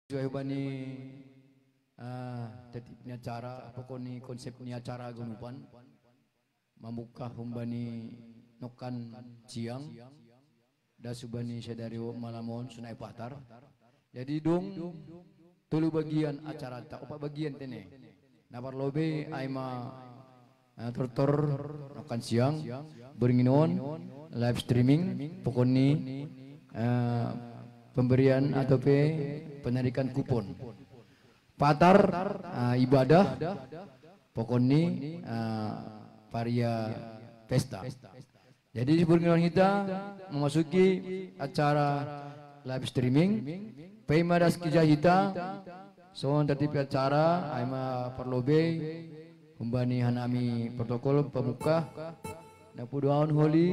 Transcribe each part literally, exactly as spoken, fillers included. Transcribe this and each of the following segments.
Sesuai humbani, eh, tertib ni acara, pokok ni konsep ni acara ganupan. Mambuka humbani nokkan siang, das humbani sadari malam on sonai patar. Jadi dung tolu bagian acara ta, opat bagian tene. Na parlobe ai ma, eh, tortor nokkan siang, borngin on live streaming, pokok ni, eh, pemberian atau pe penarikan kupon. Patar, eh, ibadah, pokok ni, eh, paria pesta. Jadi borngin on hita memasuki acara live streaming. Paima das kija hita, songon tertib acara, ai ma parlobe humbani hanami protokol pambuka, na podoahon holi,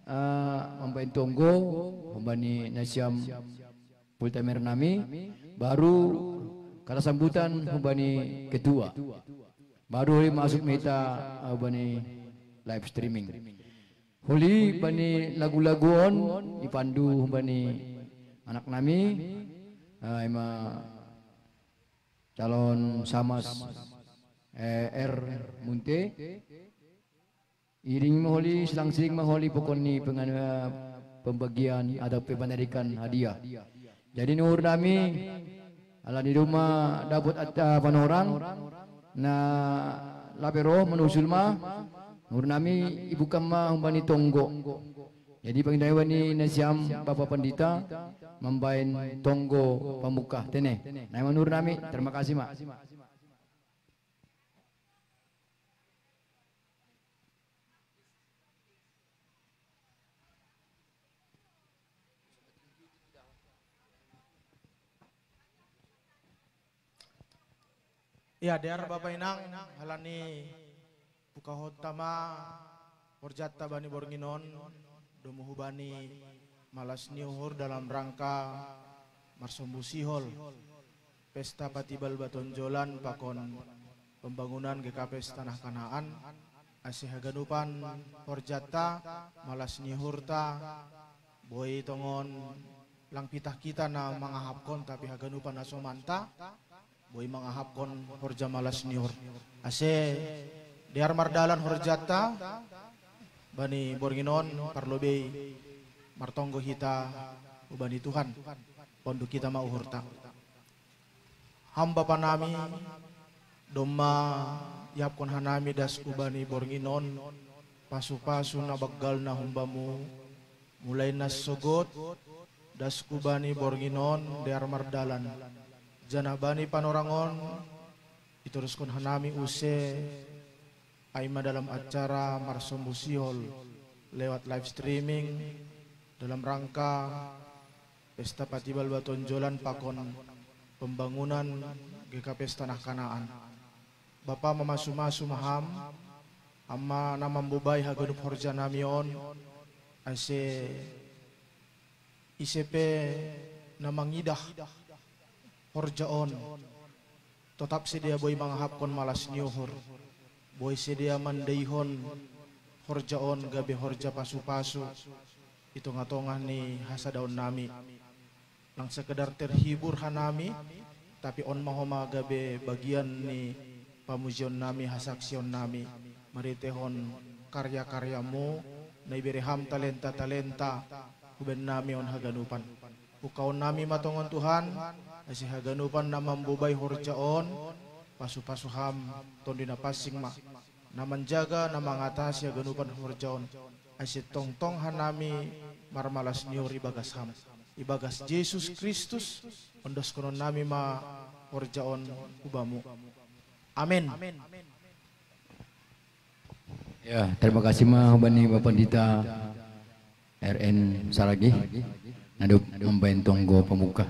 eh, mambahen tonggo humbani nasiam pultamer nami, baru kata sambutan humbani ketua. Baru holi masuk ma hita, eh, humbani live streaming. Holi bani lagu-lagu on dipandu humbani anak nami, eh, ima calon samas, eh, R Munte. Iring ma holi, silang-siling ma holi pokok ni pengan-, eh, pembagian atau pe penarikan hadiah. Jadi nuhur nami, ala ni domma dapot at-, eh, panorang, na lape ro manusul ma, nuhur nami ibuka ma humbani tonggo. Jadi pangido nami bani nasiam Bapak Pandita mambahen tonggo pambuka tene. Na ima nuhur nami, terima kasih ma. Ia, dear Bapa Inang, ala ni pukahonta ma horjanta bani borngin on, domu hubani malas ni uhur dalam rangka marsombu sihol pesta patibal batonjolan pakon pembangunan G K P S Tanah Kanaan, ase haganupan horjanta, malas ni uhurta, boi tongon lang pitah hita na mangahapkon, tapi haganupan na somanta boi mangahapkon horja malas ni uhur. Ase dear mardalan horjanta bani borngin on, parlobei martonggo hita hubani Tuhan, panduk hita ma uhurta. Ham Bapa nami, domma iahapkon hanami das hubani borngin on, pasu-pasu na banggal na humbamu, mulai na sogot, das hubani borngin on dear mardalan. Janah bani panorang on, itoruskon hanami use, ai ma dalam acara marsombu sihol lewat live streaming dalam rangka pesta patibal batonjolan pakon pembangunan G K P S Tanah Kanaan. Bapa, mamasu-masu ma Ham, Ham ma na mambobai haganup horja nami on, ase ise pe na mangidah horja on, totap sidea boi mangahapkon malas ni uhur, boi sidea mandaihon horja on gabe horja pasu-pasu di tongah-tongah ni hasadaon nami. Lang sekedar terhibur hanami, tapi on ma homa gabe bagian ni pamujion nami, hasaksion nami, marhitehon karya-karyamu, na ibere Ham talenta-talenta hubahen nami on haganupan. Pungkaon nami ma tongon Tuhan, ase haganupan na mambobai horja on, pasu-pasu Ham Tondi Na Pansing ma, na manjaga, na mangatasi haganupan horja on, ase tongtong hanami marmalas ni uhur ibagas Ham. Ibagas Jesus Kristus, ondoskonon nami ma horja on hu Bamu. Amen. Ya, terima kasih ma hubani Bapak Pandita R N Saragih, na dob mambahen tonggo pambuka.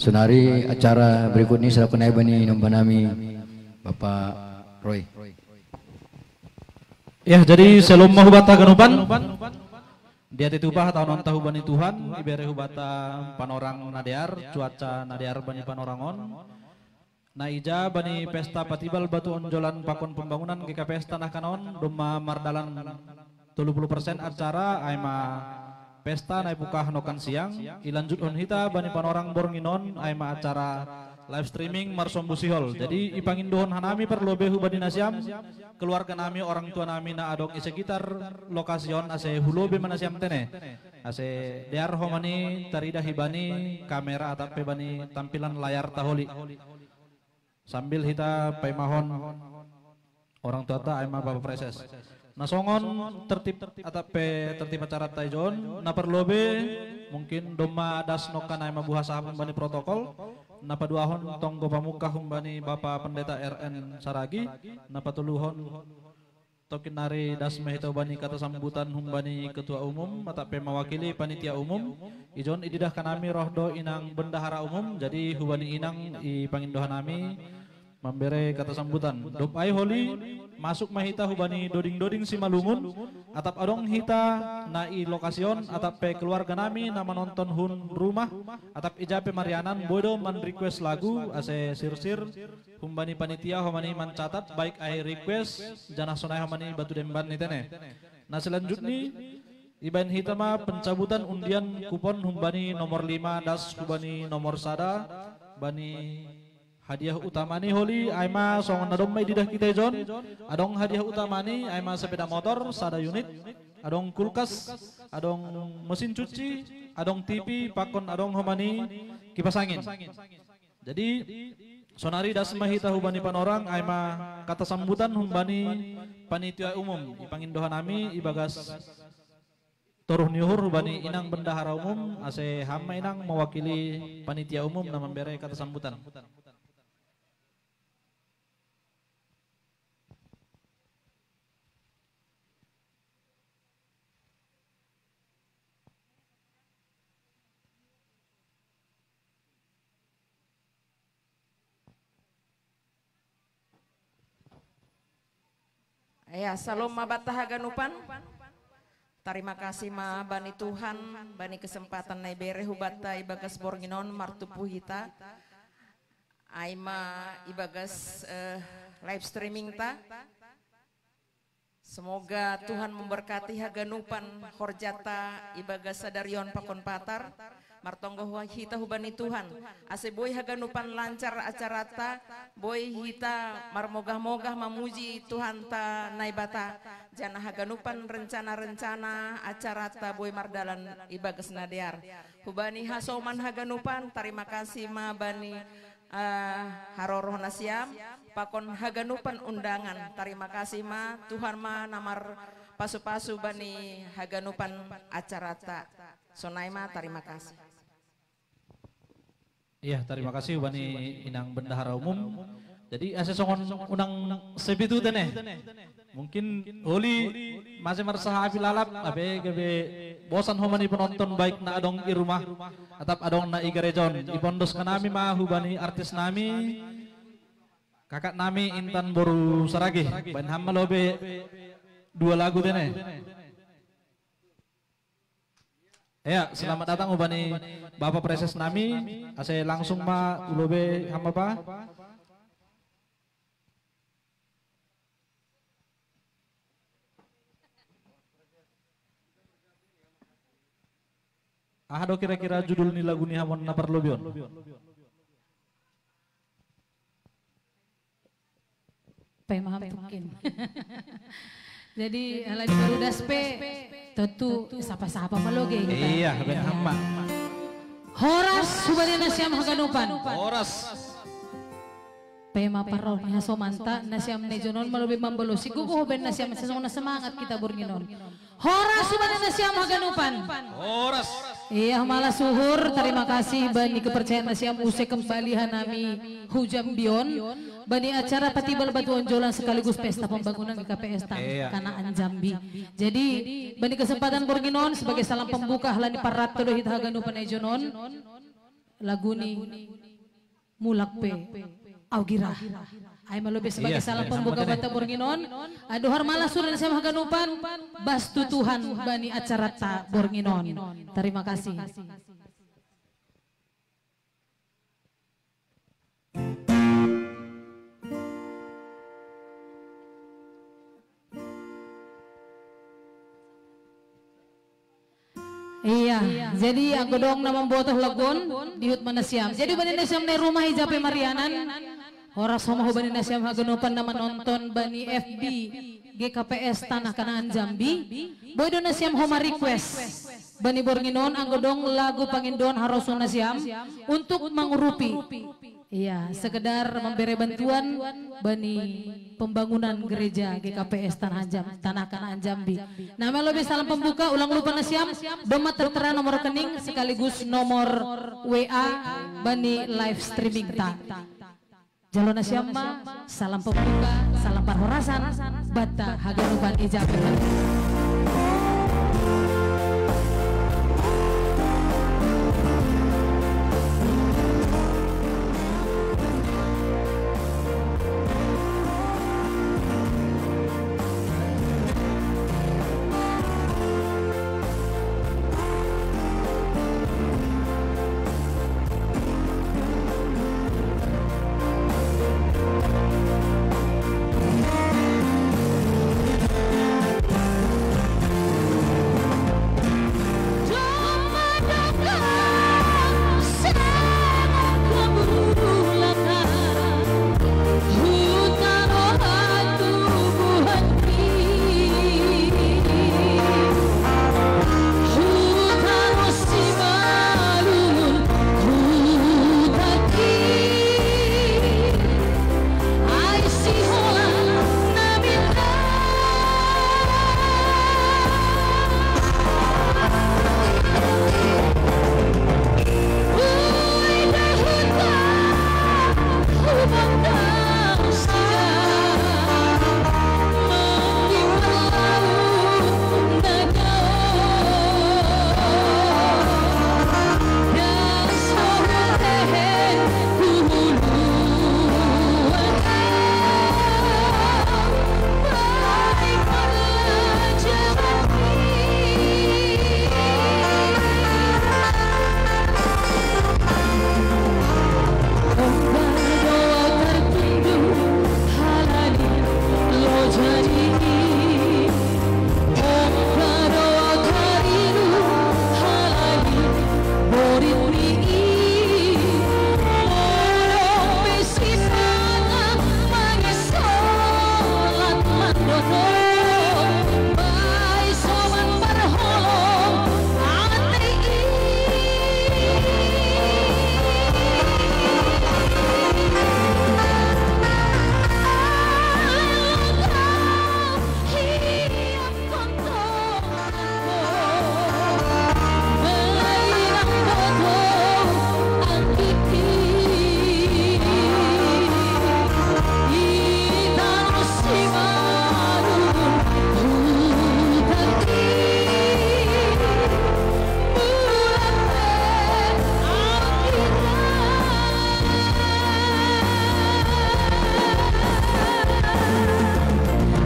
Sonari acara berikut ni serahkon ahu bani nomba nami Bapak Roy. Ya, jadi selom ma hubata haganupan. Diatei tupa hatahononta hubani Tuhan, ibere hubata panorang na dear, cuaca na dear bani panorang on. Na ija bani pesta patibal batu onjolan pakon pembangunan G K P S Tanah Kanaan on, domma mardalan tolu puluh persen acara, ai ma pesta na ipukahan okan siang, ilanjuthon hita bani panorang borngin on, ai ma acara live streaming marsombu sihol. Jadi ipangindohon hanami parlobei hubani nasiam, keluarga nami, orang tua nami na adong i sekitar lokasi on, ase hu lobei ma nasiam tene. Ase dear homa ni taridah ibani kamera atap pe bani tampilan layar ta holi. Sambil hita paimahon orang tuata ai ma Bapa Preses. Na songon tertib atap pe tertib acaranta ijon, na parlobei mungkin domma das nongkan ai ma buha sahap humbani protokol, na paduahon tonggo pamungka humbani Bapa Pendeta R N Saragi, na patoluhon tongkin nari das ma hita hubani kata sambutan humbani ketua umum atap pe mawakili panitia umum. Ijon ididah hanami roh do inang bendahara umum, jadi hubani inang ipangindo hanami mambere kata sambutan. Dob ai holi, masuk ma hita hubani doding-doding Simalungun, atap adong hita na i lokasi on atap pe keluarga nami na manonton hun rumah atap ija pe marianan, boi do man request lagu ase sirsir humbani panitia homa ni mancatat baik ai request janah sonai homa ni batu demban ni tene. Na selanjutni, ibaen hita ma pencabutan undian kupon humbani nomor lima das hubani nomor sada bani hadiah utama ni holi ai ma songon na domma ididah hita ijon. Adong hadiah utama ni ai ma sepeda motor sada unit, adong kulkas, adong mesin cuci, adong T V, pakon adong homa ni kipas angin. Jadi sonari das ma hita hubani panorang ai ma kata sambutan humbani panitia umum, ipangindo hanami ibagas toruh ni uhur hubani inang bendahara umum ase ham ma inang mawakili panitia umum na mambere kata sambutan. Ya, salom ma banta haganupan. Tarima kasih ma bani Tuhan, bani kesempatan na ibere hubanta ibagas borngin on martumpu hita. Ai ma ibagas eh, live streaming ta. Semoga Tuhan memberkati haganupan horjata ibagas sadarion pakon patar. Martonggo hita hubani Tuhan ase boi haganupan lancar acarata, boi hita marmogah-mogah mamuji Tuhanta Naibata, janah haganupan rencana-rencana acarata boi mardalan ibagas na dear. Hubani hasoman haganupan, tarima kasih ma bani uh, haroroh nasiam pakon haganupan undangan. Tarima kasih ma, Tuhan ma na marpasu-pasu bani haganupan acarata. Sonai ma, tarima kasih. Iya, tarima kasih bani inang bendahara umum. Jadi asa songon unang sepitu tene. Mungkin holi masih marsahapi lalap abe gabe bosan homa ni penonton baik na adong i rumah atap adong na i garejon. Ipondos kanami ma hubani artis nami, kakak nami Intan boru Saragih, baen ham ma lobei dua lagu tene. Ya, selamat datang hubani Bapa Preses nami, ase langsung ma hu lobei ham ma ba. Aha do kira-kira judul ni lagu ni hamon na parlobeion? Paima ham tungkin. Jadi ala di baru das pe tentu sapa-sapa maloge kita. Iya, ben hamba. Horas hubani nasiam haganupan. Horas. Paima parroh ni hasomanta nasiam na ijonon malobe mambalosi gogo ben nasiam sesong na semangat kita bornginon. Horas hubani nasiam haganupan. Horas. Iya malas uhur, tarima kasih bani kepercayaan nasiam use kembali hanami hujam bion bani acara patibal batuan jolan sekaligus pesta pembangunan G K P S Tan iya. Kanaan Jambi. Jadi bani kesempatan bornginon sebagai salam pembuka halani parrat todo hita haganupan ejonon laguni mulak pe au gira. Ai malobe sebagai salam pembuka banta bornginon. Aduhar malas sudah siam haganupan. Bastu Tuhan bani acarata bornginon. Terima kasih. Iya, jadi anggo dong na mambotoh laguon, dihut ma nasiam. Jadi bani nasiam na i rumah, i ja pe marianan, horas ho ma hubani nasiam haganupan na manonton bani F B G K P S Tanah Kanaan Jambi. Boi do nasiam ho ma-request bani borngin on anggo dong lagu pangindoan harosuhon nasiam untuk mangurupi. Iya, sekedar membere bantuan bani pembangunan gereja G K P S Tanah Jam-, Tanah Kanaan Jambi. Nama lobi salam pembuka, ulang lupa nasiam, doma tertera nomor rekening sekaligus nomor W A bani live streaming ta. Jalo nasiam ma, salam pembuka, salam parhorasan, banta haganupan i ja pe.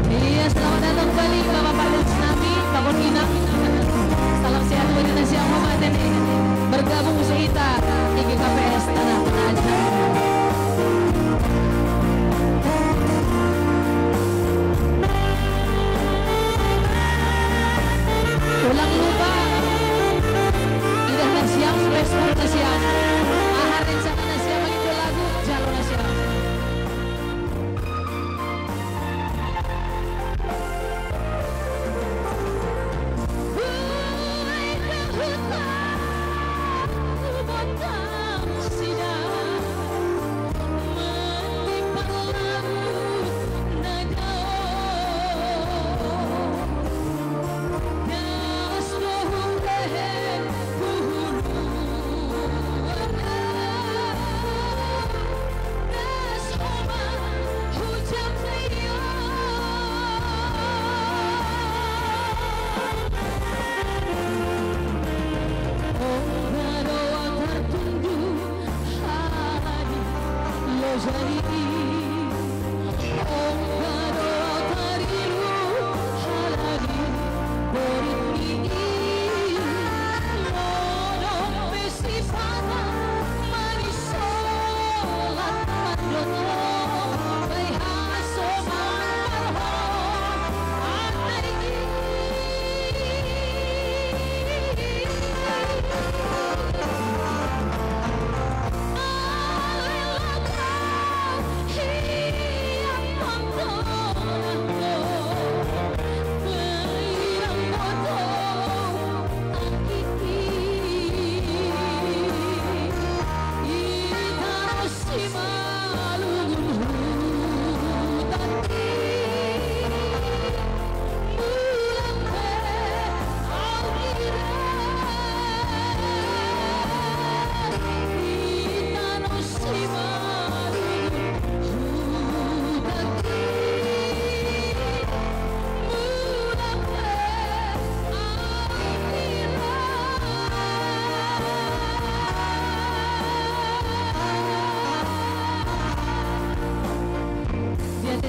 Iya, selamat datang kembali Bapak Pak Lis nami, Pak Bon Inang. Salam sehat bani nasiam, selamat datang bergabung si ita di G K P S Tanah Penajam. Ulang lupa, idah nasiam, respon nasiam, aha rencana nasiam mangido lagu, jalo nasiam.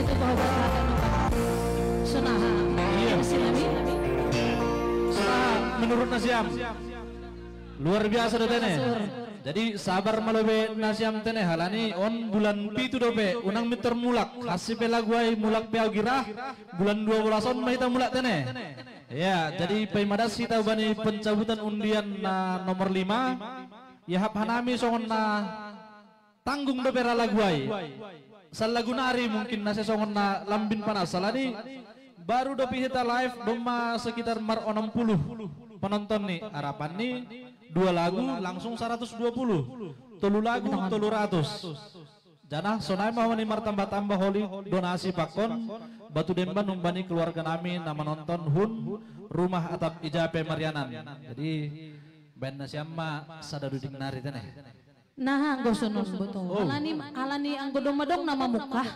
Itu bahwa kata nuka. Sonaha. Iya. Sinami. Sonaha, menurut nasiam. Luar biasa do tene. Jadi sabar malo be nasiam tene, halani on bulan pitu dope, unang mitor mulak. Hasi pe lagu ai, mulak pe au girah. Bulan dua belas on ma hita mulak tene. Ya, jadi paimadas hita bani pencabutan undian na nomor lima. Ya, hap hanami songon na tanggung dope ra lagu ai. Sal lagu nari mungkin na sesongon na lambin panas. Salani baru dope hita live, domma sekitar mar onom puluh penonton ni. Harapan ni dua lagu langsung seratus dua puluh. Tolu lagu tolu ratus. Janah sonai ma homa ni martambah-tambah holi donasi pakon batu demban humbani keluarga nami na manonton hun rumah atap ija pe marianan. Jadi baen nasiam ma sada duding nari tene. Nah, anggo sonon boto. Oh. Alani, alani anggo domma dong na mamungkah,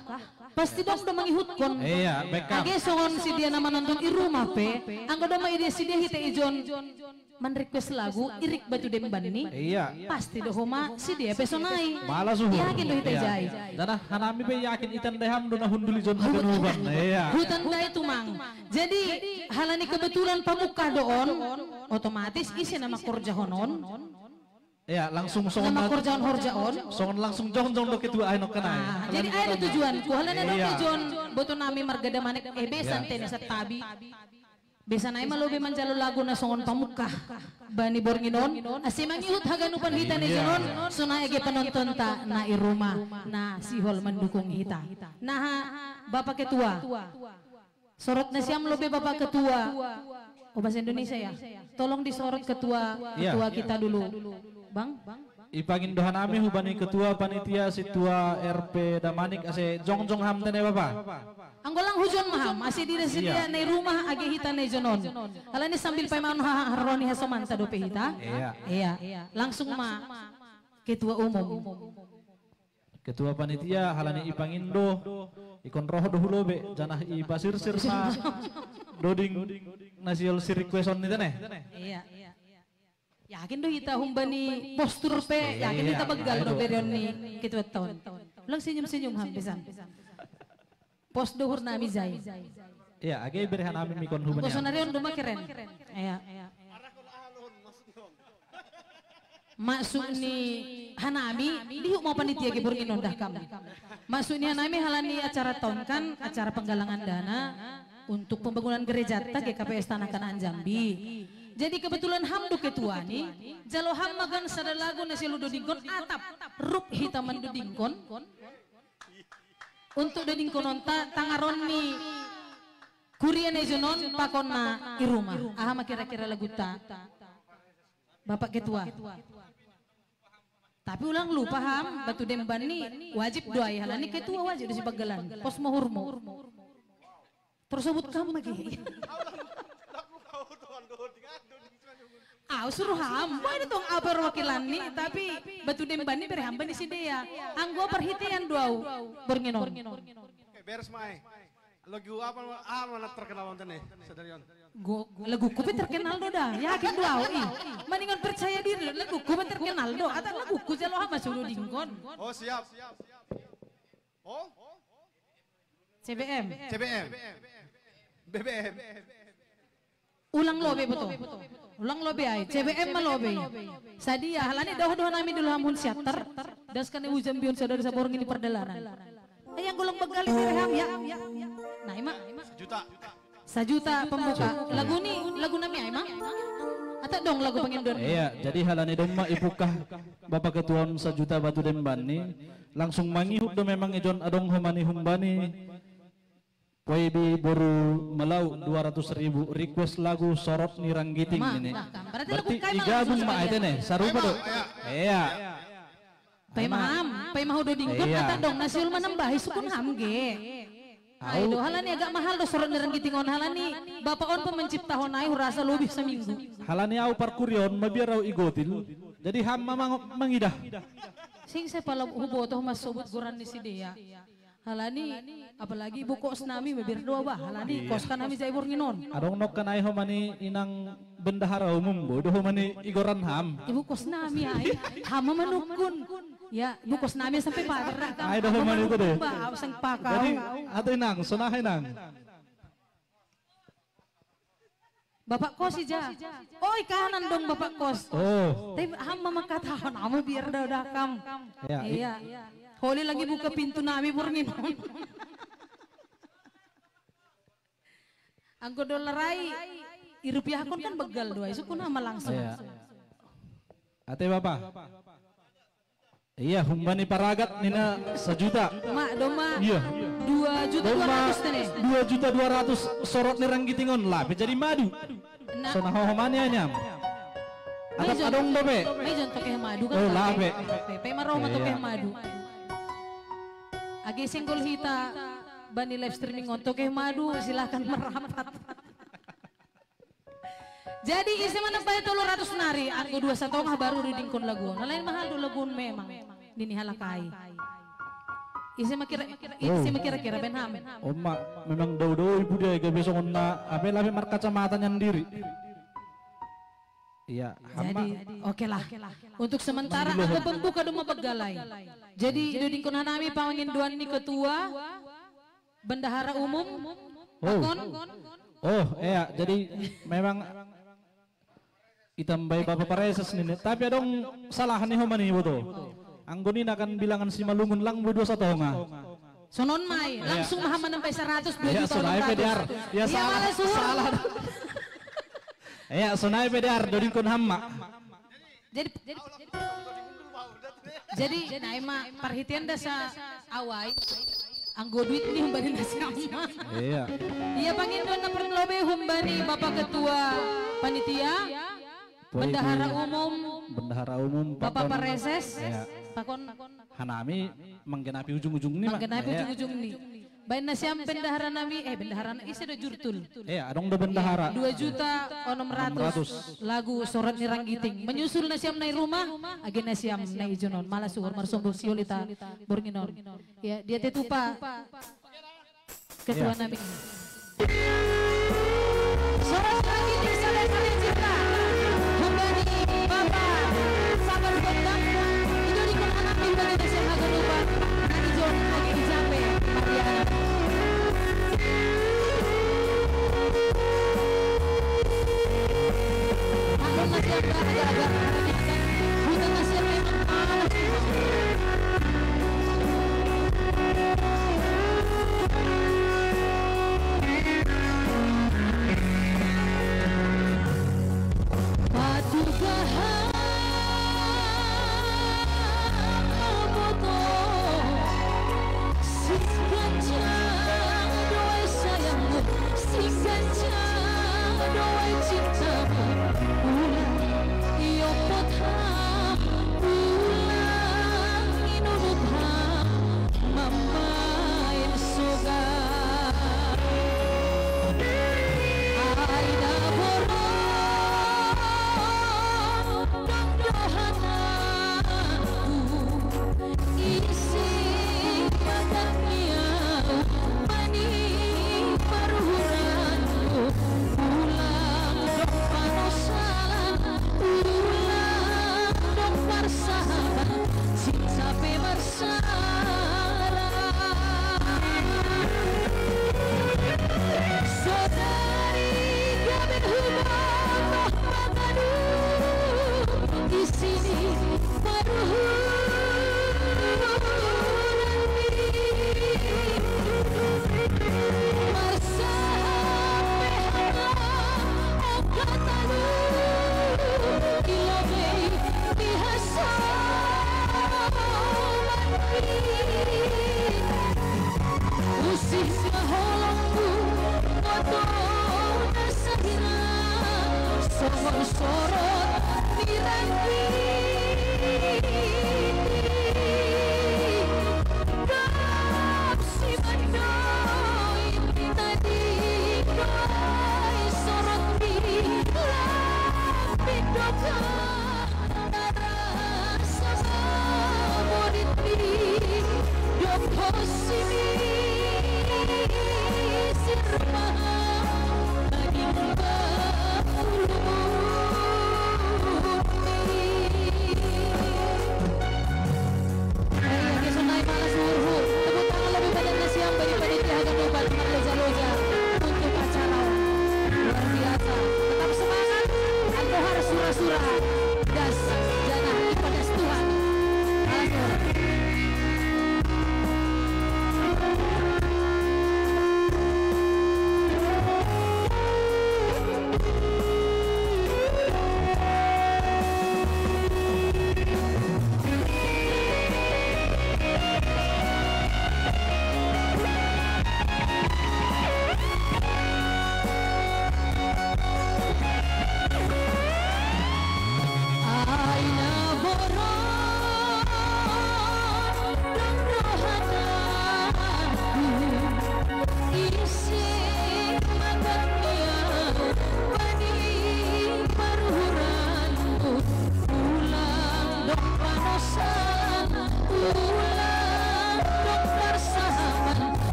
pasti dong do mangihutkon. Iya, bekam. Age songon sidia na manonton i rumah pe, anggo domma ide sidia hita ijon man-request lagu, irik batu demban ni. Iya. Pasti do homa sidia pe sonai. Malah suhur. Yakin do hita ijai. Janah hanami pe yakin itandai ham do na hundul ijon haganupan. Iya. Hutandai tumang. Jadi halani kebetulan pamungkah do on, otomatis ise na mangkorjahon on. Iya, langsung songon na mangkorjahon horja on. Songon langsung jongjong do ketua ai nongkan ai. Ah, jadi ai do tujuanku. Halani adong pe jon boto nami marga Damanik, eh, besan tene santabi. Besan ai ma lobi manjalo lagu na songon pamungkah bani borngin on, ase mangihut haganupan hita na ijon on, sonai age penontonta na i rumah na sihol mandukung hita. Nah, Bapak Ketua. Sorot nasiam lobi Bapak Ketua. Oh, bahasa Indonesia ya. Tolong disorot ketua, iya, ketua kita dulu. Bang? Ipangindo hanami hubani ketua panitia sintua R P Damanik ase jongjong ham tene, Bapak. Anggo lang hujon ma ham, ase dira sidia na i rumah age hita na ijon on. Halani sambil paima on ha-, haroro ni hasomanta dope hita. Iya. Iya. Langsung ma ketua umum. Ketua panitia, halani ipangindo, ingkon roh do hu lobi, janah ipasirsir ma doding na sihol si-request on ni tene. Iya. Yakin do hita humbani postur pe, iya, yakin hita begal do bereon ni ketua on. Ulang senyum-senyum ham besan. Pos do uhur nami jai. Iya, age bere hanami mikon hubani. Anggo sonari on do ma keren. Iya. Maksud ni hanami, dihut ma panitia age borngin on dah kam. Maksud ni hanami halani acara on kan, acara penggalangan dana untuk pembangunan gerejata G K P S Tanakan Jambi. Jadi kebetulan ham do ketua ni, jalo ham ma gan sada lagu na sihol dodingkon atap rup hita mandodingkon. Untuk dodingkononta tangaron ni kuria na ijon on pakon na i rumah. Aha ma kira-kira laguta? Bapak Ketua. Tapi ulang lupa ham, batu demban ni wajib do ai halani ketua wajib do sibagalan. Pos ma uhurmu. Tersebut kam lagi. Au suruh ham, boy do tong au perwakilan ni, tapi batu demban ni bere ham bani sidea. Anggo parhitean do au borngin on. Oke, beres mai. Lagu apa, apa na terkenal on tene, sadari on? Go, laguku pe terkenal do dah, yakin do au i. Mendingan percaya diri, laguku pe terkenal do, atap laguku jalo ham ma sudodingkon. Oh, siap. Oh? C B M. C B M. B B M. Ulang lobi boto. Ulang lobi ai. C B M ma lobi. Sadia halani doho-doho nami dulu ham hun siater. Das kane ujan bion saudara saborngin di pardalanan. Ai anggo lang begal i bere ham ya. Nah, ima. Juta. Sajuta pembuka. Lagu ni, lagu nami ai, Mang? Atap dong lagu pangindo on? Iya, jadi halani domma ipungkah Bapak Ketua on sajuta batu demban ni, langsung mangihut do memang ijon adong homa ni humbani Poebi boru Malau dua ratus ribu request lagu Sorot ni Ranggiting ini. Berarti igabung ma ai tene, sarupa do. Iya. Paima ham, paima hudodingkon, iya, atap dong na sihol manambahi sukun ham ge. Ai do, halani agak mahal do Sorot ni Ranggiting on, halani bapak on pe menciptahon ai hurasa lobi saminggu. Halani au parkuriaon mabiar au igotil, jadi ham ma mang-, mangidah. Sing sai pala huboto masobut goran ni sidea. Halani, apalagi ibu kos nami mabiar doa bah. Halani, iya, kos kan nami jai Bornginon. Adong nokka nai homani inang bendahara umum, bodo homani igoran ham. Ibu kos nami ai, hama manukun. Ya, ibu kos nami sampai pagar. Ai, doho mani itu deh. Bah, sang pakau. Jadi, atau inang, sonai inang. Bapak kos ija. Oi, kanan dong bapak kos. Oh. Tapi ham mama kata, "Nama biar dah, dah kam." Ya, i- iya. Holi lagi buka pintu nami Bornginon. Anggo dolar ai, irupiahkon kan begal doa, isu ku nama langsung. Iya. Ate Bapak. Iya, humbani paragat nina sajuta. Mak, doma. Iya. Dua juta dua ratus tene. Dua juta dua ratus sorot ni Ranggiting on lah, pe jadi madu. Nah. Sona hohomani anyam. Adong dope. Mai jon toke madu kan. Oh, lah, pe. Pe, pe maroho ma toke madu. Age senggol hita bani live streaming on toke madu, silakan merapat. Jadi ise ma na bae tolu ratus nari, anggo dua satonga baru didingkon lagu on. Na lain mahal do lagu on memang. Nini halak ai. Ise ma kira, ise ma kira-kira Benham. Oma, memang dau-dau ibu dia, gabe songon na, ape lape markacamata nyandiri. Iya, hama. Jadi, oke lah. Untuk sementara, anggo pembuka doma begal ai. Jadi, didingkon hanami pangindoan ni ketua, bendahara umum, oh. Pakon. Oh, iya, jadi memang itambai Bapak Pareses nini. Tapi adong salah ni homani boto. Anggo nina kan bilangan Simalungun lang dua satonga. Sonon mai, iya. Langsung maha menampai seratus, dua juta. Iya, sonai pe diar. Iya, salah, salah. Iya, sonai pe diar, dodingkon hama. Jadi, jadi, jadi, nah, ima parhitean da sa awai, anggo duit ni humbani nasiam. Iya. Iya, pangindoan na parlobe humbani Bapak Ketua Panitia, Bendahara Umum, Bendahara Umum, Bapak Pareses, iya. Pakon. Hanami manggenapi ujung-ujung ni, manggenapi ujung-ujung ni. Baen nasiam bendahara nami, eh, bendahara na ise do jurtul. Eh, adong do bendahara. Dua juta onom ratus. Lagu Sorot ni Ranggiting. Menyusul nasiam na i rumah, age nasiam na i jonon. Malas suhur marsombong siolita Bornginon. Ya, dia tetupa. Ketua nami. Sorot ni Ranggiting sada karya cipta. Humbani Bapak Sabar Gondang. Ido di kena anak di bagi nasiam haga lupa. Nani John age di Jambe. Mariana. Aku nasiam agak-agak. Bukan nasiam memang panas.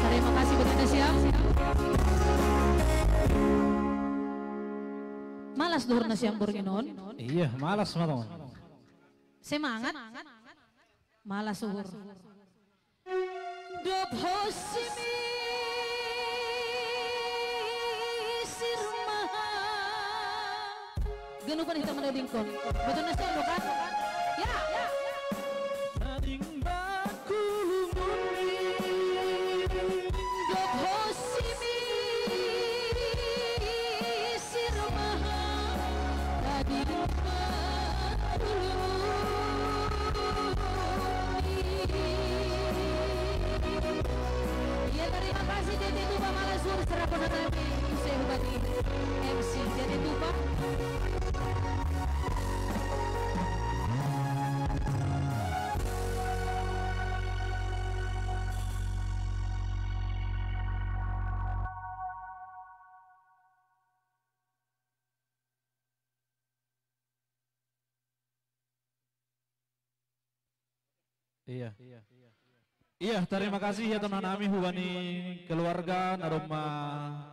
Terima kasih, Bunda Siam. Malas duhur na Siam Bornginon. Iya, malas ma tong. Semangat. Malas duhur. Dob hosimi sirmaha. Ganupan hita manadingkon. Betul na Siam, bukan? Ya. Nading bakulungun ni. Dob hosimi sirmaha. Nading bakulungun ni. Ya, terima kasih, Tete Tupa. Malas duhur, serahkan kami. Saya hubati M C Tete Tupa. Iya. Iya, terima kasih ya, tunan nami, hubani keluarga na domma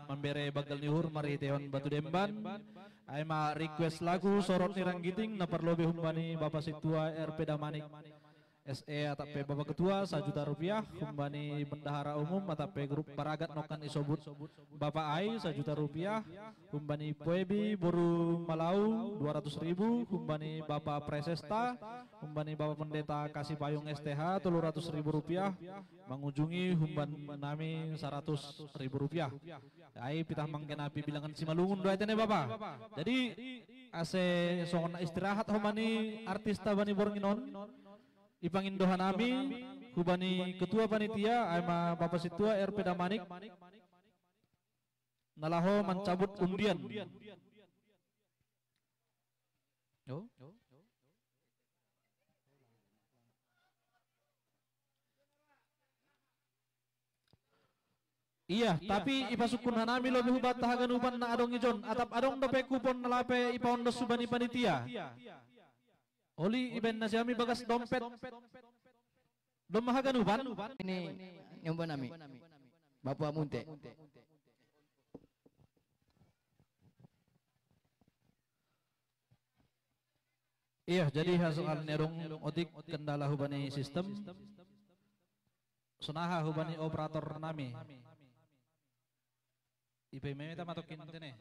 mambere banggal ni uhur marhitehon Batu Demban. Ai ma request lagu Sorot ni Ranggiting, na parlobei humbani Bapa Sintua R P Damanik, S E, atap pe Bapa Ketua, sajuta rupiah, humbani Bendahara Umum, atap pe grup Paragat nongkan isobut Bapa ai, sajuta rupiah, humbani Poebi boru Malau, dua ratus ribu, humbani Bapa Presesta, humbani Bapa Pendeta Kasih Payung S T H, tolu ratus ribu rupiah, mangujungi humban nami saratus ribu rupiah. Ai pitah manggenapi bilangan Simalungun do ai tene, Bapa. Jadi, ase songon na istirahat homa ni artista bani borngin on, ipangindo hanami hubani ketua panitia, ai ma Bapa Sintua R P Damanik, na laho mancabut undian. Oh. Iya, tapi ipasungkun hanami lobi hubanta haganupan na adong ijon, atap adong dope kupon na lape ipaondos hubani panitia. Oli ibaen nasiam i bagas dompet. Domma haganupan. Ini nyomba nami. Bapa Munte. Iya, jadi hasoal ni adong otik kendala hubani sistem. Sonaha hubani operator nami. Ipe meme ta matokkin tene.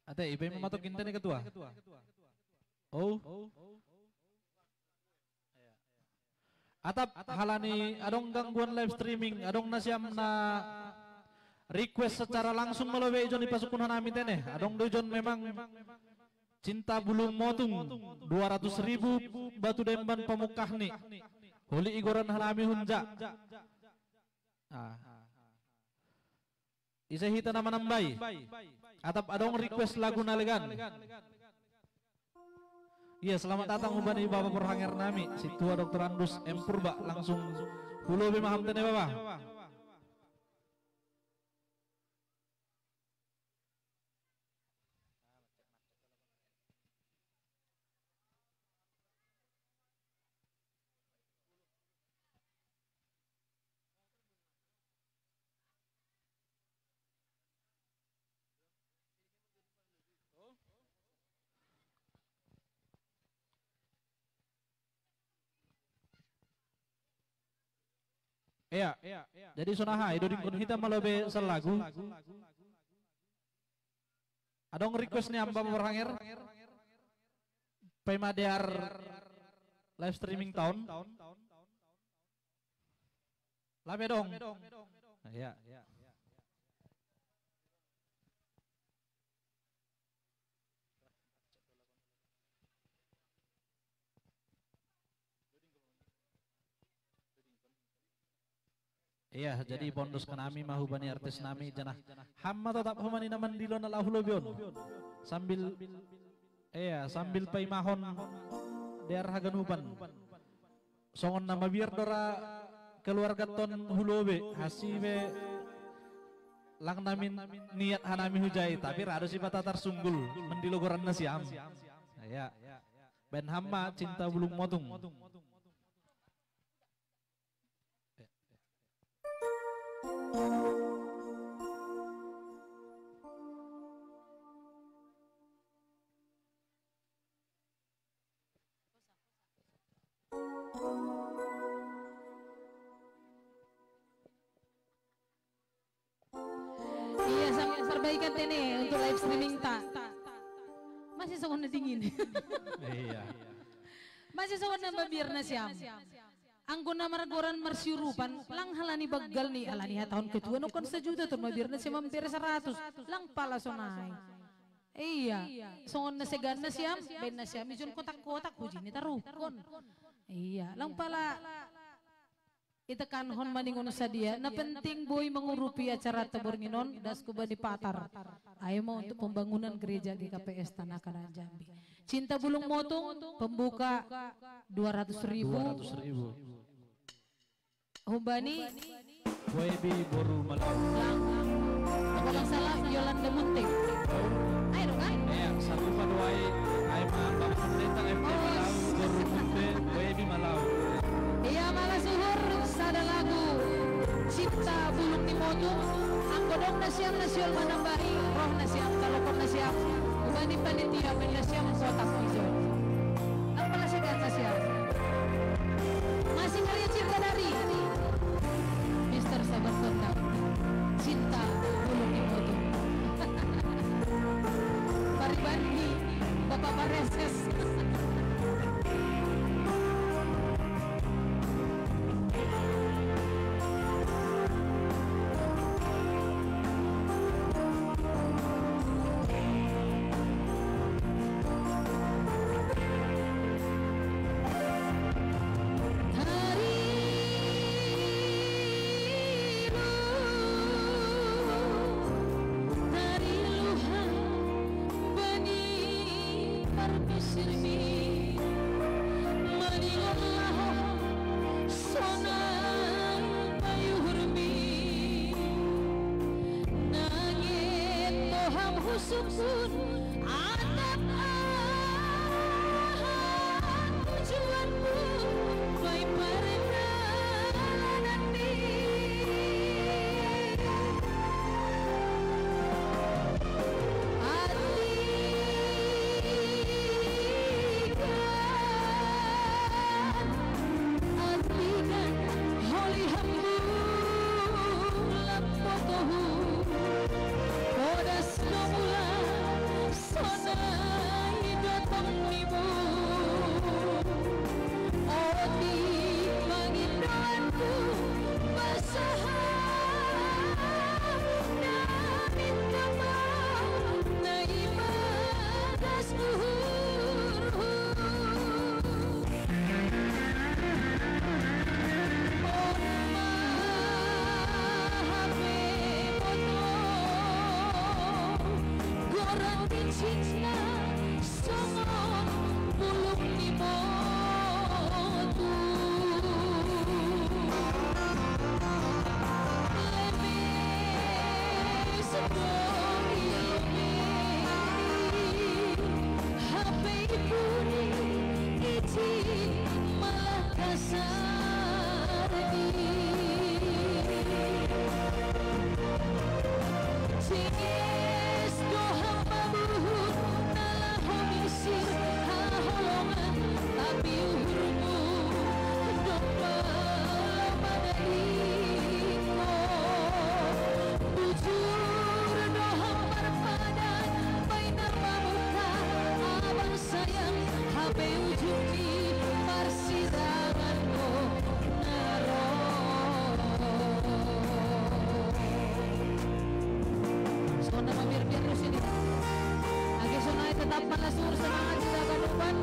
Ate, ipe meme matokkin tene, ketua. Oh. Atap halani adong gangguan live streaming, adong nasiam na request secara langsung molo be ijon ipasungkun hanami tene. Adong do ijon memang Cinta Bulu Motung, dua ratus ribu, Batu Demban Pamungkahni. Holi igoran hanami hunja. Ah. Ise hita na manambai? Atap adong request lagu na legan. Iya, selamat datang hubani Bapa Porhanger nami, Sintua Doktorandus M Purba, langsung hulobi ma ham tene, Bapa. Iya. Jadi sonahai do dingkon hita malobe salagu. Adong request ni amba Bapak Ranger. Pemadear live streaming town. Labe dong. Iya. Iya, jadi bondos kanami ma hubani artis nami janah. Ham ma totap homa ni na mandilo na laho lobi on. Sambil, iya, sambil paimahon dear haganupan. Songon na mabiar do ra keluarga ton hu lobe, hasi be lang nami niat hanami hujai, tapi ra do Sipata tarsunggul mandilo goran nasiam. Iya. Baen ham ma Cinta Bulung Motung. Iya, sang perbaikan tene untuk live streaming ta. Masih songon na dingin. Iya. Masih songon na mabiar nasiam. Anggo na margoran marsiurupan, lang halani banggal ni, alani hatahon ketua nongkon sajuta, tu mabiar nasiam mampere saratus, lang pala sonai. Iya, songon na segan nasiam, baen nasiam ijon kotak-kotak, huji ni taruhkon. Iya, lang pala itekankon maningon sadia, na penting boi mangurupi acara taborngin on, dasku bani patar. Ayo ma untuk pembangunan gereja G K P S Tanah Kanaan Jambi. Cinta Bulung Motung, pembuka dua ratus ribu. Dua ratus ribu. Humbani. Webi boru Malau. Lang. Kalau nggak salah Yolanda Munte. Ayo dong, kan? Iya, salupa do ai, ai ma Bang Pendeta M T Oh, Malau, boru Munte, Webi Malau. Iya, mala suhur, sada lagu Cinta Bulung ni Motung. Anggo dong nasiam na sihol manambai, roh nasiam, talokon nasiam. Hubani panitia, baen nasiam kotak ijon. Apa nasiam, nasiam? Masih karya cinta dari Mister Sabar Tondang. Cinta Bulung ni Motung. Pariban ni Bapak Pareses. Tarilu, tarilu ham bani parmisirmi, maningon laho sonai paiuhurmi. Nanget do ham husungkun, atap aha tujuanmu, baen pardalananmi. Artikan, artikan, holi hambulan potohu, podas do mula sonai dotong nimu. Otik pangindoanku, pasahat na minta maaf, na i ma das uhurhu. On ma hape boto, goran ni cinta songon bulung ni motu. Lemes do i, lemes i, hape i pudi ijin malah kasar di. Jinges do ham mabuhut na laho misir haholongan, tapi uhurmu dompak lam madadi. Apa lasur semangat kita kanuban.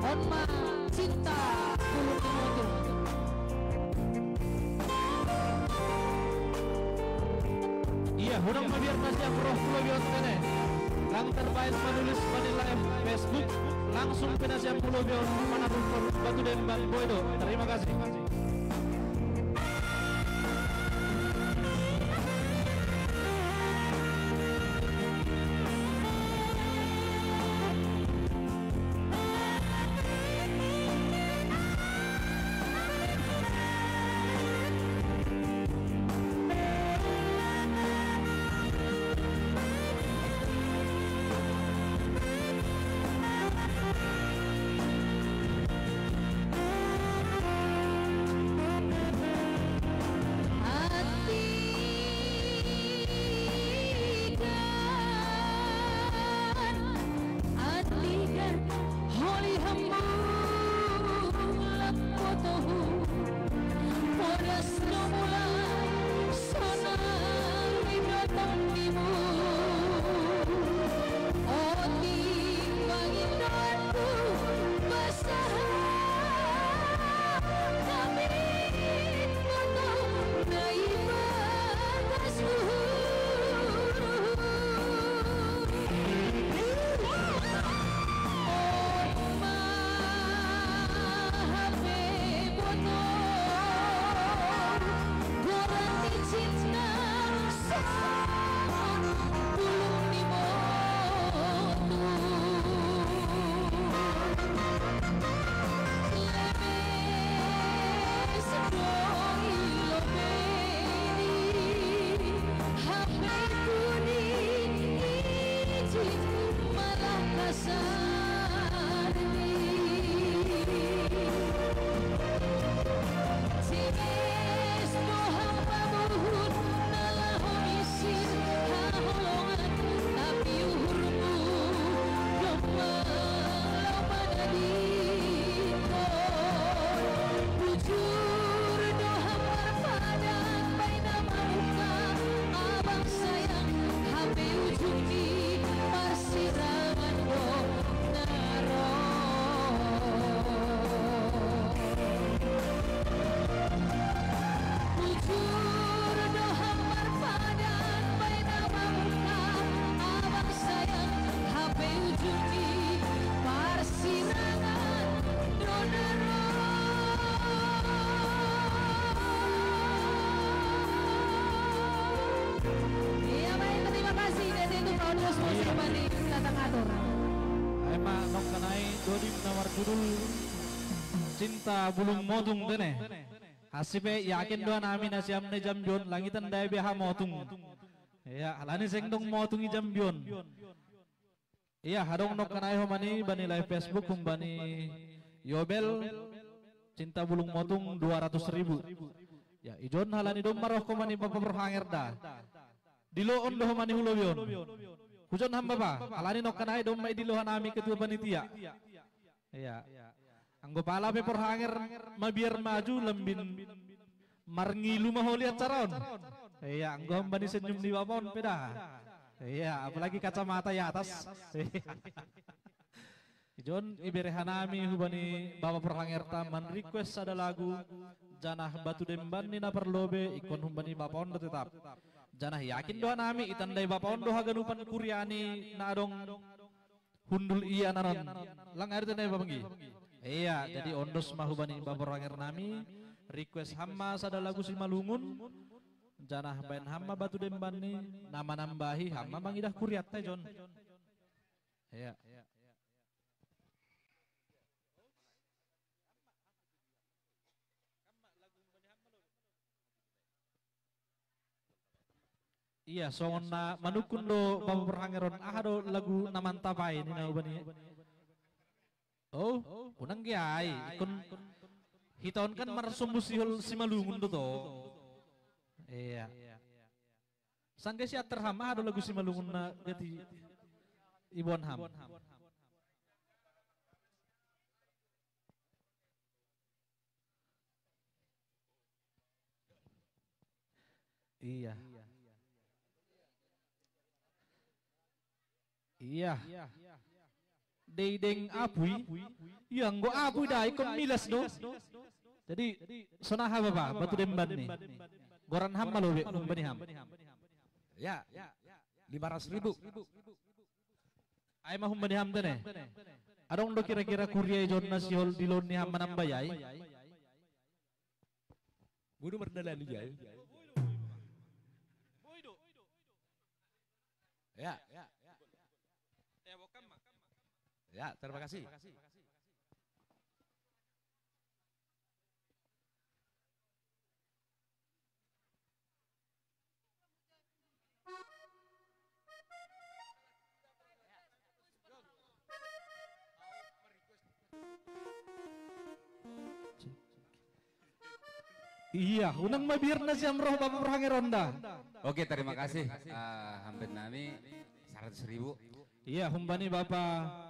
On ma cinta bulu kinotu. Iya, hudang mabiar nasiam roh pulo bion tene. Lang terbaik manulis manilai Facebook. Langsung pe nasiam pulo bion mana rumput batu dembang boy do. Terima kasih. Andigan, andigan, holi hambung lampotohu. Podas no mulai sonang rindotondimu. Oti pangindoanku basaha kami motong na ibagas uhur. Bujur do hambung padan baina mamuka, abang sayang, hape ujung ni parsirangan do na ro. Bujur do hambung padan baina mamuka, abang sayang, hape ujung ni parsirangan do na ro. Iya, baik, terima kasih. Dan itu Paulus Musi Bani datang atur. Ai ma nongkanai dodim na marjudul Cinta Bulung Motung tene. Asi pe yakin do hanami nasiam na i Jambi on, lang itandai be aha motung. Iya, halani seng dong motung i Jambi on. Iya, adong nongkanai homani bani live Facebook humbani Yobel, Cinta Bulung Motung dua ratus ribu. Ya, ijon halani domma roh homani Bapa Borhanger da. Diloon do homani hu lobi on. Hujon ham Bapa, halani nongkanai domma idilo hanami ketua panitia. Iya. Anggo pala pe Borhanger mabiar maju lambin marngilu ma holi acara on. Iya, anggo hambani senyum ni Bapa on pe da. Iya, apalagi kacamata i atas. Ijon ibere hanami hubani Bapa Borhangerta man-request sada lagu, janah batu demban ni na parlobei ingkon humbani Bapa on do tetap. Janah yakin do hanami itandai Bapa on do haganupan kuria ni na adong hundul i anan on. Lang ari tene pamanggi. Iya, jadi ondos ma hubani Bapa Borhanger nami, request ham ma sada lagu Simalungun, janah baen ham ma batu demban ni na manambahi ham ma mangidah kurianta, Jon. Iya. Iya, songon na manungkun do Bapa Borhanger on, aha do lagu na mantap ai ninna hubani? Oh, unang ge ai, ingkon hita on kan marsombu sihol Simalungun do to. Iya. Sangge siater ham, aha do lagu Simalungun na gati iboan ham? Iya. Iya. Dei deng apui. Iya, nggo apui da ikon milas do. Jadi, sonaha bapa, batu demban ni. Goran ham malo be, humbani ham. Ya, lima ratus ribu. Ai ma humbani ham tene. Adong do kira-kira kuria i jonna sihol dilon ni ham manambai ai. Bodo mardalan i jai. Ya. Ya, terima kasih. Iya, unang mabiar nasiam roh Bapak Perhange Ronda. Oke, terima kasih. Ah, hamben nami seratus ribu. Iya, humbani Bapak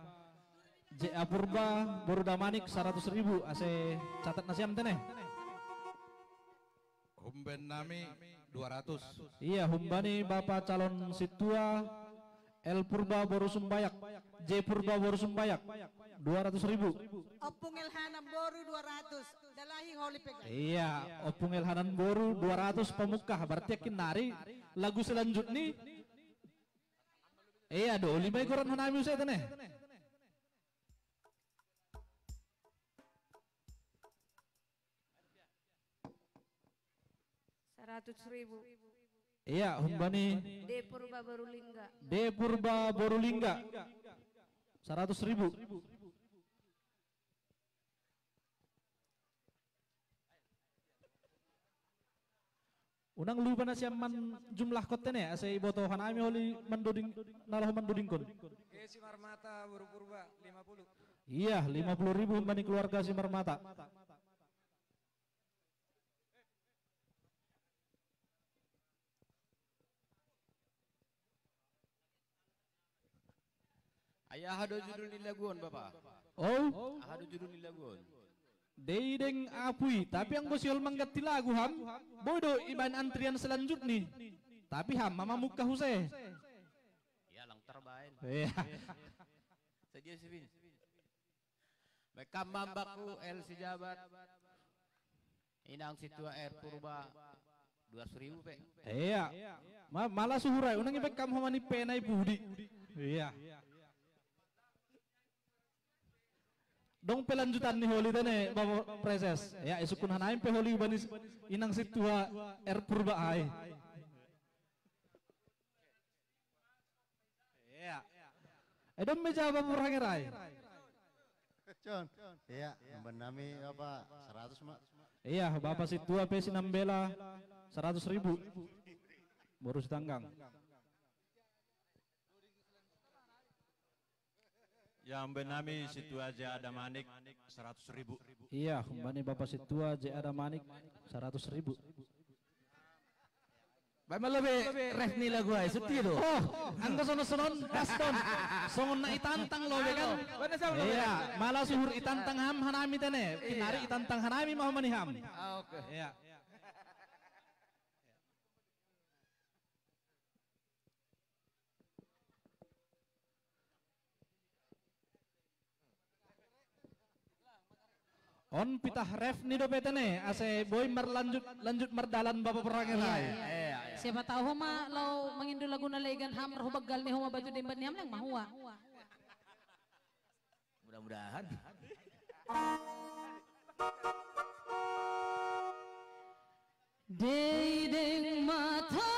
J A Purba, boru Damanik seratus ribu, ase catat nasiam tene. Humben nami dua ratus. Iya, humbani Bapak calon situa L Purba boru Sumbayak, J Purba boru Sumbayak, dua ratus ribu. Ompung Elhanan boru dua ratus. Dalahi holi pegang. Iya, Ompung Elhanan boru dua ratus pamukka. Berarti yakin nari lagu selanjutnya. Iya, do lima ikoran hanami usai tene. Seratus ribu. Iya, humbani. De Purba Borulingga. De Purba Borulingga. Seratus ribu. Unang lupa nasiam man jumlah kottene, ase iboto hanami holi mandoding, nalaho mandodingkon. Oke, Simarmata, Boru Purba, lima puluh. Iya, lima puluh ribu humbani keluarga Simarmata. Ai aha do judul ni laguon, Bapa? Oh? Aha do judul ni laguon? Dei deng apui, tapi anggo sihol mangganti lagu ham, boi do ibaen antrian selanjutni. Tapi ham ma mamungka use. Iya, lang terbaen. Iya. Sadia si Bin. Bekam mambakku L Sijabat. Inang situa R Purba dua ratus ribu pe. Iya. Ma-, malas uhur ai, unang ibekam homani pena i pudi. Iya. Dong pe lanjutan ni holi tene, Bapak Preses. Ya, isukun hanaim pe holi bani inang situa R Purba ai. Iya. Edom meja apa murah ngerai? Con. Iya, hamben nami apa seratus, Mak? Iya, Bapak situa pe sinambela seratus ribu. Boru Sitanggang. Ya, hamben nami situa J A Damanik seratus ribu. Iya, humbani Bapak situa J A Damanik seratus ribu. Bae malo be ref ni lagu ai, suti do. Oh, anggo sonon-sonon, pas don. Songon na itantang lo be kan? Iya, malas uhur itantang ham hanami tene. Kinari itantang hanami ma homani ham. Ah, oke. Iya. On pitah ref ni dope tene, ase boi marlanjut, lanjut mardalan Bapak Perangin ai. Iya, iya. Siapa tahu homa lao mangindo lagu na legan ham roh begal ni homa batu demban ni ham nang mahua. Mudah-mudahan. Deideng mata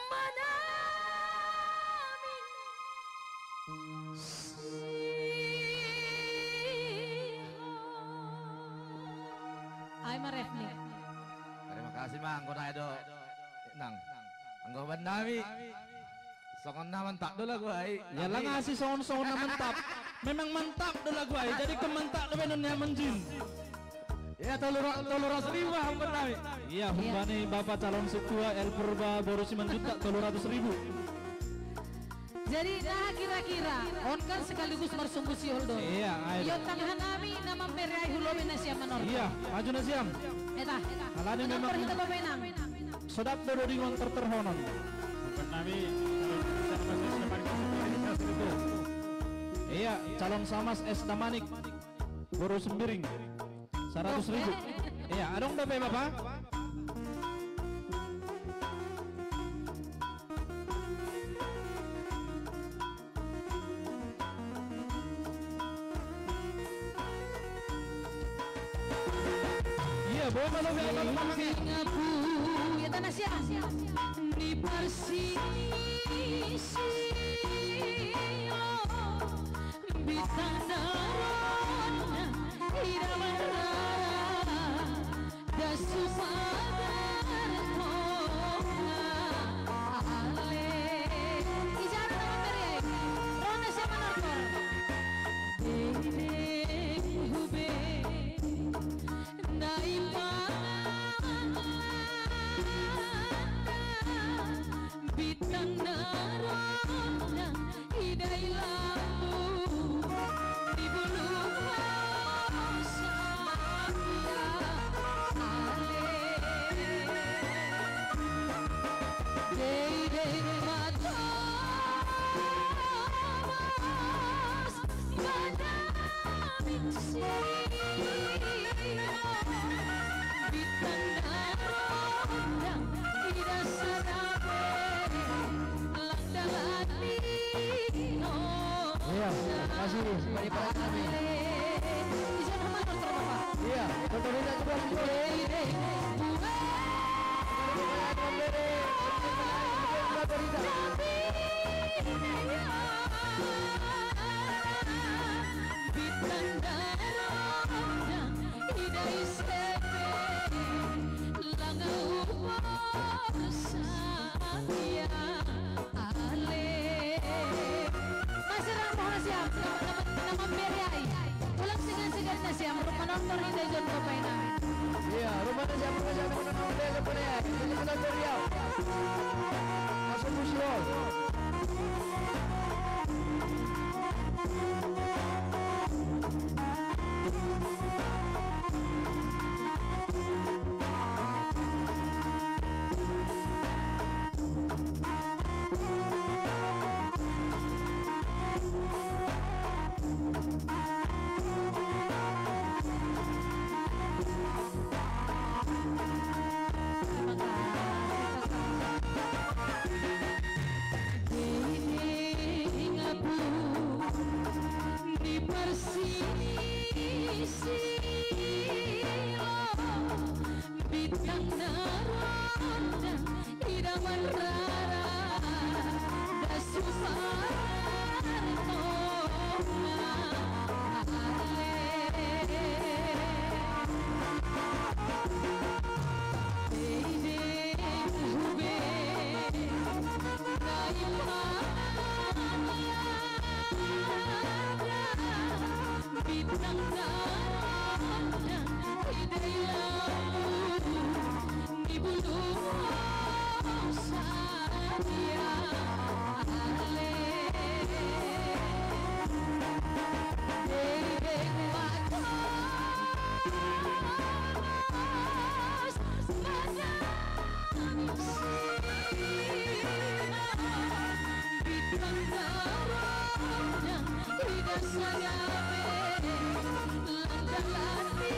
manami siha. Ai ma ref ni. Terima kasih, Mang. Kau naik do. Nang. Anggo ban nami. Songon na mantap do lagu ai. Ya, lang asi songon-songon na mantap. Memang mantap do lagu ai. Jadi kemantap do benon ya menjin. Ya, tolu ra-, tolu ratus ribu hamben nami. Iya, humbani Bapak calon situa L Purba boru Simanjuntak tolu ratus ribu. Jadi, nah, kira-kira on kan sekaligus marsungguh sihol do. Iya, ayo. Iyo, tangah nami na mambereai hu lobi na siam manortor. Iya, maju na siam. Eta. Alani memang. Manortor hita babenang. Sodap do dodingon tortorhonon. Bukan nami. Iya, calon samas es damanik. Boru Sembiring. Saratus ribu. Iya, adong dope, Bapak? Iya, boleh, boleh, boleh, boleh. Aku, ya, tanah siang. Di Parsisio. Bitang na ronda, ida manrara, da supagar tonga ale. Ijana na mambereai, ronda siam manortor. Dede hube, nai pala. Bitang na ronda, ida i lambu, di bulu hausa, ya ale. Dede mata mas, bada misi. Bitang na ronda, ida sada be, langdalani. Iya, terima kasih. Dari para kami. Iya, otorita juga. Bitang na ronda, ida i sada be, langa upa saya ale. Masih ramah na siam, na, na, na mambereai. Ulang sigan-sigan na siam, rumah nonton hita ijon babenang. Iya, rumah na siam, rumah na siam, rumah nonton hita ijon babenang. Ini kita teriak. Masuk musuh. Di Parsisio, bitang na ronda, ida manrara, da supagar tonga ale. Dede hube, nai pala. Bitang na ronda, ida i lambu, di bulu hausa, ya ale. Dede mata mas, bada misi. Bitang na ronda, ida sada be, langdalani.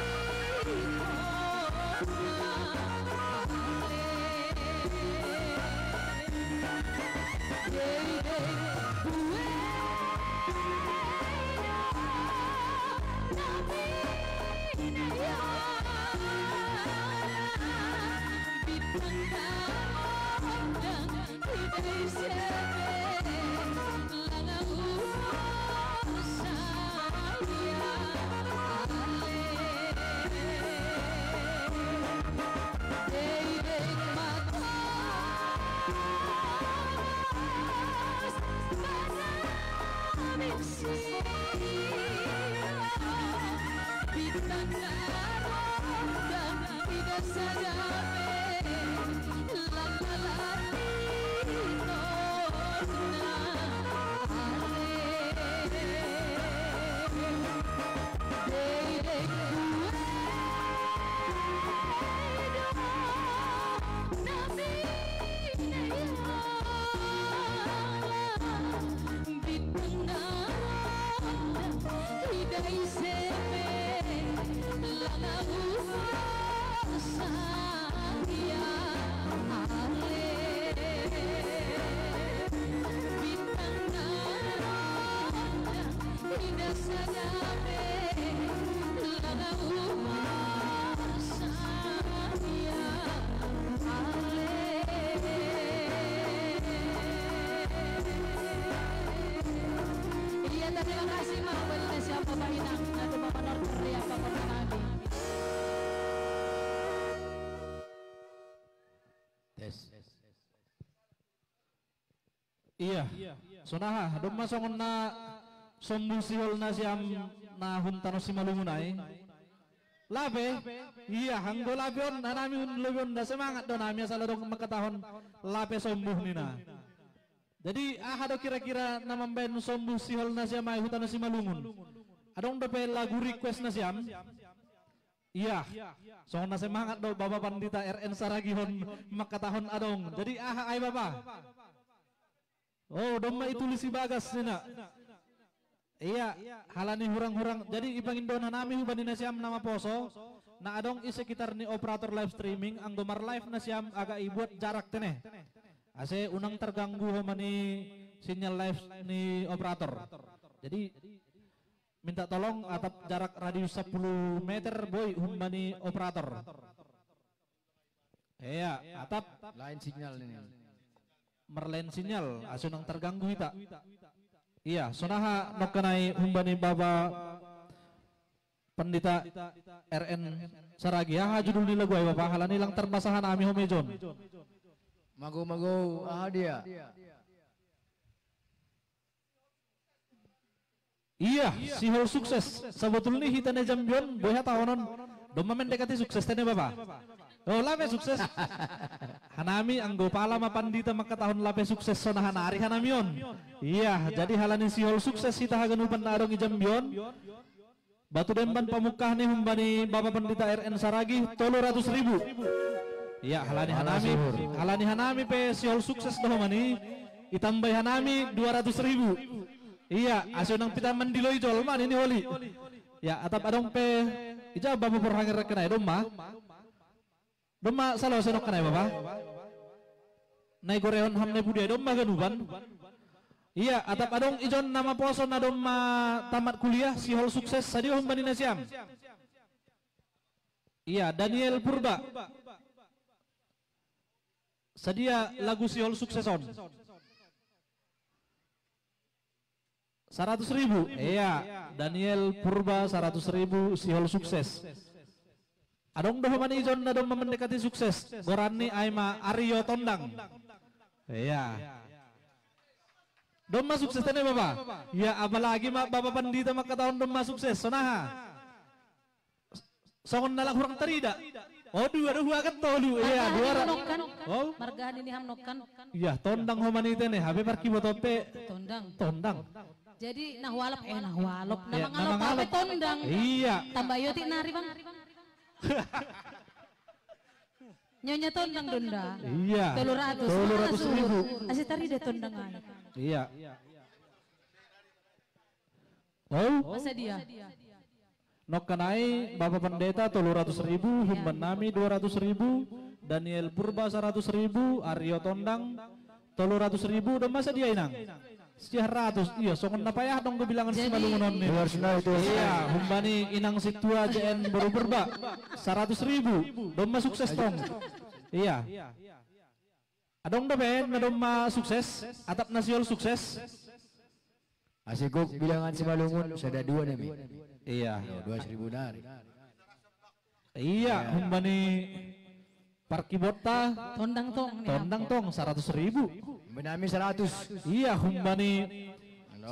Iya, terima kasih, Mak. Boleh siapa, Pak Inang? Atau Mama Nortria, Pak Kota Nami. Tes. Iya. Sonaha, domma songon na sombu sihol nasiam na hun tano Simalungun ai. Lape? Iya, anggo lape on, na nami hun lobi on, da semangat do nami asal adong mangkatahon lape sombu nina. Jadi aha do kira-kira na mambaen sombu sihol nasiam ai hu tano Simalungun? Adong dope lagu request nasiam? Iya, songon na semangat do Bapa Pandita R N Saragihon mangkatahon adong. Jadi aha ai Bapa? Oh, domma itulis i bagas nina. Iya, halani hurang-hurang. Jadi ipangindo hanami hubani nasiam na maposo, na adong i sekitar ni operator live streaming, anggo mar live nasiam agak ibuat jarak tene. Ase unang terganggu homa ni sinyal live ni operator. Jadi minta tolong atap jarak radius sepuluh meter boi humbani operator. Iya, atap. Lain sinyal ini. Merlain sinyal, ase unang terganggu hita. Iya, sonaha nongkanai humbani Bapa Pandita R N Saragi. Aha judul ni lagu ai Bapa? Halani lang terbasahan ami ho mejon. Mago-mago, aha dia? Iya, sihol sukses. Sabotulni hita na jambion, boi hatahonon, domma mendekati sukses tene Bapa. Oh, lape sukses. Hanami anggo pala ma pandita mangkatahon lape sukses sonaha nari hanami on. Iya, jadi halani sihol sukses hita haganupan na adong i jambion. Batu demban pamungkah ni humbani Bapa Pandita R N Saragi tolu ratus ribu. Iya, halani hanami, halani hanami pe sihol sukses do homa ni, itambai hanami dua ratus ribu. Iya, ase unang pita mandiloi jolma nini holi. Ya, atap adong pe ija Bapa Borhangir rekenai domma. Domma salo senok kanai Bapa. Nai gorehon ham nai pudiai domma ganuban. Iya, atap adong ijon na maposo na domma tamat kuliah sihol sukses sadia humbani nasiam. Iya, Daniel Purba. Sadia lagu sihol sukses on. Saratus ribu. Iya, Daniel Purba saratus ribu sihol sukses. Adong do homa ni ijon na domma mendekati sukses. Goranni ai ma Aryo Tondang. Iya. Domma sukses tene Bapa. Iya, apalagi ma Bapa Pandita mangkatahon domma sukses. Sonaha? Songon na lang hurang tarida. Oh, dua do huaget tolu. Iya, dua ra. Oh. Marga ni ham nongkan. Iya, Tondang homa ni tene, hape parkiboto pe. Tondang. Tondang. Jadi na hualap, eh na hualap. Na mangalop hape Tondang. Iya. Tambah yotik nari Bang. Nyonya Tondang donda. Iya. Tolu ratus. Tolu ratus ribu. Ase tarida Tondang ai. Iya. Oh. Masa dia? Nongkanai Bapa Pandita tolu ratus ribu, humbannami dua ratus ribu, Daniel Purba saratus ribu, Aryo Tondang tolu ratus ribu, domma sadia Inang? Sia ratus, iya songon na payah adong do bilangan Simalungun on ni. Iya, humbani Inang Sintua J N boru Purba saratus ribu, domma sukses tong. Iya. Adong dope na domma sukses, atap na sihol sukses. Ase gok bilangan Simalungun sada dua nami. Iya. Dua ratus ribu nari. Iya, humbani parkibonta. Tondang tong. Tondang tong saratus ribu. Humbani saratus. Iya, humbani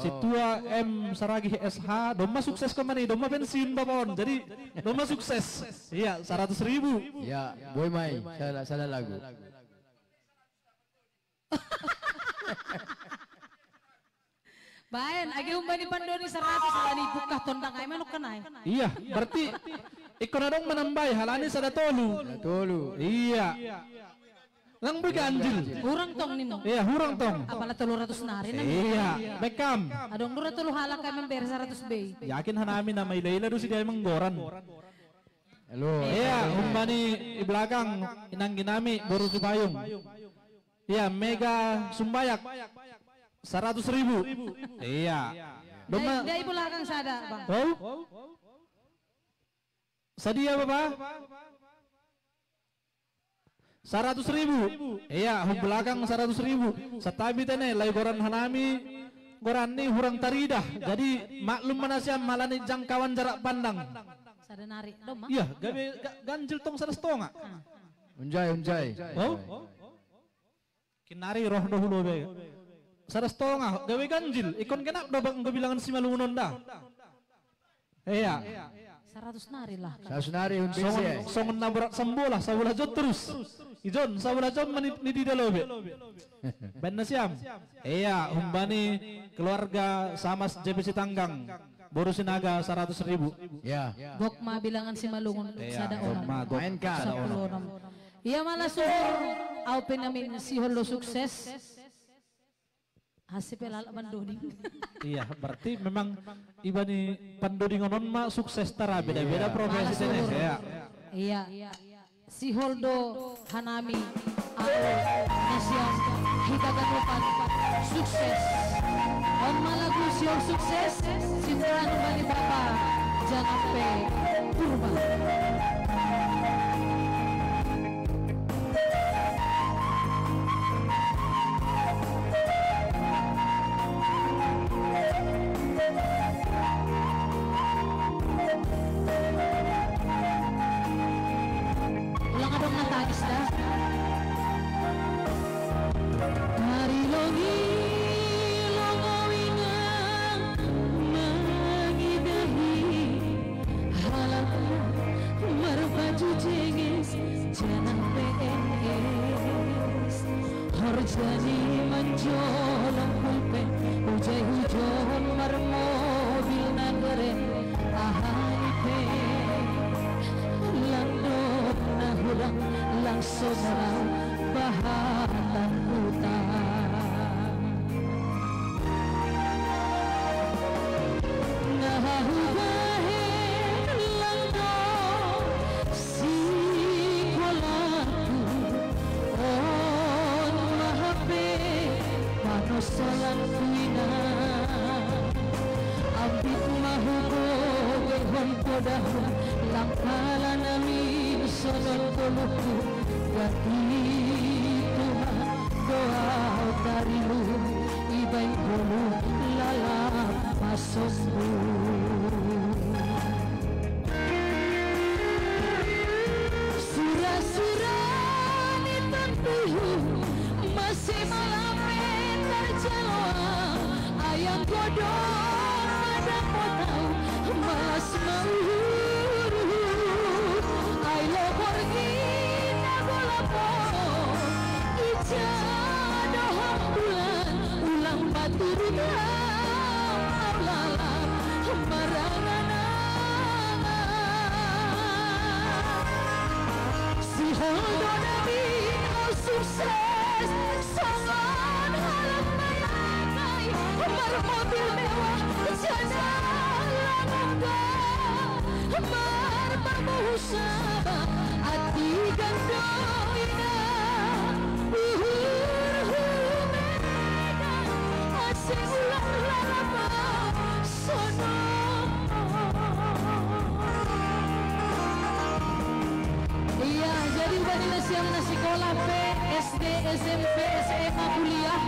Sintua M Saragih S H, domma sukses homa ni, domma pensiun Bapa on. Jadi domma sukses. Iya, saratus ribu. Iya, boi ma i, sada lagu. Baen, age humbani pandoni saratus, halani bungkah Tondang ai manuk kanai. Iya, berarti ingkon adong manambai, halani sada tolu. Tolu. Iya. Lang boi ganjil. Hurang tong ninna. Iya, hurang tong. Apala tolu ratus nari na. Iya, baen ma. Adong do ra tolu halak ai mambere saratus be i. Yakin hanami na maila-ila do sidea manggoran. Halo. Iya, umbani di belakang, inang ginami, boru Cipayung. Iya, Mega Sumbayak, seratus ribu. Iya. Doma. Dari, dari belakang sada, Bang. Oh? Sadia, Bapak? Saratus ribu. Iya, hum belakang saratus ribu. Satabi tene, lai goran hanami, goran ni hurang taridah. Jadi, maklum ma nasiam, halani jangkauan jarak pandang. Sada nari, doma. Iya, gabe ga-, ganjil tong sada stonga. Ah. Unjai, unjai. Oh? Kinari roh do hulo be. Sada stonga, gabe ganjil. Ikon genap do bang, gabe bilangan Simalungun on da. Iya. Saratus nari lah. Saratus nari unjai. Songon, songon na borat sambola, sabola jon terus. Ijon, sabola jon ma ni, ni dida lobe. Baen nasiam. Iya, umbani keluarga Samas J P Sitanggang. Boru Sinaga saratus ribu. Ya. Gok ma bilangan Simalungun, iya, sada gok onom. Ma, gok. Mainkan. Sada onom. Sapuluh onom. Iya, malah suhur, au pe namin sihol do sukses. Hasi pe lala pandoding. Iya, berarti memang ibani pandodingon on ma sukses tara, beda-beda, iya, profesi. Malah tene, suhur. Iya. Iya. Sihol do hanami, au nasiam hita ganupan sukses. On ma lagu sihol sukses, simpahan umbani Bapa Janampe Purba. Ulang adong na tangis da. Ari longi-longi au inang mangidahi halak marbaju jenges, janah P N S. Horja ni manjolom pulpen, ujai hujon marmobil na keren, aha i pe. Lang dok na hurang, lang so morau bahatan huta. Na hubahen lang do sikolahku, on ma hape panosolangku, inang. Ambit ma hubogehon podahon, lang pala namin sonon ngoluhku, gati Tuhan do au tarilum, ibaen ngolu lalap pasombu. Sura-sura ni tonduhu, mase ma lape tarjalo au, ai anggo dong na dapot au, malas ma uhurhu. Ai lo borngin na golap on, ija do hambulan, ulang ma turut au lalap marangan-angan. Sihol do namin au sukses songon halak mayakai, marmobil mewah, janah lang ongga, marpamuhu saba, antigan do inang, uhurhu Medan, ase ulang lalap au sonon. Iya, jadi umbani nasiam na sikola pe, S D, S M P, S M A, kuliah,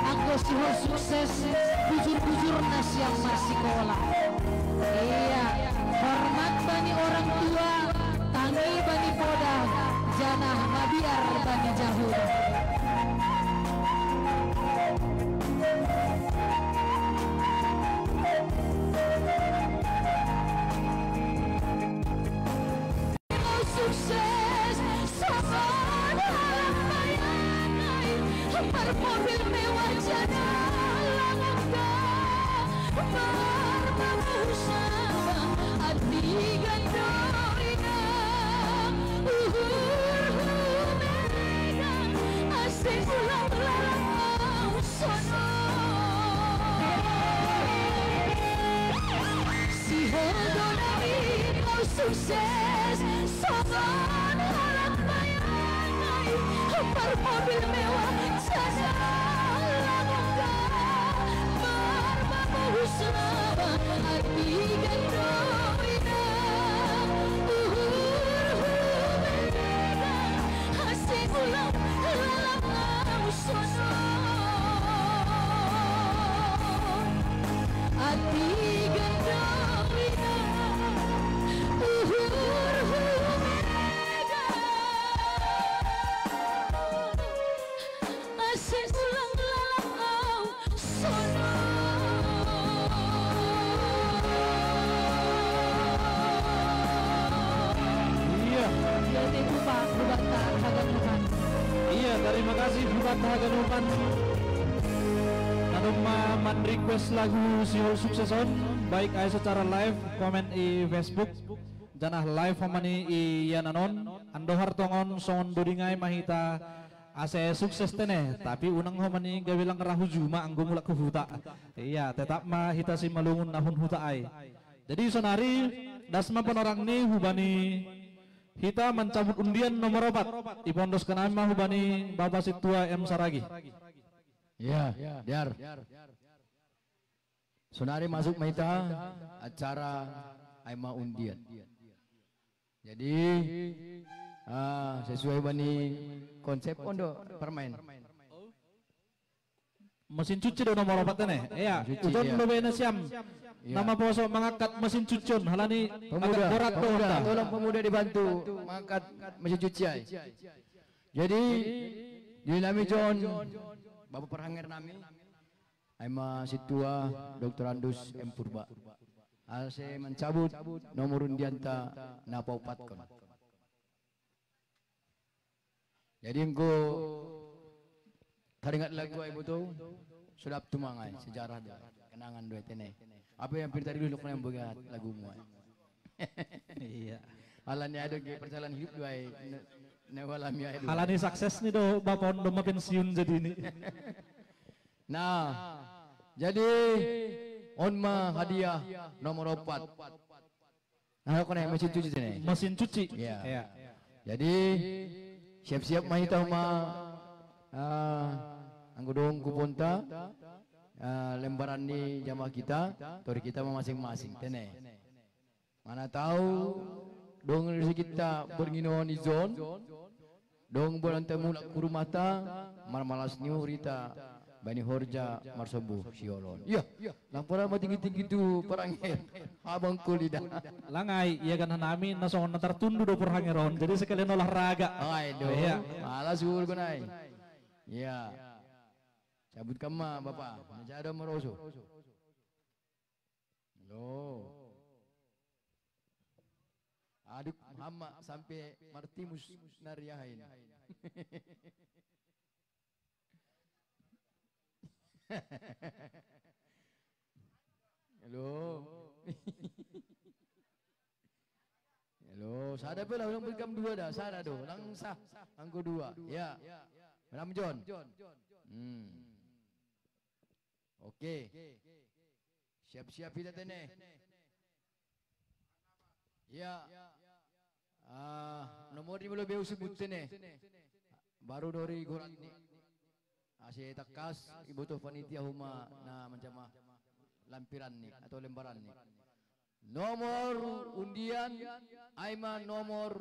anggo sihol sukses, bujur-bujur nasiam marsikola. Iya, hormat bani orang tua, tangi bani poda, janah mabiar bani jahoba. Sukses, songon halak mayakai, marmobil mewah, janah lang ongga, marpamuhu saba, antigan do inang, uhurhu Medan, ase ulang lalap au sonon. Sihol do namin au sukses Songon halak mayangai, bermobil mewah, janda langka, bermabau sabar, ati gandong inang, uhur hubeda, asing ulang lalang sono. Ati gandong inang, uhur hubeda, asing ulang lalang sono. Iya. Iya, itu Pak, hubata haganupan. Iya, terima kasih buat haganupan. Na domma man-request lagu sihol sukses on, baik ai secara live, komen i Facebook, janah live homani i yanan on, andohar tongon songon doding ai ma hita ase sukses tene, tapi unang homani gabe lang ra hu juma anggo mulak hu huta. Iya, tetap ma hita Simalungun na hun huta ai. Jadi sonari das ma panorang ni hubani hita mancabut undian nomor opat. Ipondos hanami ma hubani Bapa Sintua M Saragih. Iya, Diar. Sonari masuk ma hita acara ai ma undian. Jadi ah, sesuai bani konsep on do permain. Mesin cuci do nomor opat ne. Iya, Mesin cuci, ujon iya. do be nasiam. Iya. Na maposo mangangkat mesin cuci on, halani Pemuda, agak borat do pemuda, hita. Tolong pemuda dibantu mengangkat mesin cuci ai. Jadi di nami John, Bapak Perhanger nami, ai ma Sintua Doktor Andus M Purba. Ase mancabut nomor undianta na paopatkon. Jadi enggo taringat lagu ai boto, so dap tumang ai, sejarah do, kenangan do ai tene. Apa yang pintar dulu kena boga lagumu ai. Iya. Halani ai do ge perjalanan hidup do ai, ne- ne walami ai do. Halani sukses ni do Bapa on do ma pensiun jadi ni. Nah, jadi on ma hadiah nomor opat. Nah, kau mesin cuci sini. Mesin cuci. Iya. Iya. Jadi siap-siap ma hita ma ah, anggo dong kuponta ah, lembaran ni jamaah kita, tori kita ma masing-masing tene. Mana tahu dong rezeki kita bernginon izon. Dong bolanta mulak ku rumahta, marmalas ni uhurita bani horja marsombu siolon. Iya, lampora ma tinggi-tinggi tu Perhanger. Abang kulidah. Langai, ia kan hanami na songon na tartundu do Perhanger on. Jadi sekalian olahraga. Ai do. Iya. Malas uhur gonai. Iya. Cabut kama Bapak. Najado maroso. Lo. Aduk hama sampai martimus nariahain. Halo. Halo, sada pe lah, ulang berkam dua dah, sada do, langsah anggo dua. Ya. Menam John. Hmm. Oke. Siap-siap hita tene. Ya. Ah, nomor ni molo beu sebut tene. Baru dori gorat ni. Ase tangkas iboto panitia homa na manjama lampiran ni atau lembaran ni. Nomor undian ai ma nomor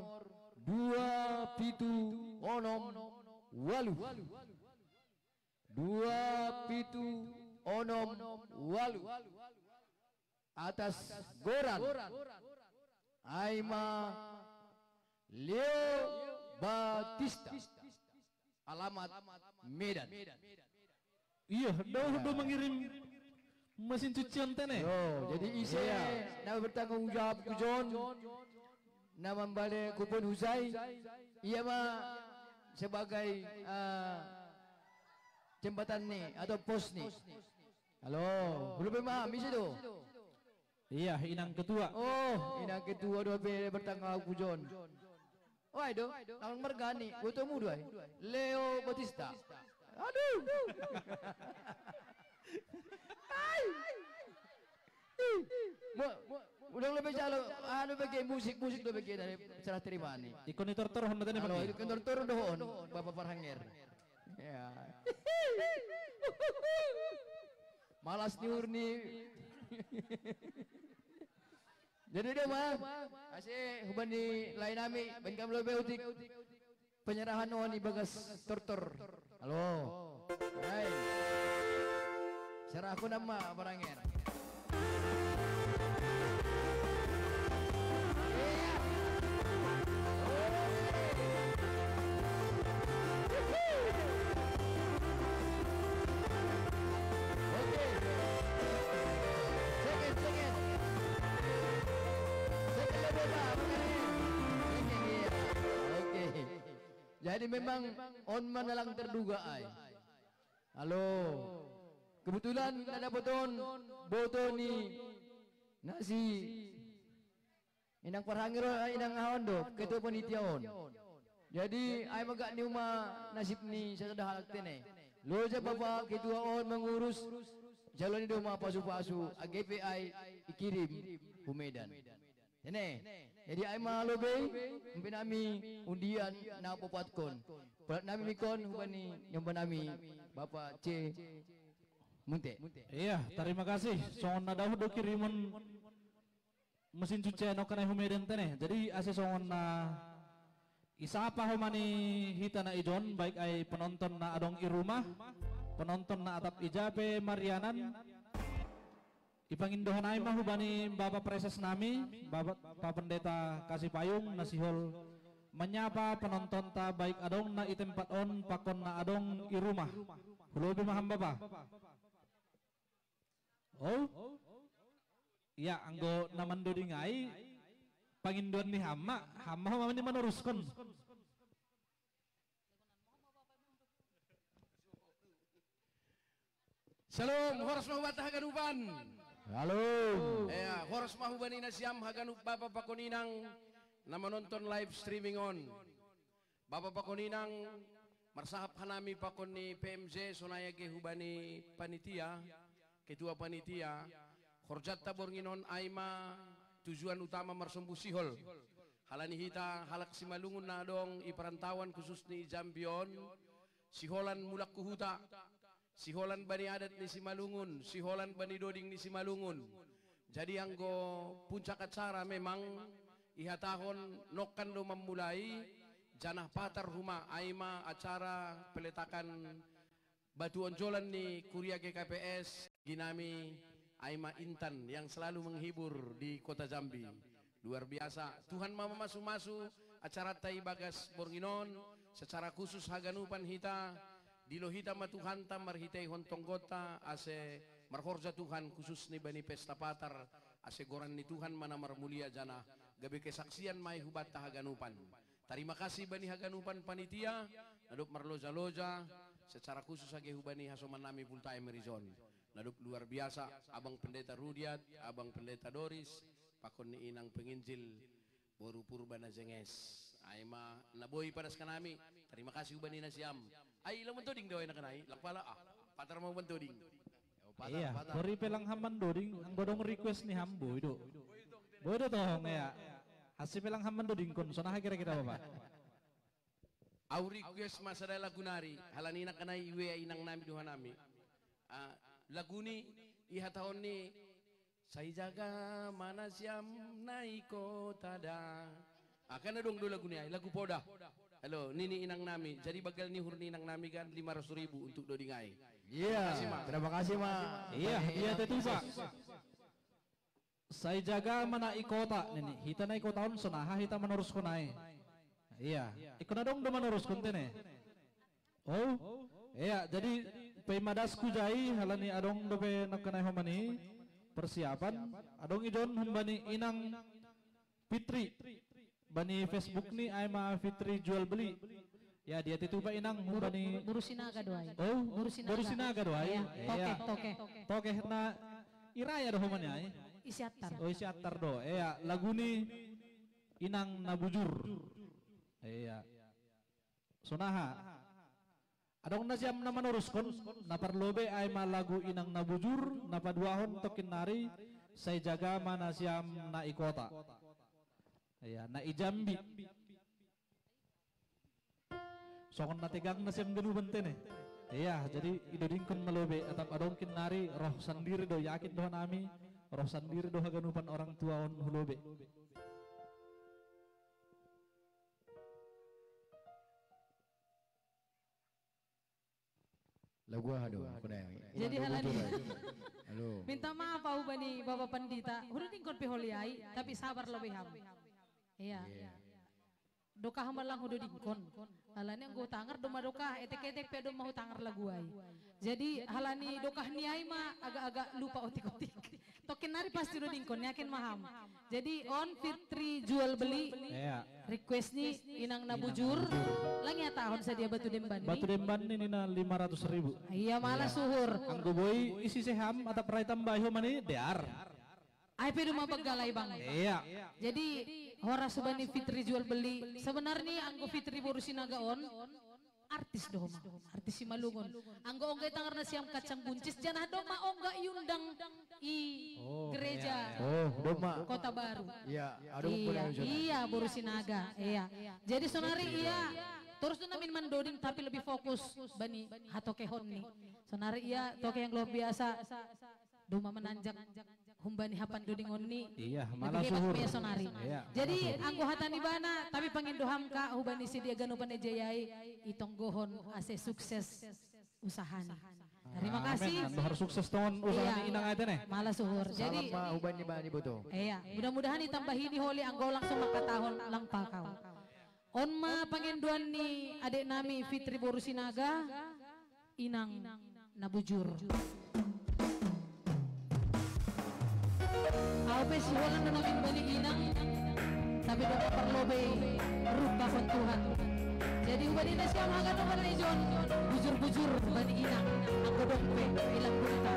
dua pitu onom walu. Dua pitu onom walu. Atas goran ai ma Leo Batista. Alamat Medan. Iya, do do mengirim mesin cucian tene. Yo, jadi ise na bertanggung jawab ku John na mambale kupon husai, ia ma sebagai ah, jembatan ni atau pos ni. Halo, belum memahami sih do. Iya, inang ketua. Oh, inang ketua do pe bertanggung jawab ku John. Wai do, nang mergani, botomu do ai. Leo Batista. Aduh. Ai. Mo, ulang lebih jalo, anu bagi musik, musik lebih dari serah terima ni. Ikon itu terus honda tadi Halo, pakai. Ikon terus doon, Bapak Parhanger. Ya. Malas ni urni. Jadi dia mah, asih hubani lain ami, bengkam lebih utik. Penyerahan on ibagas tortor. Halo. Hai. Serah aku nama Paranger. Oke. Second, second. Second level, Pak. Bukan ini. Second, iya. Oke. Jadi memang on manalang terduga ai. Halo. Kebetulan ada boton, boton ni nasi. Inang Parhangiro, inang Ahondo, ketua panitia on. Jadi ai magak ni uma nasib ni sada halak tene. Loja bapa ketua on mengurus jalani doma pasu-pasu A G P I ikirim hu Medan. Tene. Jadi ai ma lobe, mpe nami undian na popatkon. Pelat nami mikon hubani nyomba nami Bapak C Munte. Iya, terima kasih. Songon na dahu do kirimon mesin cuci eno kena hu Medan tene. Jadi ase songon na isapa homa ni hita na ijon, baik ai penonton na adong i rumah, penonton na atap i ja pe marianan. Ipangindohon ai ma hubani Bapa Preses nami, Bapa Pendeta Kasih Payung, na sihol manyapa penontonta baik adong na i tempat on pakon na adong i rumah. Hulobi ma ham Bapa. Oh? Ya, anggo na mandoding ai pangindoan ni ham ma, ham ma homa ni manoruskon. Shalom, horas ma hubanta haganupan. Halo. Ya, horas ma hubani nasiam haganup bapa pakon inang na manonton live streaming on. Bapa pakon inang, marsahap hanami pakon ni P M J sonai age hubani panitia, ketua panitia, horjanta borngin on ai ma tujuan utama marsombu sihol. Halani hita halak Simalungun na adong i parantauan khusus ni Jambi on, siholan mulak hu huta, siholan bani adat ni Simalungun, siholan bani doding ni Simalungun. Jadi anggo puncak acara memang ihatahon nongkan do mamulai, janah patar huma ai ma acara peletakan batu onjolan ni Kuria G K P S, ginami ai ma Intan yang selalu menghibur di kota Jambi. Luar biasa. Tuhan ma mamasu-masu acaranta ibagas borngin on, secara khusus haganupan hita, dilo hita ma Tuhanta marhiteihon tonggonta, ase marhorja Tuhan khusus ni bani pesta patar, ase goran ni Tuhan ma na marmulia janah gabe kesaksian ma i hubanta haganupan. Tarima kasih bani haganupan panitia, na dob marloja-loja, secara khusus age hubani hasoman nami full time rizon. Na dob luar biasa, abang pendeta Rudiat, abang pendeta Doris, pakon ni inang penginjil, boru Purba na jenges. Ai ma na boi padaskan nami, tarima kasih hubani nasiam. Ai lam mantoding do ai na kenai, lam pala ah, patar ma mantoding. Iya, hori pe lang ham mandoding, anggo dong request ni ham boi do. Boi do tohong ya. Hasi pe lang ham mandodingkon, sonaha kira-kira Bapa? Au request ma sada lagu nari, halani na kenai iwe inang nami doha nami. Ah, lagu ni ihatahon ni sai jaga ma nasiam na i kota da. Ah, kan adong do lagu ni ai, lagu poda. Halo, nini inang nami. Jadi bagal ni uhur ni inang nami kan lima ratus ribu untuk doding ai. Iya, terima kasih ma. Iya, iya tentu Pak. Sai jaga ma na i kota nini. Hita na i kota on sonaha hita manoruskon ai. Iya, ingkon adong do manoruskon tene. Oh, iya, jadi paima das hujai halani adong dope nangkanai homa ni persiapan, adong ijon humbani inang Fitri. Bani Facebook ni ai ma Fitri jual beli. Ya, dia titu pa inang humbani Muru Sinaga do ai. Oh, Muru Sinaga do ai. Iya, toke, toke. Toke na iraya do homa ni ai. Isi atar. Oh, isi atar do. Iya, lagu ni inang na bujur. Iya. Sonaha. Adong nasiam na manoruskon, na parlobe ai ma lagu inang na bujur, na paduahon tongkin nari, Sai jaga ma nasiam na i kota. Iya, na i Jambi. Songon na tegang nasiam ganupan te ne. Iya, jadi idodingkon na lobe, atap adong kin nari roh sandiri do, yakin do hanami, roh sandiri do haganupan orang tua on hu lobe. Lagu aha do, aku nai. Jadi halani. Halo. Minta maaf au bani Bapak Pandita. Hudodingkon pe holi ai, tapi sabar lobe ham. Iya. Iya. Dokah ma lang hudodingkon. Halani anggo hutangar do ma dokah, etek-etek pe do ma hutangar lagu ai. Jadi halani dokah ni ai ma agak-agak lupa otik-otik. Tokin nari pasti hudodingkon, yakin ma ham. Jadi on Fitri jual beli. Iya. Request ni inang na bujur. Lang ihatahon sadia batu demban ni. Batu demban ni nina lima ratus ribu. Iya, malas suhur. Anggo boi isi seham atap rai tambahi ho mani dear. Ai pe do ma begal ai bang. Iya. Jadi horas bani Fitri jual beli. Sebenarnya anggo Fitri boru Sinaga on artis do ma, artis Simalungun. Anggo ongga itangar nasiam kacang buncis, janah do ma ongga iundang i gereja. Oh, do ma. Kota Baru. Iya, adong. Iya, boru Sinaga. Iya. Jadi sonari ia torus do namin mandoding tapi lebih fokus bani hatokehon ni. Sonari ia toke yang luar biasa. Do ma mananjak humbani hapan dodingon ni. Iya, malas suhur. Sonari. Iya. Jadi anggo hata ni bana, tapi pangindo ham ka hubani sidia ganupan ejai ai, itonggohon ase sukses usahani. Terima kasih. Amin. Harus sukses ton usaha ni inang ai te ne. Malas suhur. Jadi hubani bana ni boto. Iya, mudah-mudahan itambahi ni holi anggo langsung mangkatahon lang pakau. On ma pangindoan ni adek nami Fitri boru Sinaga. Inang na bujur. Au pe siholan do namin bani inang, tapi do parlobei rupa kon Tuhan. Jadi hubani nasiam haganupan ni jon, bujur-bujur bani inang, anggo dong pe ilang gurita.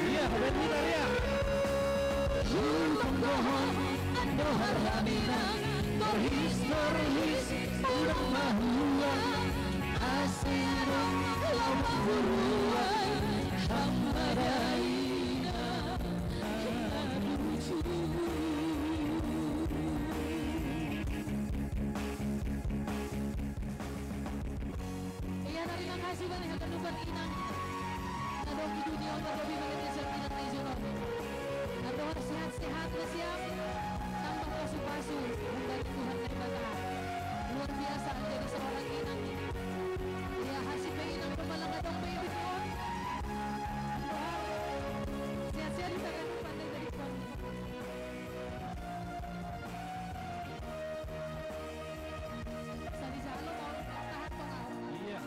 Iya, band kita, iya. Ulok dohon, andohar haminang, torhis, torhis, ulang mahuang, ase adong, lau mangguruan, hamba daina, hamba lucu. Iya, terima kasih banyak haganupan inang. Adong di dunia, terlebih banyak desa inang di Jolo. Sehat na siap, tambah pasu-pasu dari Tuhan Naibata. Luar biasa jadi seorang inang. Ya, hasib pe inang pe malang adong pe betul. Sehat-sehat di tangan pandai dari Tuhan. Sadi jalo mau tahan to kau. Iya.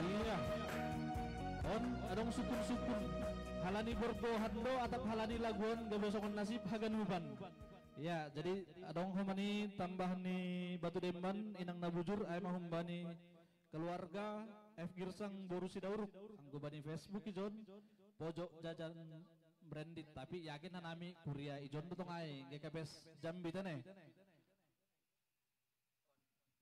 Iya. On, adong sukun-sukun. Halani borgo hando atap halani laguon gabosongon nasib haganupan. Ya, jadi adong homani tambah ni Batu Demban, inang na bujur, ai ma humbani keluarga F Girsang boru Sidauruk, anggo bani Facebook ijon, pojok jajan branded, tapi yakin hanami kuria ijon do tong ai, G K P S Jambi tene.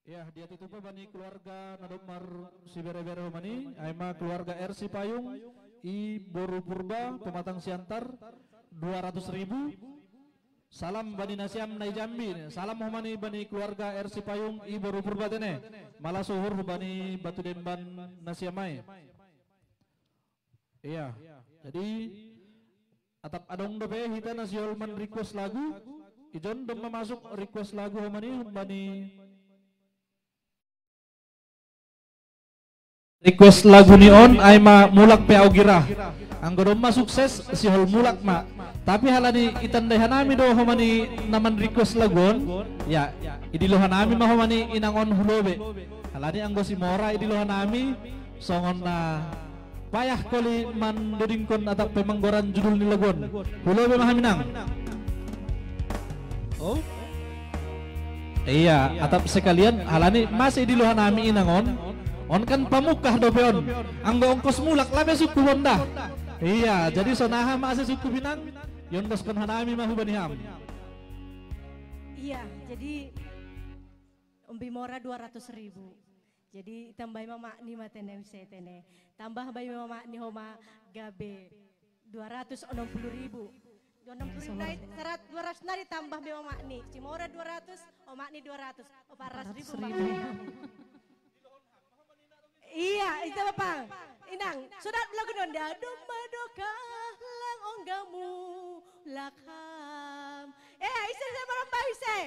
Ya, dia tutup bani keluarga na domar si bere-bere homani, ai ma keluarga R Sipayung, i boru Purba, Pematang Siantar, dua ratus ribu. Salam bani nasiam na i Jambi. Salam homani bani keluarga R Sipayung i boru Purba tene. Malas uhur bani Batu Demban nasiam ai. Iya. Jadi atap adong dope hita na sihol man request lagu. Ijon domma masuk request lagu homani humbani. Request lagu ni on ai ma Mulak pe au gira. Anggo domma sukses sihol mulak ma. Tapi halani itandai hanami do homani na man request lagu on. Ya, idilo hanami ma homani inang on hu lobe. Halani anggo si Mora idilo hanami songon na payah koli mandodingkon atap pe manggoran judul ni lagu on. Hu lobe ma hami nang. Oh. Iya, atap sekalian halani mase idilo hanami inang on. On kan pamungkah dope on. Anggo ongkos mulak lape sungkup on da. Iya, jadi sonaha mase sungkup inang. Iondoskon hanami ma hubani ham. Iya, jadi Umbi Mora dua ratus ribu. Jadi tambai ma Mak Ni ma tene use tene. Tambah bai ma Mak Ni homa gabe dua ratus onom pulu ribu. Dua onom pulu ribu nai, serat-, dua ratus nai tambah be ma Mak Ni. Si Mora dua ratus, o Mak Ni dua ratus. O, empat ratus ribu, Mak. Iya, itu Bapak. Inang, sudah lagu nonda. Domba doka lang onggamu lakam. Eh, ise, ise, barang bayu, ise.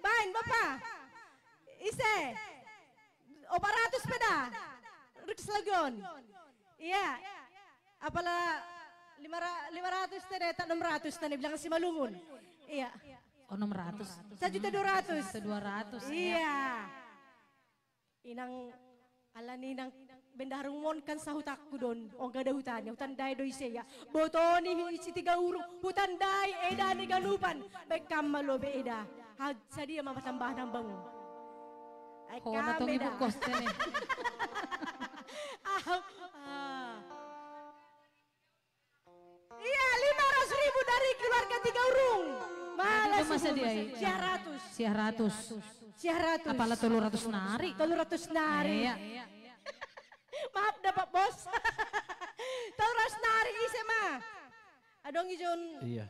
Bain, Bapak. Ise. Opat ratus peda. Riks lagu on. Iya. Apala Lima ra-, lima ratus tene, tak enam ratus tene, bilang Simalungun. Iya. Oh, enam ratus. Satu juta dua ratus. Satu dua ratus, iya. Iya. Inang, ala ni inang bendaharung mon kan sahutakku don. Ongga da hutanya, hutandai do ise ya. Botoni hi isi tiga urung, hutandai eda ni ganupan. Baik kam malo be eda. Ha, sadia ma patambahan hambamu. Ai, ho, na kam tong eda. Ibu kos tene. Ah, ah. Iya, lima ratus ribu dari keluarga Tiga Urung. Malah itu masa subuh dia, masa iya. Sia ratus. Sia ratus. Sia ratus. Apalah tolu ratus nari. Tolu ratus nari. Iya. Maaf dah, Pak Bos. Tolu ratus nari ise ma. Adong ijon. Iya.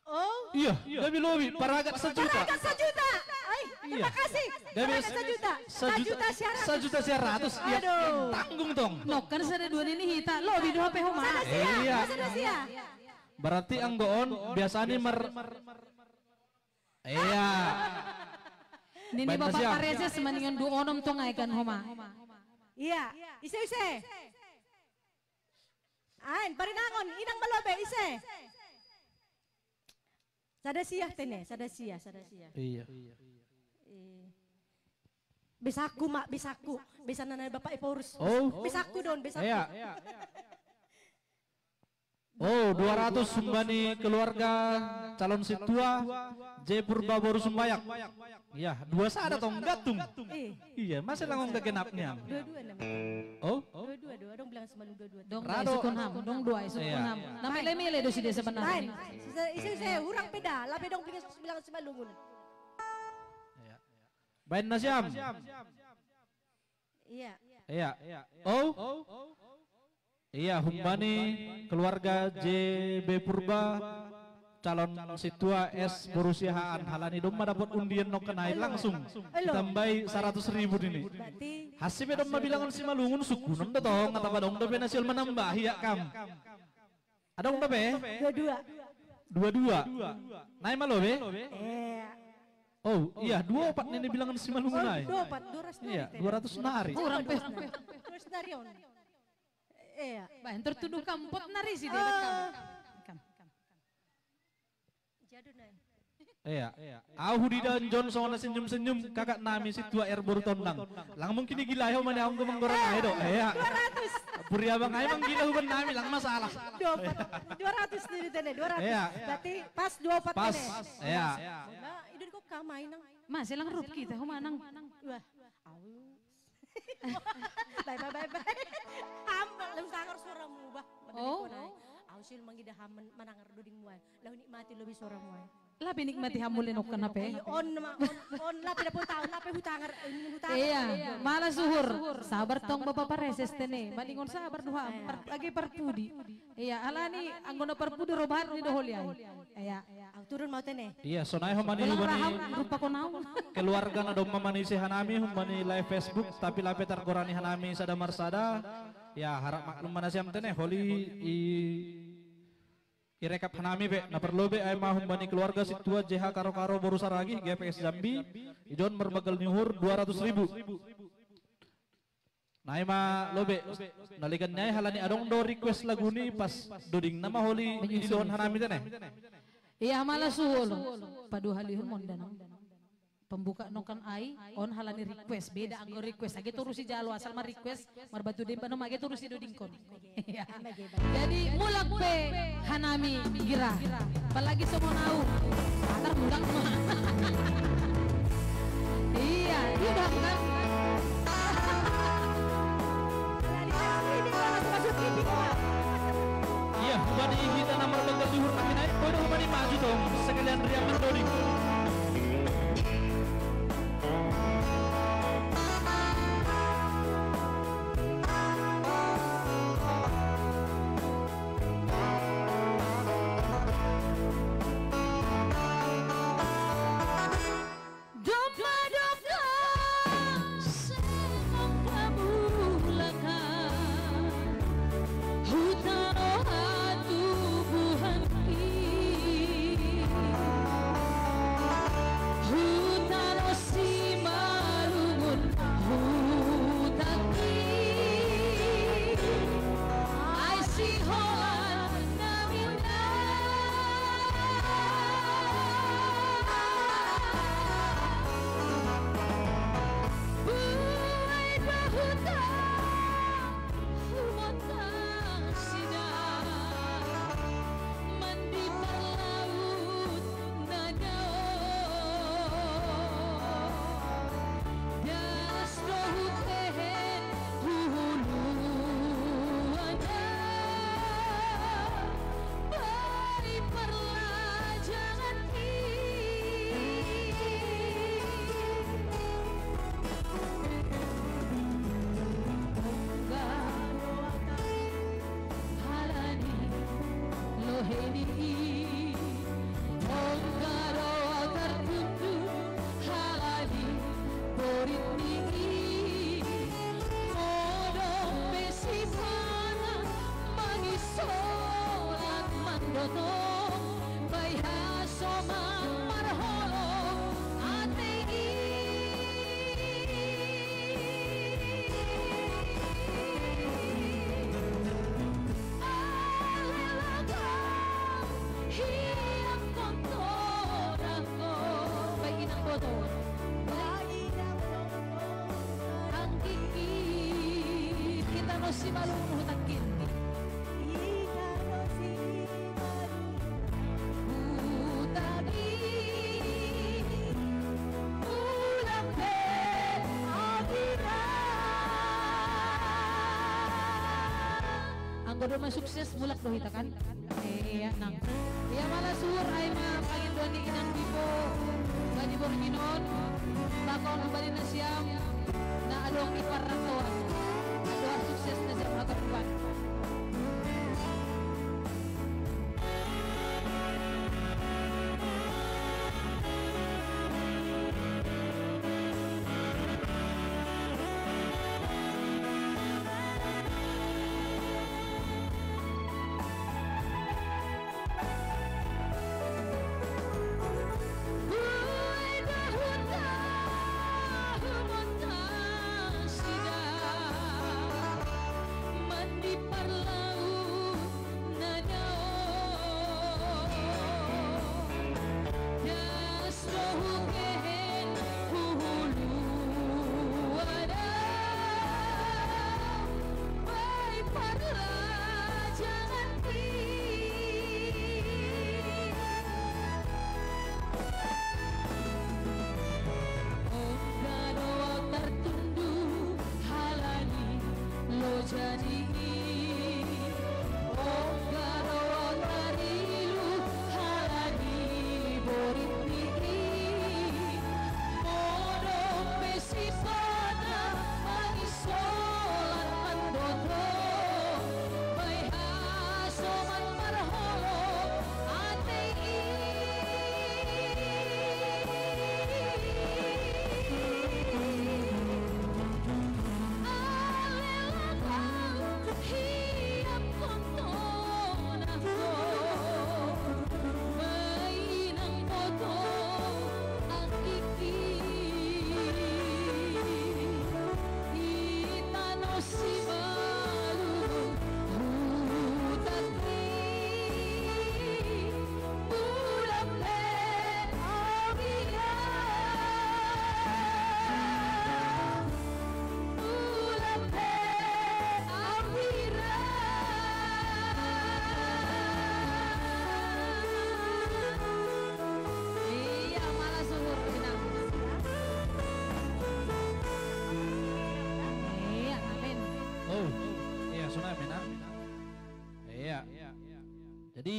Oh. Iya, gabe lobi, paragat sajuta. Paragat sajuta. Ai, iya. Terima kasih. Gabe paragat sajuta. Sajuta, sajuta sia ratus. Sajuta sia ratus. Iya. Aduh. Tanggung tong. Nok kan sada dua nini hita, lobi do H P homa. Sada sia, iya. Sada sia. Berarti anggo on biasanya mer-, iya. Nini bapak pareses maningon du onom tong ai kan homa. Iya. Ise, ise. Ain, parinangon, inang malobe, ise. Sada sia tene, sada sia, sada sia. Iya. Eh. Besaku, Mak, besaku. Besana na bapak Eporus. Oh. Besaku don, besaku. Iya. Oh, dua ratus sumbani keluarga calon situa J Purba boru Sumbayak. Iya, dua sada tong gatung. Eh. Iya, masih langung ke genapnya. Dua-dua nama. Oh? Dua-dua, dua. Dong bilang Simalung dua-dua. Dong dua isukun ham, dong dua isukun ham. Iya. Nah, mele-mele do si desa benar. Lain. Ise, ise, ise, urang peda, lape dong bilang, bilang Simalungun. Iya. Bain nasiam. Iya. Iya. Oh? Iya, humbani keluarga J B Purba, calon situa S boru Siahaan, halani domma dapat undian nokkenai langsung. Elo. Ditambai saratus ribu nini. Berarti hasi pe domma bilangan Simalungun sukunon do tong, atau padong dope nasiol manambahi ya kam. Adong dope? Dua-dua. Dua-dua. Nai malobe? Eh. Oh, iya, dua opat nini bilangan Simalungun ai. Dua opat, dua ratus nari. Iya, dua ratus nari. Kurang pe. Dua ratus nari on. Iya. Bah, yang tertuduh kampot nari si dia rekam. Rekam. Jadu nai. Iya. Au hudida John songona senyum-senyum kakak nami situa R boru Tondang. Lang mungkin gila yo mana anggo manggorang ai do. Iya. Dua ratus. Puri abang ai manggila huban nami lang masalah. Dua opat. Dua ratus nini tene, dua ratus. Iya. Berarti pas dua opat tene. Pas. Iya. Nah, idun kok kamai nang. Mas, elang rup kita, humanang. Wah, au. Bye, bye, bye, bye. Ham, langsung sangar suaramu, bah. Oh. Au sil manggida ham manangar doding muai. Lau nikmati lobi suaramu ai. Lape nikmati ham mule nokkan ape? Ai, on ma, on, on, lape dapot taon, lape hutangar, eh, hutangar. Iya, malah suhur. Sabar tong bapak pareses tene. Maningon sabar duha, agi parpudi. Iya, alani anggona parpudi robahat ni doholi ai. Iya. Au turun mau tene. Iya, sonai homani hubani. Rupa konau. Keluarga na domma manise hanami humbani live Facebook, tapi lape targorani hanami sada marsada. Ya, harap maklum manasiam tene, holi i, irekap hanami pe, na perlu be ai ma humbani keluarga situa J H Karo Karo boru Saragi, G P S Jambi, ijon marbagal ni uhur dua ratus ribu. Nai ma lobe, naligan nai halani adong do request lagu ni pas doding nama holi menyusul. Di dohon hanami tene. Iya, malah suhul. Paduhalihon mondanang. Pembuka nongkan ai, on halani request, beda anggo request. Age torusi jalo asal ma request, marbatu demba no age torusi dodingkon. Iya. Jadi mulak pe hanami gira. Apalagi songon au. Atar mulak ma. Iya, dia bahkan. Iya, humbani hita na marbagas ni uhur nami nai, podo humbani maju tong, sekalian riang mandoding. Domba-domba senang pamulakan, hutano hatubuhanki. Angkiki, kita no si balung hutangkin. Hutagi, ulang pe, agira. Anggo domma sukses, mulak do hita kan? Iya, nang. Iya, mala suhur, ai ma pangindo ni inang Bipo, bani borngin on, pakon bani nasiam, na adong i parrantoan. Dohot sukses nasiam, hatorban. Jadi, oh, garo tarilu halani borit ni i. Modom pe sipata mangisolan mandoto, bai hasoman marholong ate i. Iya, mala suhur, Inang. Iya, amin. Oh, iya, sonai ma, Inang. Iya. Jadi,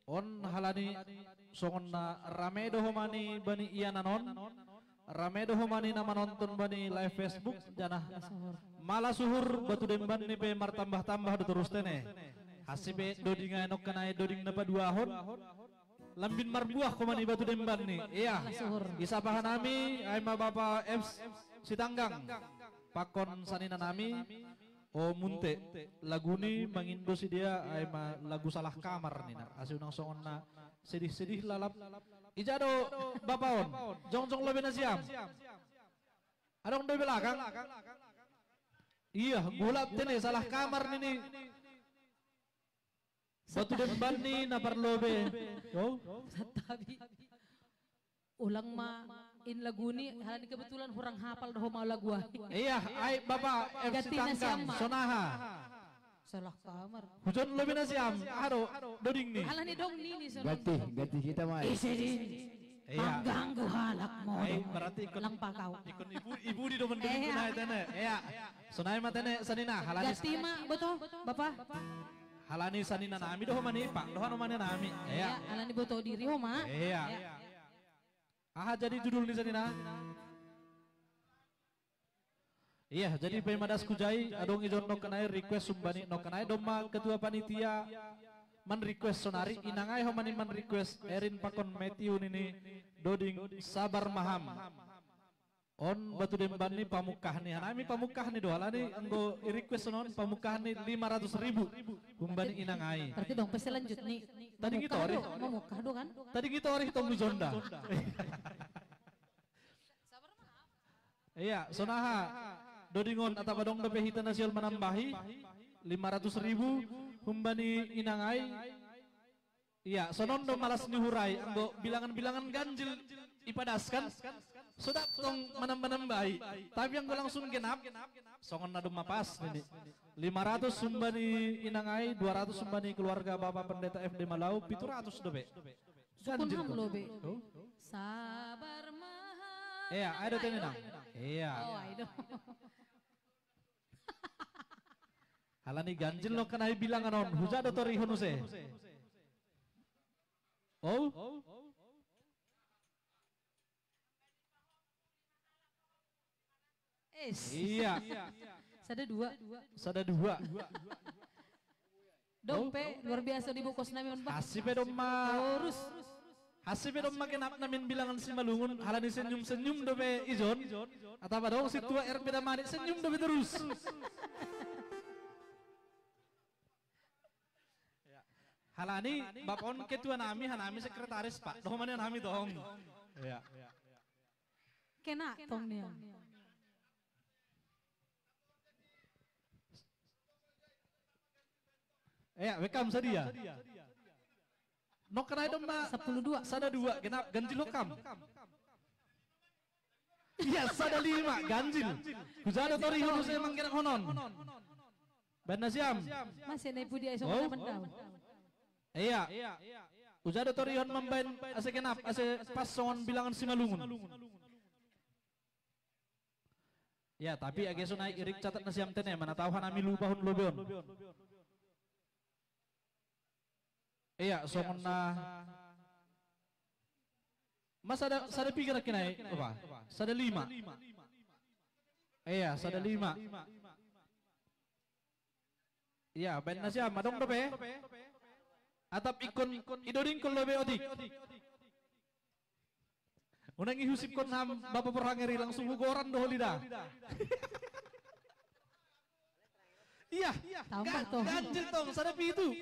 on halani songon na rame do homa ni bani ianan on, rame do homa ni na manonton bani live Facebook, janah mala suhur batu demban ni pe martambah-tambah do torus tene. Hansi pe doding ai nongkan ai doding na paduahon. Lambin marbuah homa ni batu demban ni. Iya. Mala suhur. Isapa hanami, ai ma Bapa Eps Sitanggang. Pakon saninanami, O Munte, lagu ni mangindo sidea ai ma lagu Salah Kamar ninna, ase unang songon na sedih-sedih lalap. Ija do bapa on, jongjong lobi nasiam. Adong do i belakang. Iya, golap tene, Salah Kamar nini. Batu demban ni na parlobe. Yo. Santabi. Ulang ma in lagu ni, halani kebetulan hurang hapal do homa lagu ai. Iya, ai Bapa Eps Sitanggang, sonaha. Salah Kamar. Hujon lobi nasiam, aha do doding ni. Halani dong nini sonon. Ganti, ganti hita ma. Ise din. Iya. Mangganggu halak modom. Ai, berarti ikut, lang pakau. Ikut ibu, ibu di domen doding. Iya. Sonai tene. Iya. Sonai ma tene sanina, halani. Ganti ma, boto, Bapa. Halani saninanami do homa ni, Pak, do homa ninami. Iya. Iya, halani boto diri homa. Iya. Iya. Aha jadi judul ni sanina? Iya, jadi pe ma das hujai, adong ijon nongkan ai request humbani nongkan ai, domma ketua panitia man request sonari, inang ai homa ni man request, Erin pakon Matthew nini, doding Sabar Maham. On batu demban ni pamungkah ni, hanami pamungkah ni do, halani anggo i request on pamungkah ni lima ratus ribu humbani inang ai. Berarti dong pe selanjut ni. Tadi ngito ari. Mamungkah do kan? Tadi ngito ari tong jonda. Iya, sonaha. Doding on atap adong dope hita na siol manambahi lima ratus ribu humbani inang ai. Iya, sonon do malas ni hurai, anggo bilangan-bilangan ganjil. ipadaskan, sudah tong manambah-nambahi. Tapi anggo langsung genap, songon na domma pas nini. Lima ratus humbani inang ai, dua ratus humbani keluarga Bapak Pendeta F D Malau, pitu ratus dope. Sukun ganjil ham lobe. Sabar mahal. Iya, ayo tene nang. Iya. Oh, ayo. Halani ganjil nokkan ai bilangan on, huja do torihon use. Oh? Es. Iya. Sada dua. Sada dua. Dong pe luar biasa di bukos nami on, Bang. Asi pe domma. Terus. Asi pe domma genap namin bilangan Simalungun, halani senyum-senyum dope ijon. Atau pada si tua R P Damani senyum dope terus. Ya. Halani bapon ketua nami, hanami sekretaris, Pak. Doh mana nami tong. Ya. Kena tong nih. Ya, welcome sadia. Nokkan ai domma sepuluh dua. Sada dua, genap ganjil hokam. Iya, sada lima ganjil. Huja do torihon use manggenap honon. Baen nasiam. Masih nai pudi ai songon bendau. Iya. Huja do torihon mambaen ase genap, ase pas songon bilangan Simalungun. Ya, tapi age sonai irik catat nasiam tene, mana tahu hanami lupahon lobeon. Iya, songon na. Mas sada, sada piga nangkin ai, apa? Sada lima. Iya, sada lima. Iya, baen nasiam, adong dope. Atap ingkon, idodingkon lobe otik. Unang ihusipkon ham, Bapak Porhanger i langsung hugoran do holi da. Iya, tambah ga-, tong. Ganjil tong, sada pitu.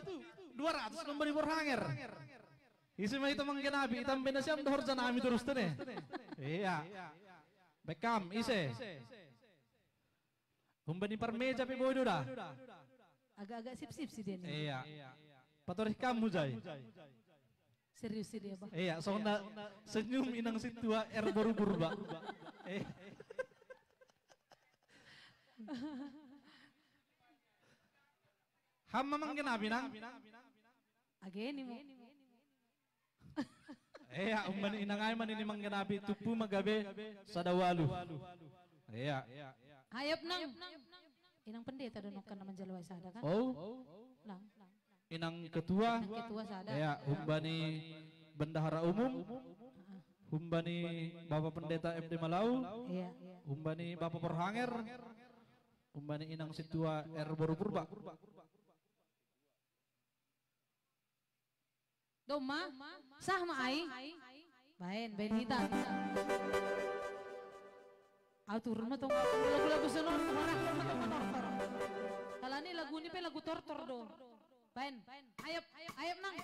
Dua ratus nomor di Porhanger. Ise ma hita manggenapi, itambai nasiam do horja nami torus tene. Iya. Welcome, ise. Humbani Parmeja pe boi do da. Agak-agak sip-sip si dia nih. Iya. Patorih kamu, Jai. Serius si dia, Bah. Iya, songon na senyum inang sintua R boru Purba. Eh. Ham ma manggenapi nang. Age ni mo. Iya, humbani inang ai ma nini manggenapi, tumpu ma gabe sada ualu. Iya. Ayap nang. Inang pendeta do nokkan na manjalo ai sada kan? Oh. Nang. Inang ketua. Inang ketua sada. Iya, humbani bendahara umum. Heeh. Humbani Bapak Pendeta M D Malau. Iya. Humbani Bapak Porhanger. Humbani inang sintua R boru Purba. Domma, sah ma ai. Baen, baen hita. Atur ma tong lagu-lagu sonon, horah ma tong tortor. Halani lagu ni pe lagu tortor do. Baen, ayap, ayap nang.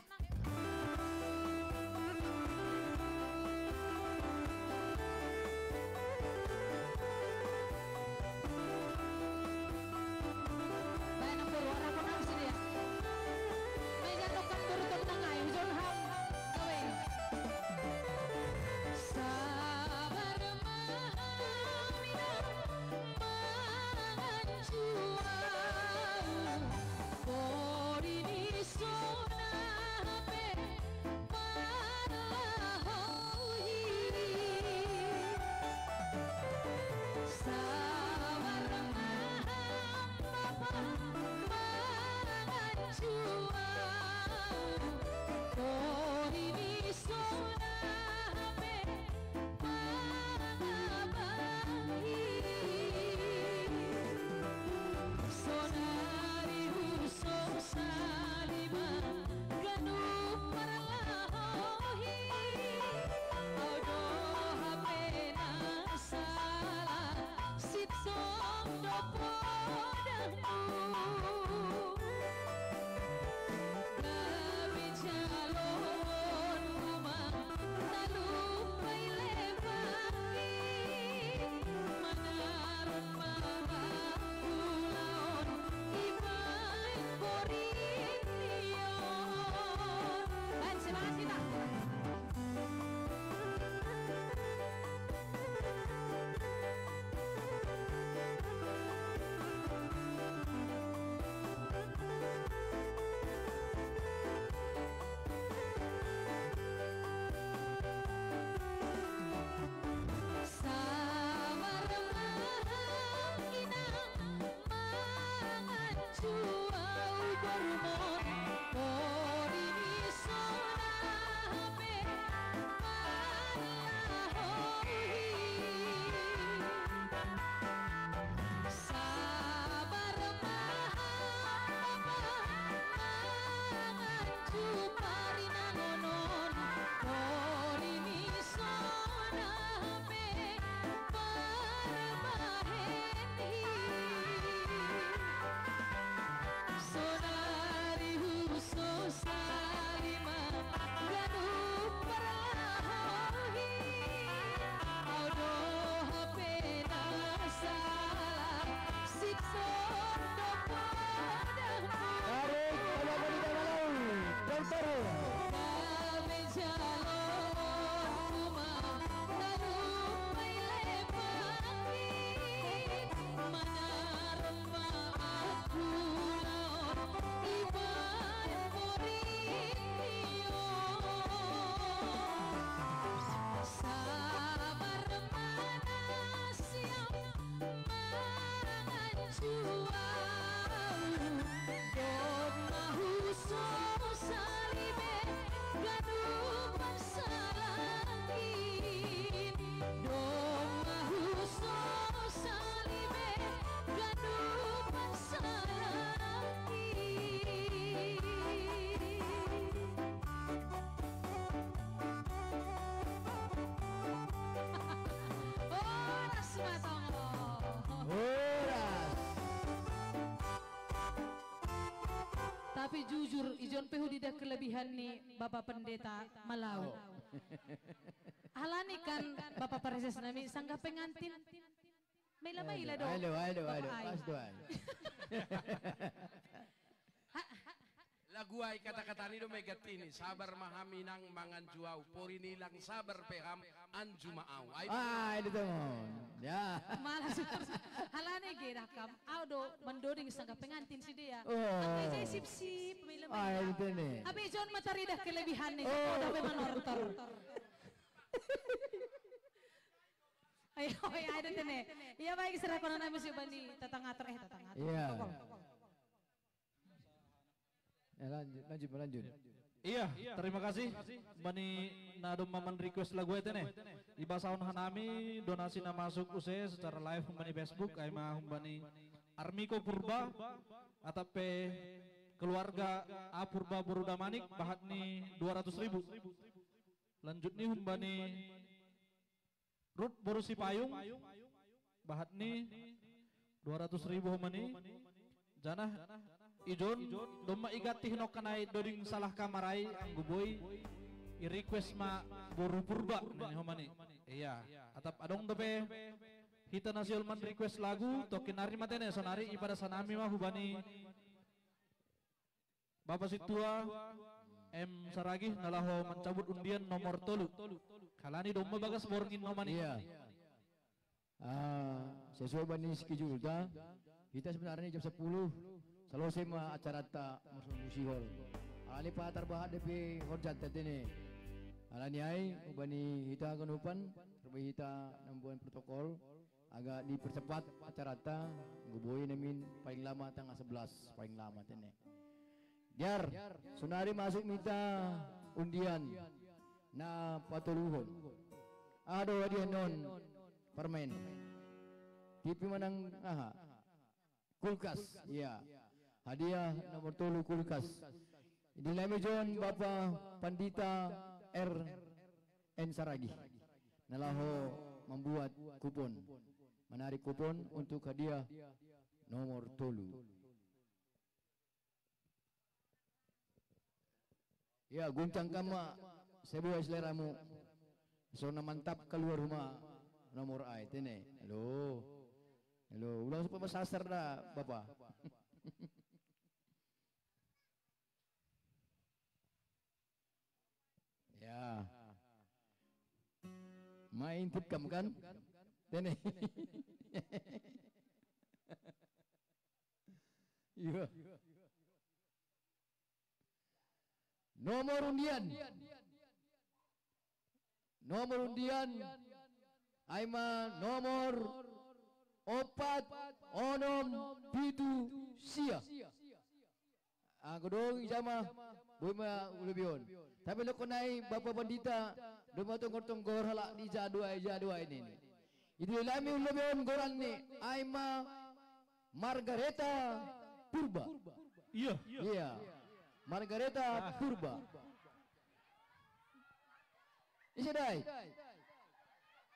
Jujur, ijon pe hudi da kelebihan ni Bapak Pendeta Malau. Halani kan Bapak Pareses nami sanggah pengantin. Maila-maila do. Ailo, ailo, ailo. Pas do ai. Laguai kata-kata ni do megat ini, sabar mahaminang mangan juau, pori nilang sabar peham anju maau. Ai. Ah, itu tuh. Ya. Malas. Halani ge rakam. Au do mandoding sanggah pengantin si dia. Oh. Apa jai sip-sip, maila-maila. Ah, itu nih. Abi John matari da kelebihan ni. Oh. Udah memang nortor. Ayo, ya ada tene. Ya baik, serah kono nami si bani tatang atur eh tatang atur. Iya. Ya, lanjut, lanjut, lanjut. Iya, terima kasih. Bani nadom maman request lagu itu nih. Iba sound hanami donasi na masuk use secara live humbani Facebook, aima humbani Armiko Purba, atape keluarga A Purba Boruda Manik, bahat ni dua ratus ribu. Lanjut ni humbani Rut boru Sipayung, bahat ni dua ratus ribu homani. Janah ijon domma igatih nokkanai doding salah kamarai anggo boi i request ma boru Purba nani homani. Iya, atap adong dope hita nasiol man request lagu tokinari matene sonari ipada sanami ma hubani Bapa Sintua M Saragih na laho mancabut undian nomor tolu. Kalani domma bagas borngin nomani. Iya. Ah, sesuai bani schedule ta. Kita sebenarnya jam sepuluh selesai ma acara ta musihol. Alani pa tarbahat depe horjat ta tene. Alani ai ubani hita ganupan terlebih hita nambuan protokol. Agak dipercepat acarata, nggo boi namin paling lama tanggal sebelas paling lama tene. Jar, sonari masuk mita undian na patoluhon. Ado hadiah non permen. Tipi manang aha. Kulkas, iya. Hadiah nomor tolu kulkas. Dilami John Bapa Pandita R N Saragih. Nalaho membuat kupon. Menarik kupon untuk hadiah nomor tolu. Ya, guncangkan ma sebuah seleramu. So na mantap keluar rumah nomor ai tene. Halo. Halo, ulang supaya sasar dah, Bapak. Ya. Main tikam kan? Tene. Iya. Nomor undian. Nomor undian. Aima nomor opat onom pitu sia. Anggo dong ijama boi ma ulebion. Tapi lo konai Bapak Pandita doma tonggor-tonggor halak di jadua jadua ini. Itu lami ulebion goran ni aima Margareta Purba. Iya. Iya. Margareta Purba. Isi dai.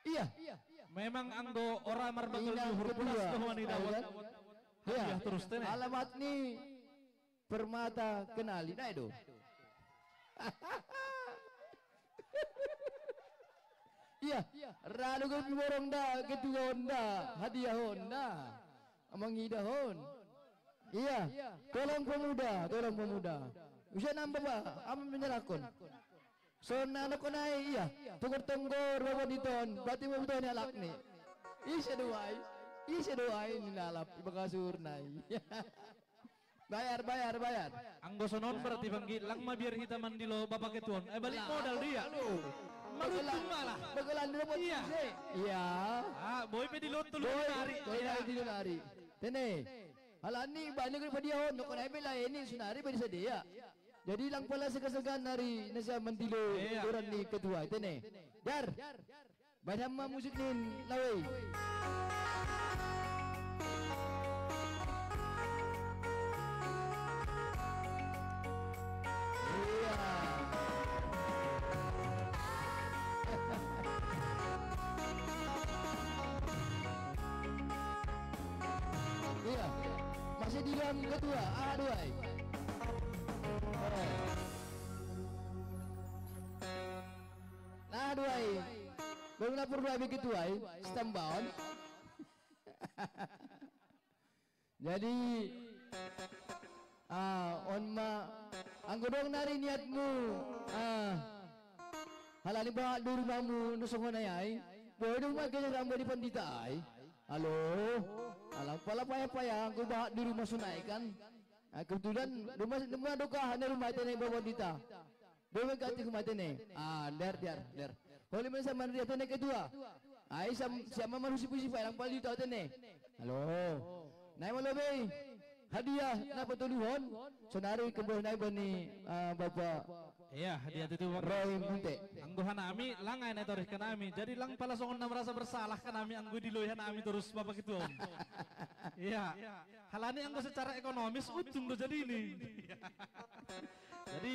Iya. Memang anggo ora marbagel luhur pulas dohoni dawat. Iya. Terus tene. Alamat ni Permata kenali dai do. Iya, radu ke borong da ketua honda hadiah honda. Mangida hon. Iya, tolong pemuda, tolong pemuda. Bisa nambah pak, amin menyerahkan. Sona no konai iya, tunggur tunggur bawa diton, berarti mau betul ni alak ni. Ise doai, ise doai ni lalap ibakasur nai. Bayar, bayar, bayar. Anggo sonon berarti banggi lang ma biar hita mandilo bapak ketuon. Eh balik modal dia. Malutung malah. Begelan dulu buat iya. Iya. Ah, boy pe di lot tulu nari. Boy nari di nari. Tene. Halani bani ko padiahon no kona bela ini sunari bani sadia. Jadi lang pala segan-segan nari nasa mandilo iya. Orang ni ketua tene. Dar. Baca ma musik nin lawei. Iya. Iya. Masih di dalam ketua. Aduh. Ai. Duai. Belum lapor duai begitu ai. Stambaon. Jadi, ah, on ma, anggo dong nari niatmu, ah, halani ba di rumahmu nusung on ai. Bodo ma kena rambu di pandita ai. Halo. Alam pala paya-paya anggo ba di rumah sunai kan. Ah, kebetulan rumah, rumah doka na rumah tene ba pandita. Dua kati kumatene. Ah, der, der, der. Holi men sama dia tene kedua. Ai sam, sama manusia puji pa yang paling tahu tene. Halo. Nai malo bei. Hadiah na patoluhon. Sonari kembali nai bani, ah, Bapak. Iya, hadiah itu Bapak. Roy Munte. Anggo hanami lang ai na torih kanami. Jadi lang pala songon na merasa bersalah kanami anggo diloi hanami terus Bapak Ketua. Iya. Halani anggo secara ekonomis untung do jadi ini. Jadi,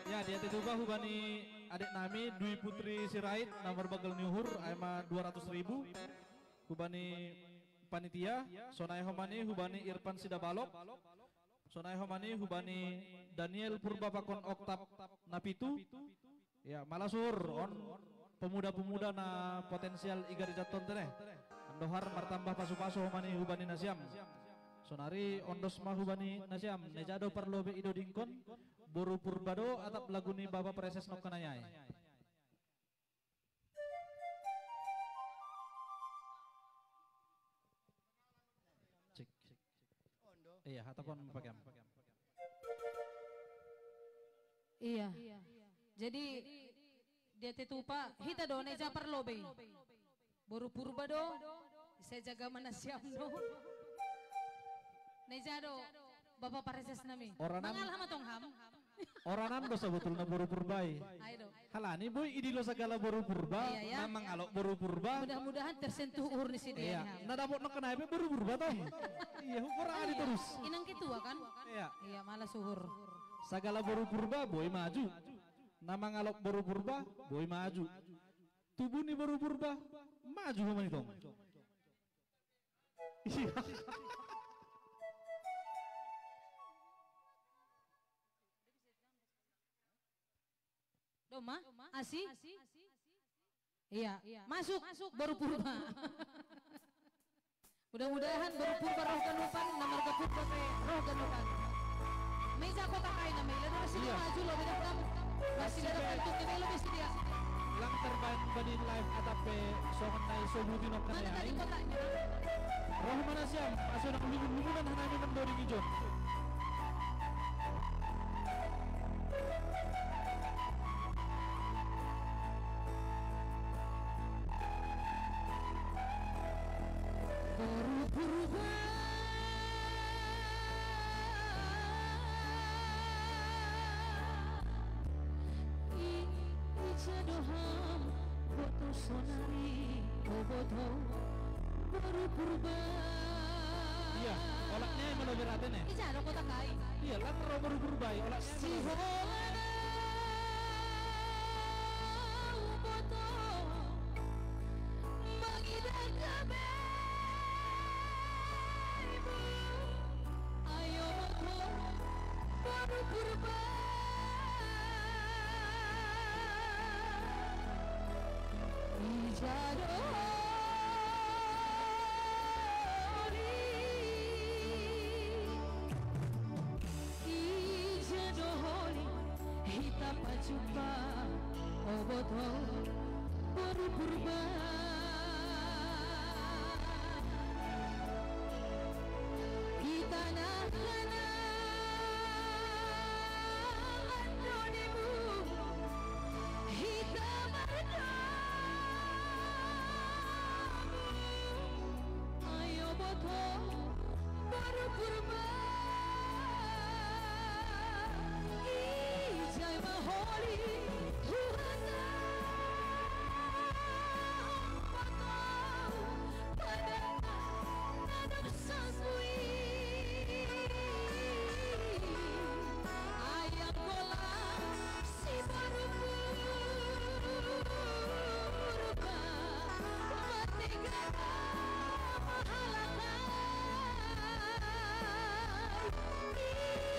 ya, dia tituba hubani adek nami Dwi Putri Sirait, nomor bagel ni uhur, ai ma dua ratus ribu. Hubani panitia, sonai homani hubani Irfan Sidabalok. Sonai homani hubani Daniel Purba pakon Oktav Napitu. Ya, malasur on pemuda-pemuda na potensial i gareja tonte ne. Andohar martambah pasu-pasu homani hubani nasiam. Sonari ondos ma hubani nasiam, neja do parlobe i dodingkon, boru Purba do atap lagu ni Bapa Preses nongkanai ai. Cek. Iya, hatapon pakai. Iya. Jadi dia tetupa hita do neja parlobe. Boru Purba do. Saya jaga mana siam do. Neja do. Bapak Pareses nami. Orang mangal hama tong ham. Oranan do sabotulna boru Purba i. Ai do. Halani boi idilo sagala boru Purba, iya, iya, na mangalok boru Purba. Mudah-mudahan tersentuh uhur ni sidea. Iya, na dapot nongkanai pe boru Purba tong. Iya, hukor adi terus. Inang ketua kan? Iya. Iya, malas uhur. Sagala boru Purba boi maju. Na mangalok boru Purba boi maju. Tubu ni boru Purba maju homani tong. Iya. Doma, asi. Iya, masuk boru Purba. Mudah-mudahan boru Purba roh ganupan, na marga Purba pe roh ganupan. Meja kotak kain na mela, terus sini maju lo, beda pram. Masih ada bantu kita lebih sedia. Lang terbaik bani live atape songon nai sobuti nongkanai. Mana tadi kotaknya? Roh mana siam, aso nang lumun-lumunan hanami mandoding ijon. Boru Purba. I, ija do ham boto sonari, o boto boru Purba. Iya, olat ni ai malo berate ne. Ija do kotak ai. Iya, lang ro boru Purba i, olat ni ai malo. Siholan au boto. Mangida gabe ibu, ayo boto boru Purba. Ija do holi, ija do holi. Hita pajumpa, o boto boru Purba. Hita na hana andonimu, hita mardomu. Ayo boto boru Purba, ijai ma holi Tuhanta. Boto pada na dong sangkui. Ayang bola si boru Purba, mati gak mahalakan.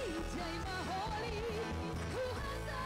Ijai ma holi Tuhanta.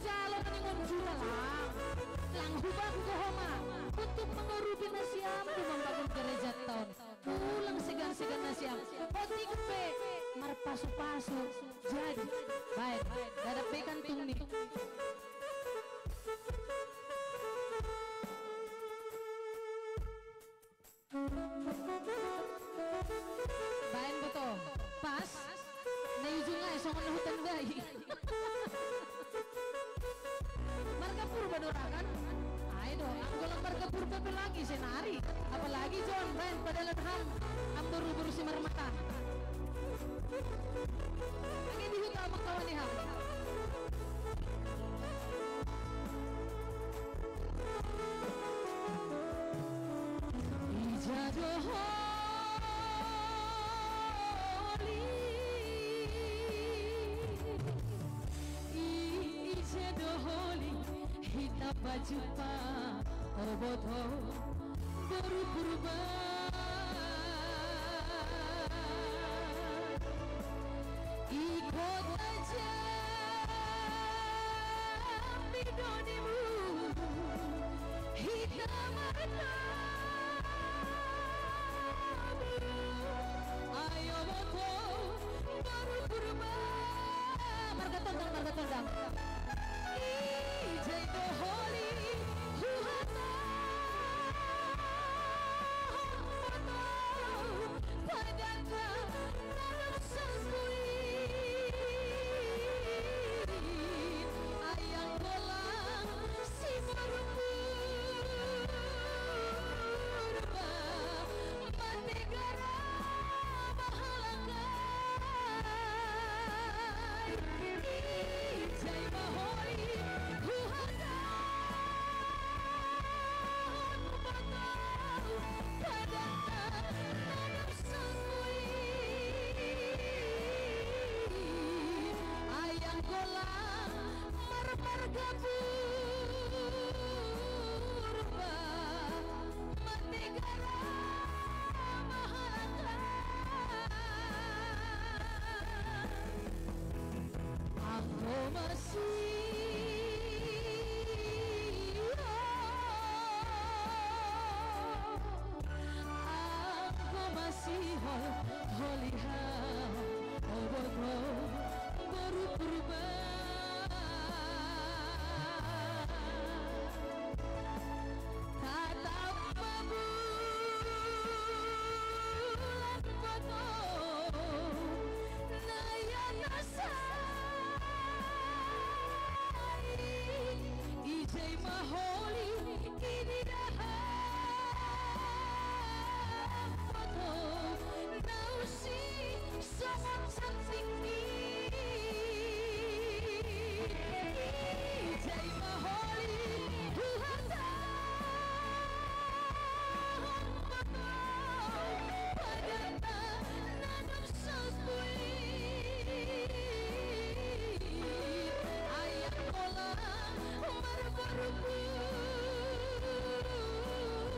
Jalo maningon jura lang. Lang hubang ko homa. Untuk mangurupi na siam, di mambangun gereja town. Ulang segan-segan na siam. Otik pe marpasu-pasu. Jadi, baik. Dadak pe kantung ni. Baen beto. Pas. Na ujung ai songon na hutandai. Marga Purba do ra kan? Ai do, anggo lang marga Purba pe lagi senari. Apalagi John, baen padalan ham. Am boru-boru Simarmata. Anggo di huta mangkawani ham. Ija do holi, ija do holi, hita pajumpang, o boto, boru Purba. I kota Jambi do nimu hita martemu. Ayo boto, boru Purba. Marga Tondang, marga Tondang. Ija do holi, huhatahon boto. Padanta na dob sangkuin, ayang golang si boru Purba, manegara mahalangkai. Ijai ma holi, huhatahon boto, padanta na dob sangkuin, ayang golang marmarga Purba, manegara mahalangkai. Anggo masihol Anggo masihol holi ham, o boto, boru Purba. Tatap ma bulan boto, na ia na sai. Ijai ma holi, Ididahon boto na usi songon sanding i. Ijai ma holi, huhatahon boto, padanta na dob sangkuin, ayang golang marboru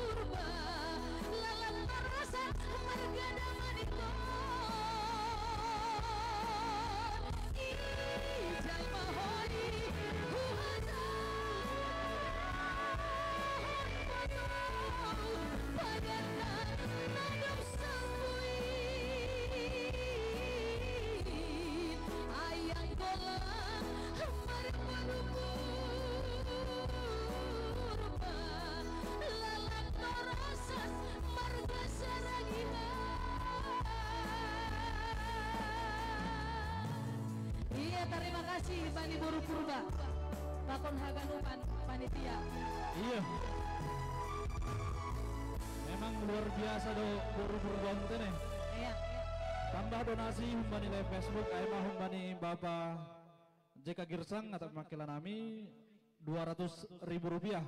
Purba, lalap marasa marga damang ingkon. Ijai ma holi, huhatahon boto, padanta na dob sangkuin, ayang golang marboru Purba, lalap marasan marga Saragihan. Iya, tarima kasih bani boru Purba. Pakon haganupan panitia. Iya. Memang luar biasa do boru Purba on tene. Iya. Tambah donasi humbani live Facebook, ai ma humbani Bapa J K Girsang, atap mangkela nami dua ratus ribu rupiah.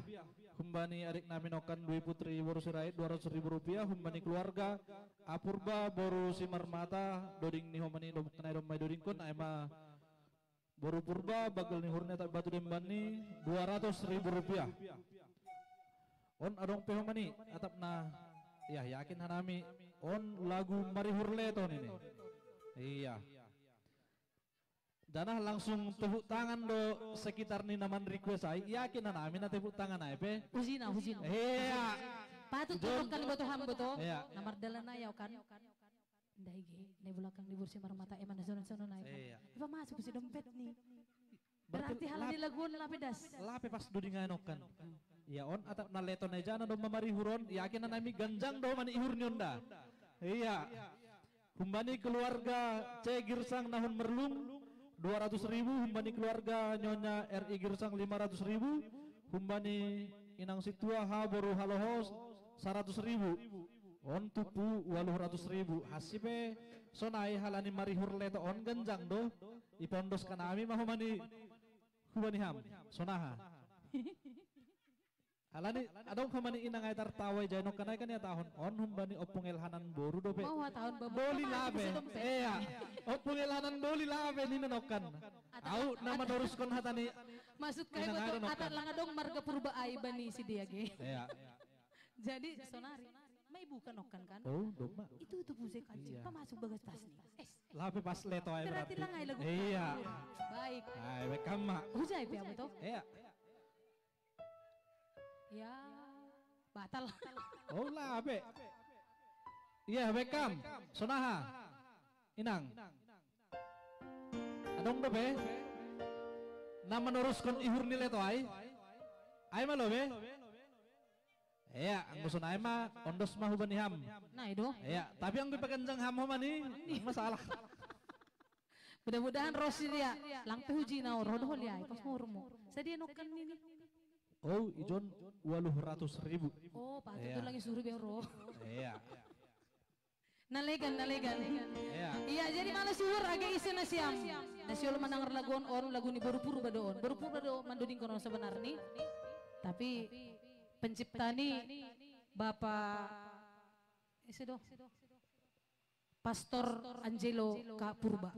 Humbani adik nami nongkan Dwi Putri boru Sirait dua ratus ribu rupiah. Humbani keluarga A Purba boru Simarmata, doding ni homani dom-, kena i domma i dodingkon, ai ma boru Purba, bagel ni hurnia atap batu demban ni dua ratus ribu rupiah. On adong pe homani, atap na, ya, yakin hanami, on lagu marihur leto nini. Iya. Janah langsung tepuk tangan do sekitar ni na man-request ai, yakin hanami na tepuk tangan ai pe. Hujina, hujina. Iya. Patut tepuk tangan buat ham betul. Iya. Na mardalan ai kan. Ndai ge, ndai bulakang di bursi marmata eman sonon-sonon ai kan. Iya. Ipa masuk si dompet ni. Berarti halani laguon lape das. Lape pas do dingae nokkan. Iya on atap na leto na ijana do mamarihur on, yakin hanami ganjang do mani ihur ni on da. Iya. Humbani keluarga C Girsang Nahun Merlung, dua ratus ribu, humbani keluarga Nyonya R I Girsang lima ratus ribu, humbani inang sintua ha boru Haloho saratus ribu. On tupu waluh ratus ribu. Hansi pe sonai halani marihur leto on ganjang do. Ipondos hanami ma humbani, humbani ham. Sonaha. Halani adong humbani inang ai tartawa ijai nokkan ai kan ihatahon on humbani Ompung Elhanan boru dope. Mau hatahon babu. Boli lape. Iya. Ompung Elhanan boli lape nina nokkan. Au na manoruskon hata ni. Maksud kai betul, atap lang adong marga Purba ai bani si dia ge. Iya. Jadi sonari mai buka nokkan kan? Oh, domma. Itu tuh puse kaji. Iya. Pamasuk bagas tas ni. Eh, lape pas leto ai berarti. Berarti lang ai lagu. Iya. Baik. Ai, welcome ma. Hujai pe apa tuh? Iya. Ya, batal. Oh, lape. Iya, welcome. Sonaha. Inang. Adong dope na manoruskon ihur ni leto ai? Ai ma lo be. Iya, anggo sonai ma ondos ma humbani ham. Nah, itu. Iya, tapi anggo ipaganjang ham humbani, masalah. Mudah-mudahan ro si dia. Lang pe hujina ro do holi ai pas murmu. Sadia nokkan nini. Oh, ijon waluh ratus ribu. Oh, patut tu lang isuru be ro. Iya. Na legan, na legan. Iya. Iya, jadi mala suhur age ise nasiam. Na siolo mandangar lagu on, on lagu ni boru Purba do on. Boru Purba do mandodingkon on sebenarni. Tapi pencipta ni Bapak ise do. Pastor Angelo K Purba.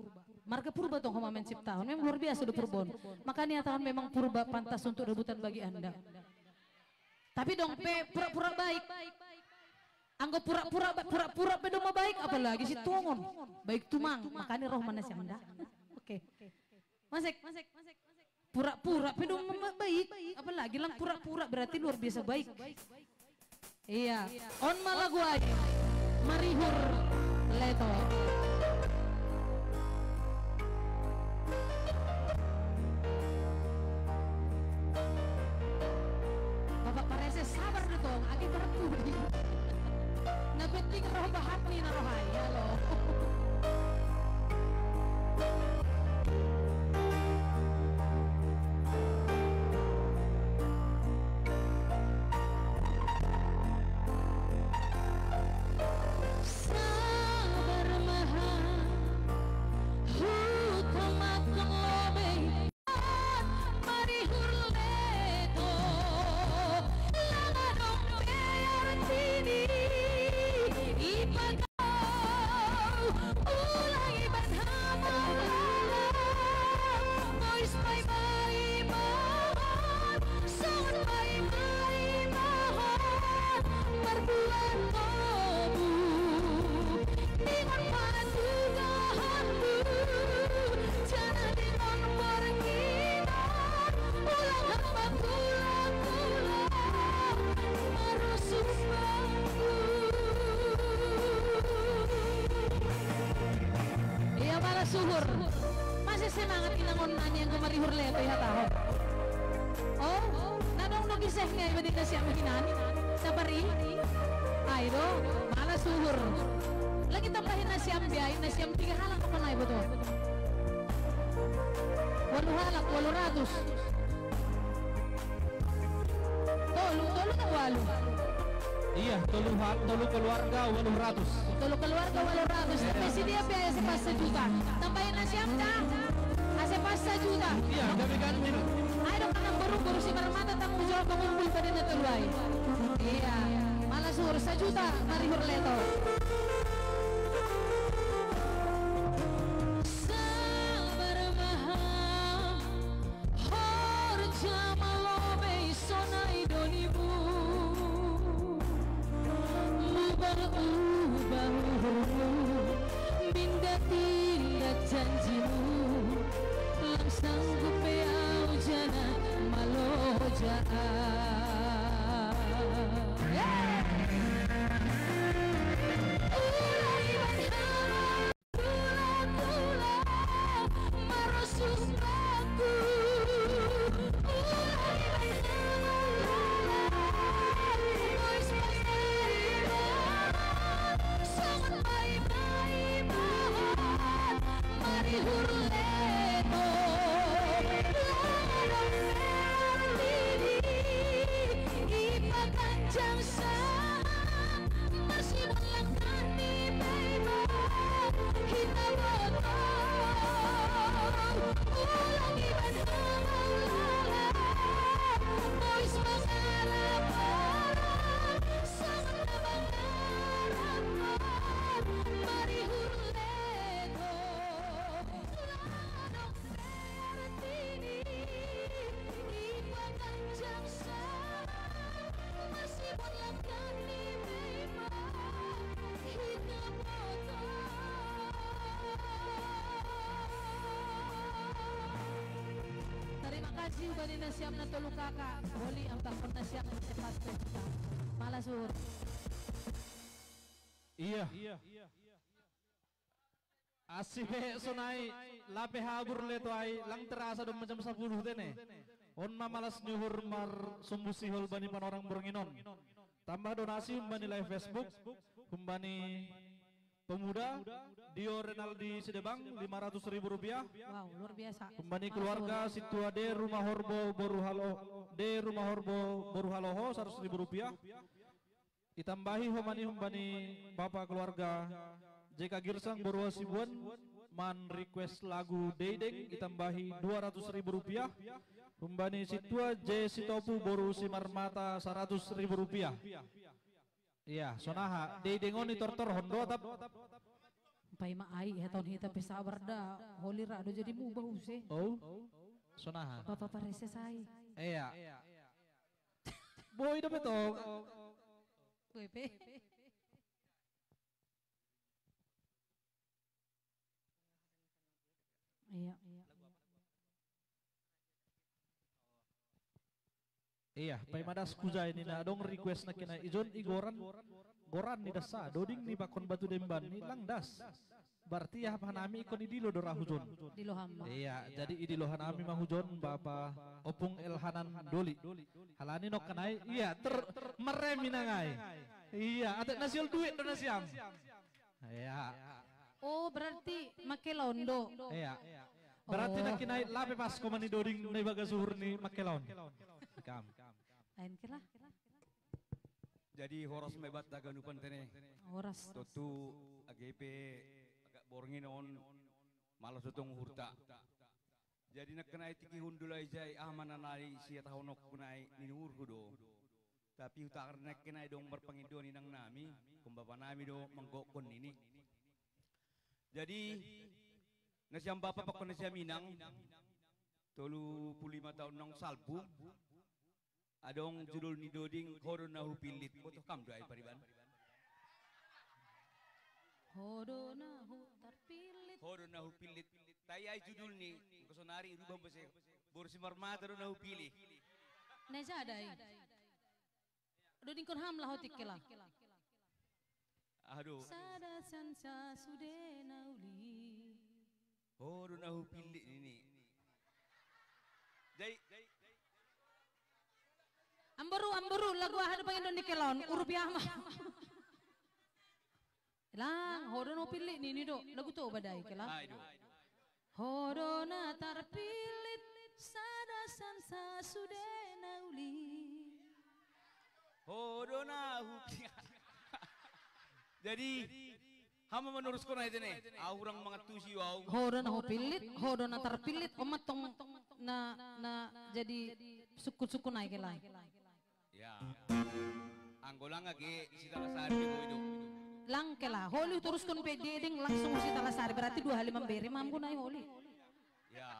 Marga Purba tong homa mencipta on. Memang luar biasa do Purba on. Makanya tahun memang Purba pantas untuk rebutan bagi Anda. Tapi dong pe pura-pura baik. Anggo pura-pura ba-, pura-pura pe domma baik, apalagi si tongon. Baik tumang, makanya roh mana si Anda. Oke. Masek. Pura-pura pe domma baik, apalagi lang pura-pura berarti luar biasa baik. Iya. On ma lagu ai. Marihur leto. Bapak Parese sabar do tong, age berpudi. Na penting roh bahat ni na roh ai, halo. Sabar maha, hukum akan lobe. Marihur leto, lang adong pe artini, ipatau ulang iban hamauran, bois paima-imahan, songon paima-imahan, marbuat tobu, dengan patugahanmu, janah dengan marnginan, ulang hamba kula-kula, marusung bangku. Iya, mala suhur. Masih semangat inang on nani anggo marihur leto ihatahon. Oh, na dong do kisehna iba di nasiam hinan. Sabar i. Ai do, mala suhur. Lagi tambahin nasiam be ai, nasiam tiga halak apa nai betul? Walu halak, walu ratus. Tolu, tolu na walu. Iya, tolu ha-, tolu keluarga walu ratus. Tolu keluarga walu ratus. Iya. Tapi si dia biaya sepas sejuta. Tambahin nasiam dah. Ase pas sajuta. Iya, gabe ganjil. Ayo dong, anak baru, baru si marmata tanggung jawab mengumpul pada na tolu ai. Iya, mala suhur sajuta, marihur leto. Sabar maha, horja ma lobe sonai do nimu. Mubah-ubah uhurmu, mindat-indat janjimu. Sanggup pe au jana malo jaa. Tarima kasih bani nasiam na tolu kaka, holi am pakon nasiam na sepas pesta. Malas uhur. Iya. Asi pe sonai, lape habur leto ai, lang terasa do macam sapuluh tene. On ma malas ni uhur mar sumbu sihol bani panorang bornginon. Tambah donasi humbani live Facebook, humbani pemuda, Dio Renaldi Sidebang, lima ratus ribu rupiah. Wow, luar biasa. Humbani keluarga Situa D Rumah Horbo Boru Halo, D Rumah Horbo Boru Haloho, seratus ribu rupiah. Itambahi homani humbani bapa keluarga J K Girsang Boru Hasibuan, man request lagu Deideng, itambahi dua ratus ribu rupiah. Humbani Situa J Sitopu Boru Simarmata, seratus ribu rupiah. Iya, sonaha, Deideng on i tortor hondo tap. Pai ma ai, ya tahun hita pe sabar da, holi ra do jadi mubah use. Oh, sonaha. Bapak parese sai. Iya. Boi dope to. Boi pe. Iya. Iya, pai madas kujai ni na adong request na kina ijon i goran, goran ni dasa, doding ni pakon batu demban ni lang das. Berarti ya hanami ikon idilo do ra hujon. Dilo hama. Iya, jadi idilo hanami ma hujon Bapa Opung Elhanan Doli. Halani nokkanai, iya, ter meremi nangai. Iya, atek nasiol duit do nasiam. Iya. Oh, berarti make londo. Iya. Berarti oh. Nakinai lape pas komani doding na ibagas uhur ni make londo. Kam. Lain ke lah. Jadi horas mebat daga nupan tene. Horas. Totu agepe agak borngin on malas dotong hurta. Jadi nakkenai tiki hundulai jai amananai sia tahonok kunai ninurhu do. Tapi hutakarna kenai dong marpangindo ni nang nami, kombapa nami do manggokkon nini. Jadi nasiam bapa pakon nasiam inang, tolu puluh lima tahun nang salpu, adong judul ni doding Hodo na hupillit. Botoh kam do ai pariban. Hodo na hu tarpillit. Hodo na hupillit. Tai ai judul ni, engko sonari rubah bose. Borsi marmata do na hupilih. Na jadai. Dodingkon ham lah hotik kela. Aduh. Sada sansa sude nauli. Oh, do na hupillit ini. Jai. Amboru, amboru, lagu aha do pangindo ni kelon, urupi ama. Lang, hodo na hupillit nini do, lagu to badai kela. Ai do. Hodo na tarpillit sada sansa sude nauli. Hodo na hu. Jadi hama manuruskon ai tene. Au hurang mangantusi au. Hodo na hupillit, hodo na tarpillit, omat tong na na jadi sukun-sukun ai kela. Ya. Anggo lang age sita lasari pe boy do. Lang kela, holi hutoruskon pe dedeng langsung sita lasari, berarti dua hali mambere mambu nai holi. Ya.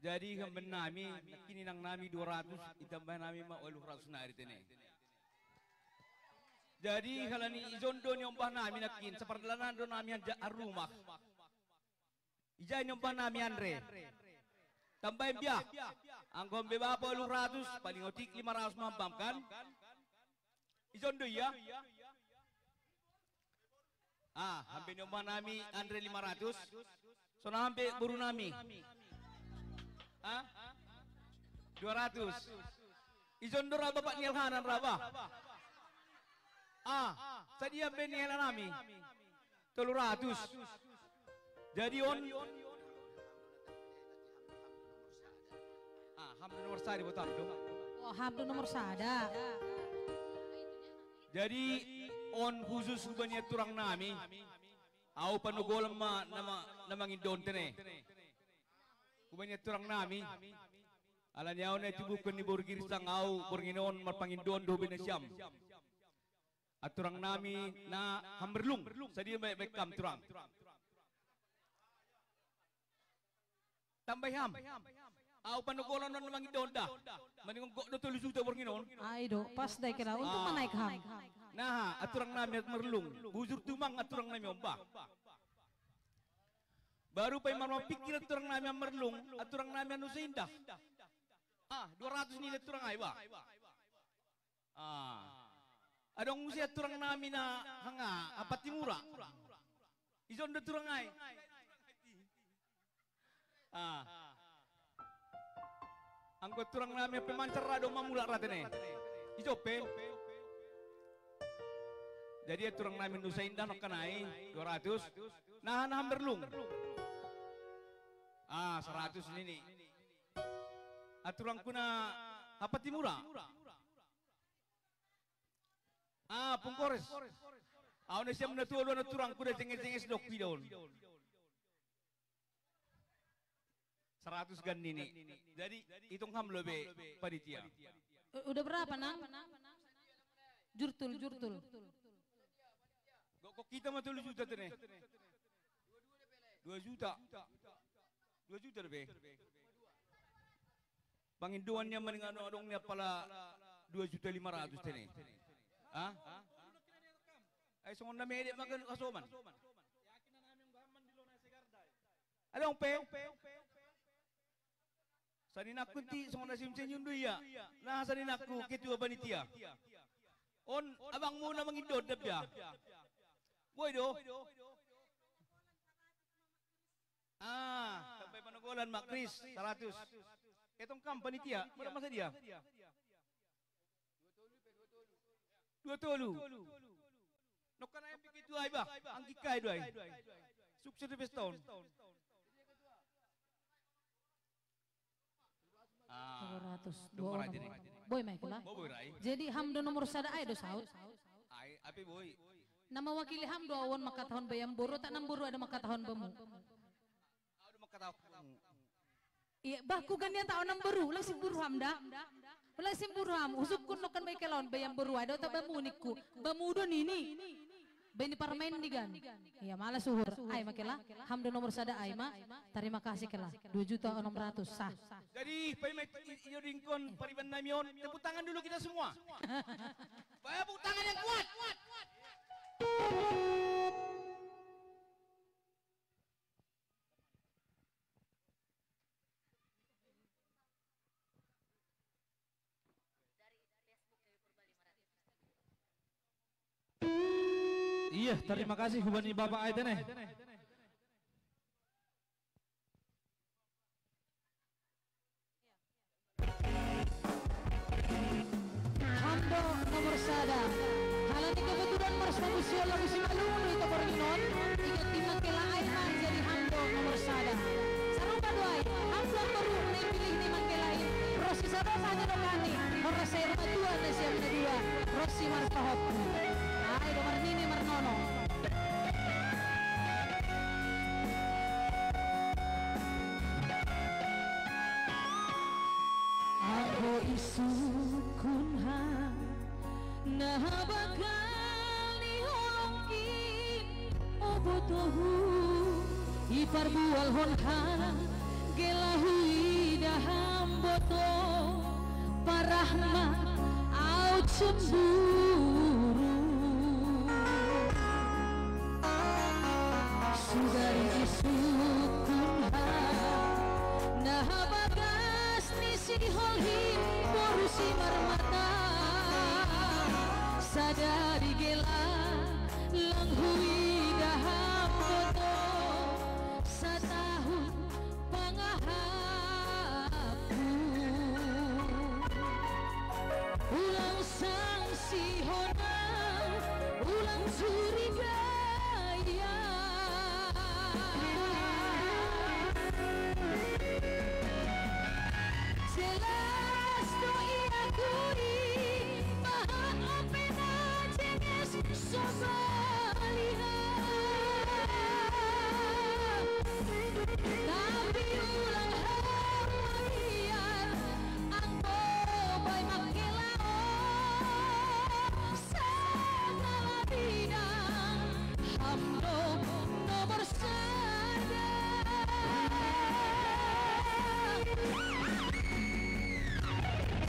Jadi hemben nami nakini nang nami dua ratus, itambah nami ma walu ratus nari tene. Jadi halani ijon do ni ombah nami nakin sapardalanan do nami hanja arumah. Ija ni ombah nami Andre. Tambai mbia. Anggo mbe bapa ualu ratus, paling otik lima ratus mambam kan? Ijon do ia? Ah, hambe ni ombah nami Andre lima ratus. Sonang hambe boru nami. Ah? Dua ratus. Ijon do ra bapak ni Elhanan ra bah. Ah, sadia hambe ni Elhan nami? Tolu ratus. Jadi on. Ah, ham do nomor sada, botam do. Oh, ham do nomor sada. Jadi on khusus hubani aturang nami. Au panogolan ma nama, na mangindo on tene. Hubani aturang nami. Alani au na itubuhon ni boru Girsang au borngin on marpangindo on dohot be nasiam. Aturang nami na Hammerlung, sadia ma baen kam turang? Tambai ham. Au panogolan on mangindo on da. Maningon gok do tolu juta borngin on. Ai do, pas da i kela, untung ma naek ham. Naha, aturang nami Hammerlung. Bujur tumang aturang nami on bah. Baru paima marpikir aturang nami Hammerlung, aturang nami Nusa Indah. Ah, dua ratus nilai aturang ai bah. Ah. Adong muse aturang nami na hanga, Hapatimura. Ijon do aturang ai? Ah. Anggo aturang nami pe mancar ra do mamulak ra tene. Ijon pe. Jadi aturang nami Nusa Indah nongkan ai, dua ratus. Naha na Hammerlung. Ah, saratus nini. Aturangku na Hapatimura. Ah, Pungkores. Au na siam na tualuan aturangku da jenges-jenges dok pida on. Saratus gan nini. Jadi, hitung ham lo be panitia. Eh, udah berapa, Nang? Jurtul, jurtul. Gok, gok hita ma tolu juta tene. Dua juta. Dua juta lebih. Pangindoan ni ama dengan adong ni apala dua juta lima ratus tene. Ah? Ai songon na mede ma ganup hasoman. Adong pe. Saninangku ti songon na simsenyum do ia. Naha saninangku ketua panitia. On abangmu na mangindo on da bia. Boi do. Ah, sampai panogolan ma Kris, saratus. Etong kam panitia, berapa masa dia? Dua tolu. Nongkan ai pikir tu ai bah, anggi kai do ai. Sukses di pesta on. Ah, dua ratus, dua orang. Boi ma i kela. Boi, boi ra i. Jadi ham do nomor sada ai do saut. Ai, ape boi? Na mawakili ham do au on mangkatahon bayamu boru, tak namboru ai do mangkatahon bamu. Au do mangkatahon bamu. Iya, bah, kugan ia tak namboru, ulang simboru ham da. Ulang simboru ham, husungkun nongkan ma i kela on bayamu boru ai do tak bamu ningku. Bamu do nini. Baen ni parmaen digan. Iya, malas uhur. Ai ma kela, ham do nomor sada ai ma. Tarima kasih kela. Dua juta enam ratus, sah. Jadi, paima i, i, ijo do ingkon pariban nami on, tepuk tangan dulu kita semua. Tepuk tangan yang kuat. Iya, tarima kasih hubani Bapak ai tene. Ham do nomor sada. Halani kebetulan marsamusi on lagu Simalungun do hita borngin on, i ganti ma kela ai ma jadi ham do nomor sada. Sarupa do ai, ham do namboru na ipilih ni ma kela i, ro sisadok hami do kami, horas sai ro matua nasiam na dua, ro si marpahompu. Ai do marnini marnono. Anggo isungkun ham na habakal ni holongkin, o botohu, iparbualhon ham, gelah huida ham boto, parah ma au cemburu. Sudari isungkun Sadari gela lang hui daham boto, satahun pangahapku. Ulang sangsi hona, ulang curiga ia. Jelas do ia kui, baha ope na jenges so baliha. Tapi ulang hau biar angko bai mangkela o. Sagala bidang ham do nomor sada.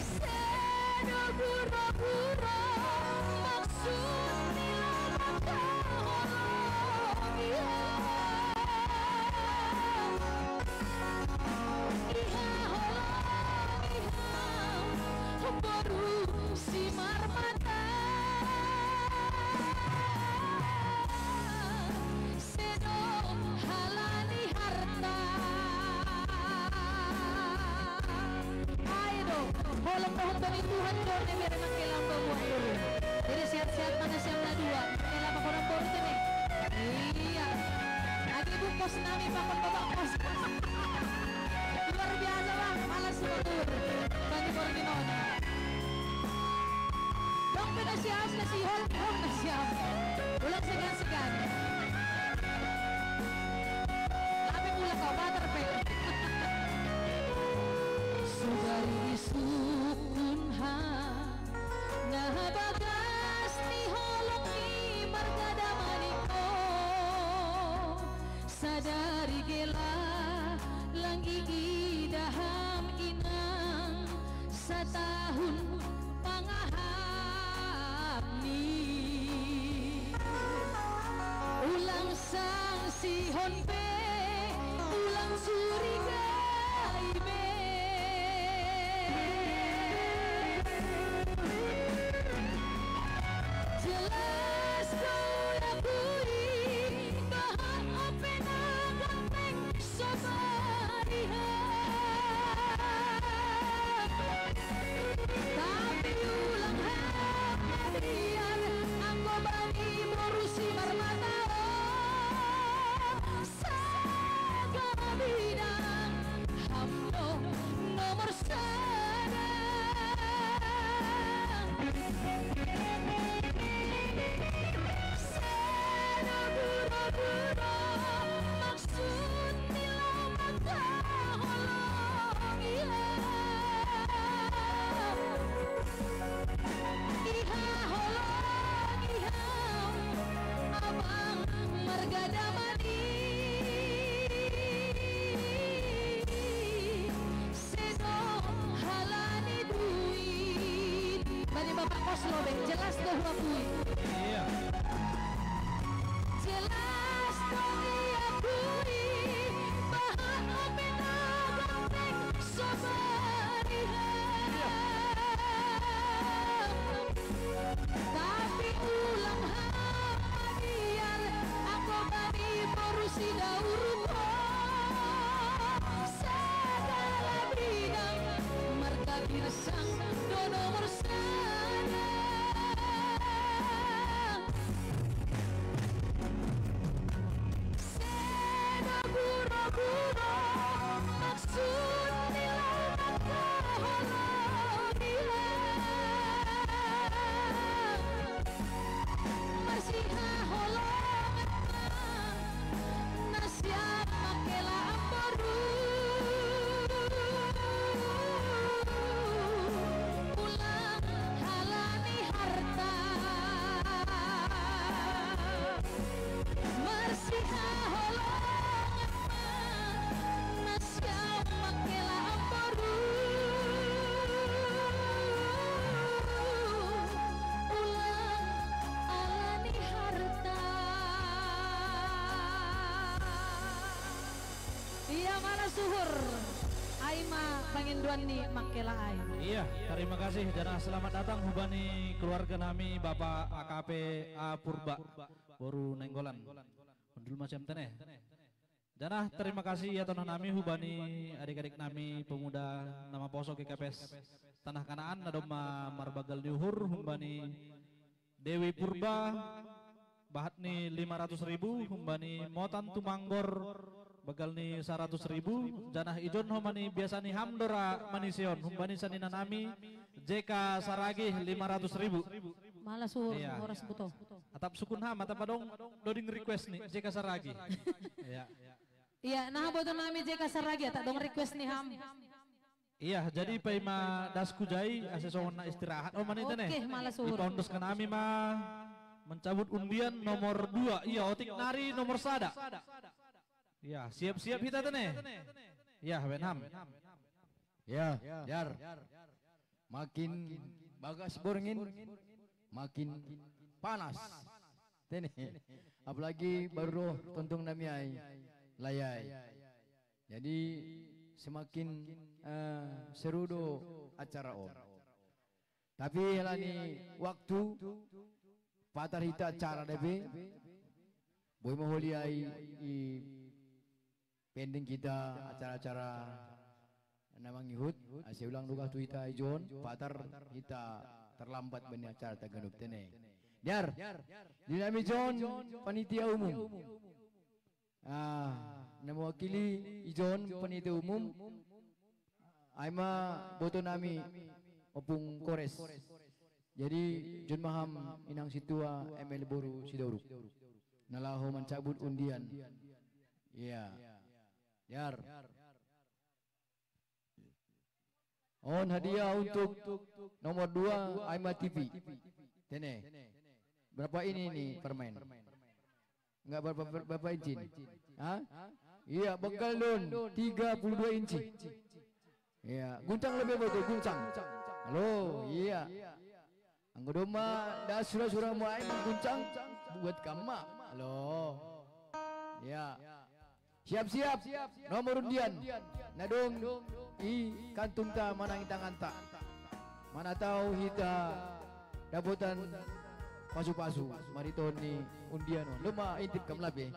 Sedo guro-guro maksud ni lama kaholo. Iha holong iha boru Simarmata. Sedo halani harta. Ai do, holong dohot bani Tuhan do ne mere mangkela ambo buah boru. Jadi sehat-sehat mana siang na dua. Mangkela pakon ambo boru tene. Iya. Agi bungkus nami pakon babak kos. Luar biasa, Bang. Malas syukur. Bani Borginono. Dong pe na siap, na sihol, dong na siap. Ulang segan-segan. Tapi ulang kau, batar pe. Sugari isuk pun ha. Nah bagas ni holong ni marga Damaniko. Sadari gela lang ii daham inang, satahun pangahap ni. Ulang sangsihon pe, ulang curigai be. Jelas kau akui, baha ope na ganteng so baliha. Tapi ulang hau biar angko bani boru Simarmata o. Sagala bidang ham do nomor sada. Sada guro-guro maksud ni lama kaholo. Iha holong iha abang marga Damani. Sedo halani duit. Bani bapak kos lo be, jelas do huakui. Iya. Jelas do ia akui, baha ope na ganteng so baliha. Tapi ulang hau biar angko bani boru Sidauruk o. Sagala bidang marga Girsang do nomor sada. Sedo guro-guro maksud ni lama kaholo. Marsiha holong na siap mangkela ambo boru. Ulang halani harta. Marsiha holong na siap mangkela ambo boru. Ulang halani harta. Iya, mana suhur? Ai ma panginduan ni Makela ai. Iya, terima kasih. Janah selamat datang hubani keluarga nami Bapak A K P A Purba, boru Nainggolan. Hundul macam tene. Janah terima kasih ya tonah nami hubani adik-adik nami pemuda nama poso G K P S Tanah Kanaan na domma marbagal ni uhur, hubani Dewi Purba, bahat ni lima ratus ribu, hubani Motan Tumanggor, bagal ni saratus ribu, janah ijon homa ni biasa ni ham dora maniseon, hubani sanina nami J K Saragih lima ratus ribu. Malas uhur, iya. Horas buto. Atap sukun ham, atap adong doding request ni J K Saragih. Iya. Iya, nah boto nami J K Saragih, atap dong request ni ham. Iya, jadi paima das ku jai, ase songon na istirahat. Oh, manita ne. Oke, malas uhur. Dipaundoskan nami ma mencabut undian nomor dua. Iya, otik nari nomor sada. Iya, siap-siap hita tene. Iya, Benham. Ya, jar. Makin bagas borngin, makin panas. Tene. Apalagi baru roh tontong nami ai, layai. Jadi semakin eh, seru do acara on. Tapi halani waktu patar hita acara depe, boi ma holi ai i pending kita acara-acara na mangihut, ase ulang duka tu hita ijon patar hita terlambat bani acara taganup tene. Jar, di nami jon panitia umum. Ah, na mewakili ijon panitia umum, ai ma boto nami Opung Kores. Jadi jon ma ham inang sintua M L boru Sitorus na laho mancabut undian. Iya. Jar. On hadiah untuk nomor dua, ai ma T V. Tene. Berapa ini nih permen? Enggak berapa, berapa inci nih? Hah? Iya, begal don, tiga puluh dua inci. Iya, guncang lebih betul, guncang. Halo, iya. Anggo domma das sura-sura mu ai mangguncang, buat kam ma. Halo. Iya. Siap-siap, nomor undian na dong i kantunta manang i tanganta. Mana tau hita dapotan pasu-pasu marhitehon ni undian on. Luma intip kam lape.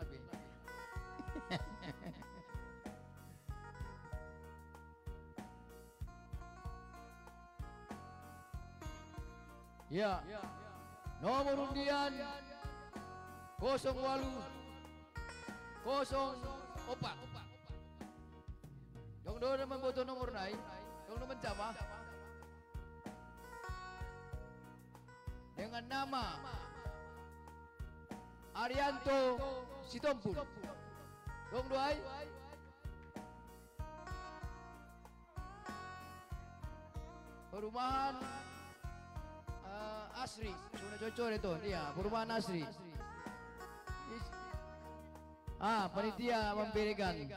Ya. Nomor undian kosong walu kosong opat. Dong do na mamboto nomor nai, dong do manjama. Dengan nama Arianto Sitompul. Dong do ai. Perumahan eh, Asri, sudah cocok itu. Iya, perumahan Asri. Is- ah, panitia mamberekan.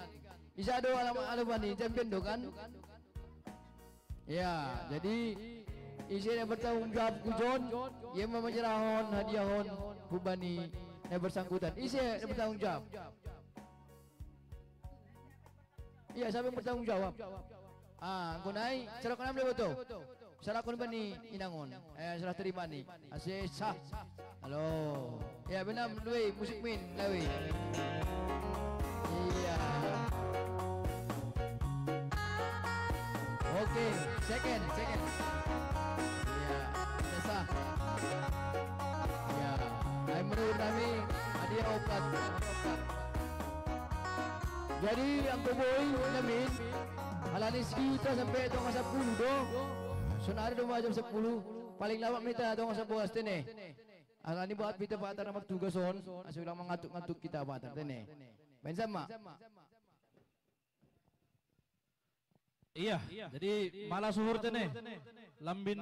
Isa do alam alam ni champion do kan? Ya, jadi ise na bertanggung jawab ku jon, ia ma manjarahon hadiah on hubani na bersangkutan. Ise na bertanggung jawab? Iya, siapa yang bertanggung jawab? Ah, anggo nai, serahkan am lewat tu. Serahkan bani inang on. Eh, serah terima ni. Ase sah. Halo. Ya, Benham, dua, musik min, lawi. Iya. Oke, second, second. Iya, ase sah. Iya. Ai menurut kami, hadiah opat. Jadi anggo boi namin, halani hita sampe tonga sampulu do. Sonari do ma jam sampulu. Paling lawak ma hita tonga sabolas tene. Halani buat hita patar na martugas on, ase ulang mangantuk-ngantuk hita patar tene. Main sama. Iya, jadi malas uhur tene. Lambin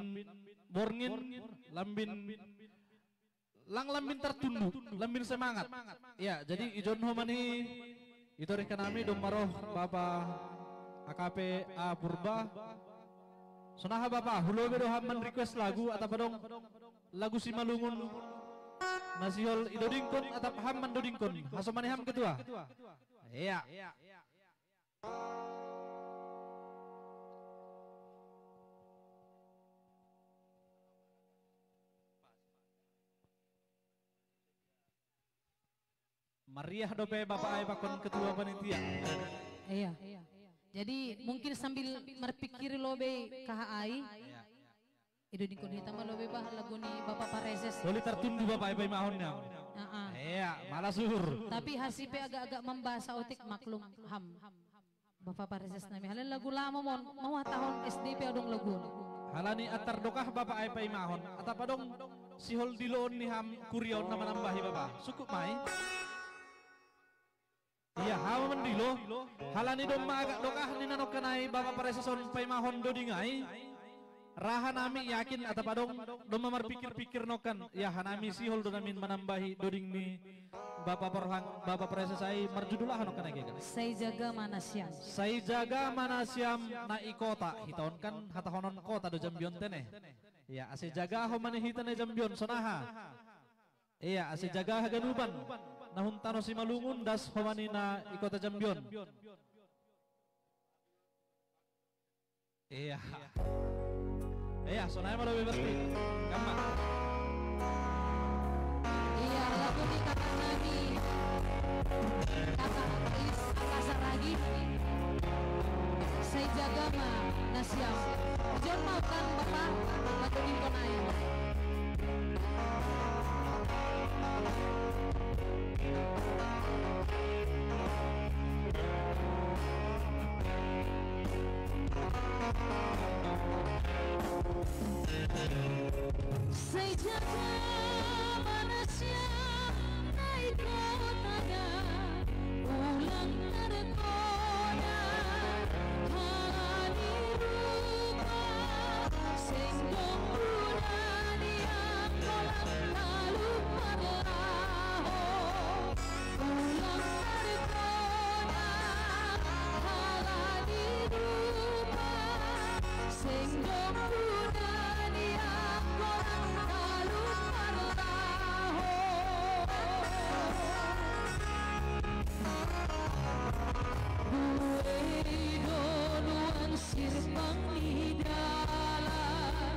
borngin, lambin lang lambin tartundu, lambin semangat. Ya, jadi ijon homa ni itorihkan nami domma roh Bapa A K P A Purba. Sonaha Bapa, hulobi do ham man request lagu atap adong lagu Simalungun na sihol idodingkon atap ham mandodingkon. Hasomani ham ketua. Iya. Riah dope Bapak ai pakon ketua panitia. Iya. Jadi mungkin sambil marpikir lobe kaha ai. Iya. Ido dingkon hita ma lobe bah lagu ni Bapak Pareses. Boleh tertundu Bapak ai paimahon ya. Heeh. Iya, malah suhur. Tapi hasi pe agak-agak mambasa otik, maklum ham. Bapak Pareses nami, halani lagu lamo mon, mau tahun S D P adong lagu. Halani atar dokah Bapak ai paimahon, atap adong sihol diloon ni ham kuriaon na manambahi Bapak. Sukup mai. Iya, hau mandilo. Halani domma agak dokah ni nanokkan ai Bapak Pareses on paimahon doding ai. Raha nami yakin atap adong domma marpikir-pikir nokkan. Ya, hanami sihol do namin manambahi doding ni Bapak Porhang, Bapak Pareses ai, marjudul aha nokkan ai kega? Sai jaga ma nasiam. Sai jaga ma nasiam na i kota. Hita on kan hatahonon kota do Jambi on tene. Ya, ase jaga ho mani hita na Jambi on sonaha. Iya, ase jaga haganupan. Na hun tano Simalungun das ho mani na i kota Jambi on. Iya. Iya, sonai malo berarti. Kama. Iya, lagu ni kakak nami. Kakak Is Akasa Ragi. Sai jaga ma nasiam. Jon mau kan Bapak, batu ingkon ai. Sai jaga ma nasiam na i kota da, ulang tergoda halani rupa, seng dong guna ni angkolan lalu parlaho. Ulang tergoda halani rupa, seng dong guna ni angkolan lalu parlaho. Buei do nuan sirpang ni dalan,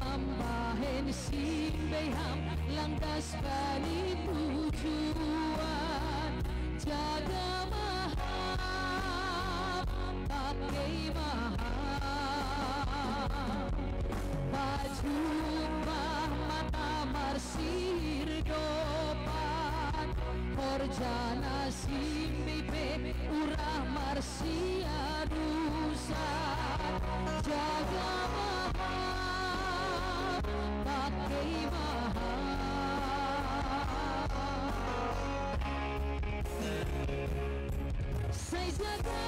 mambahen simbei ham lang das bani tujuan. Jaga ma ham, pakei ma ham, pajumpah mata marsirdopan, horja na simbei pe urah marsiadusan. Jaga ma ham, pakei ma ham. Sai jaga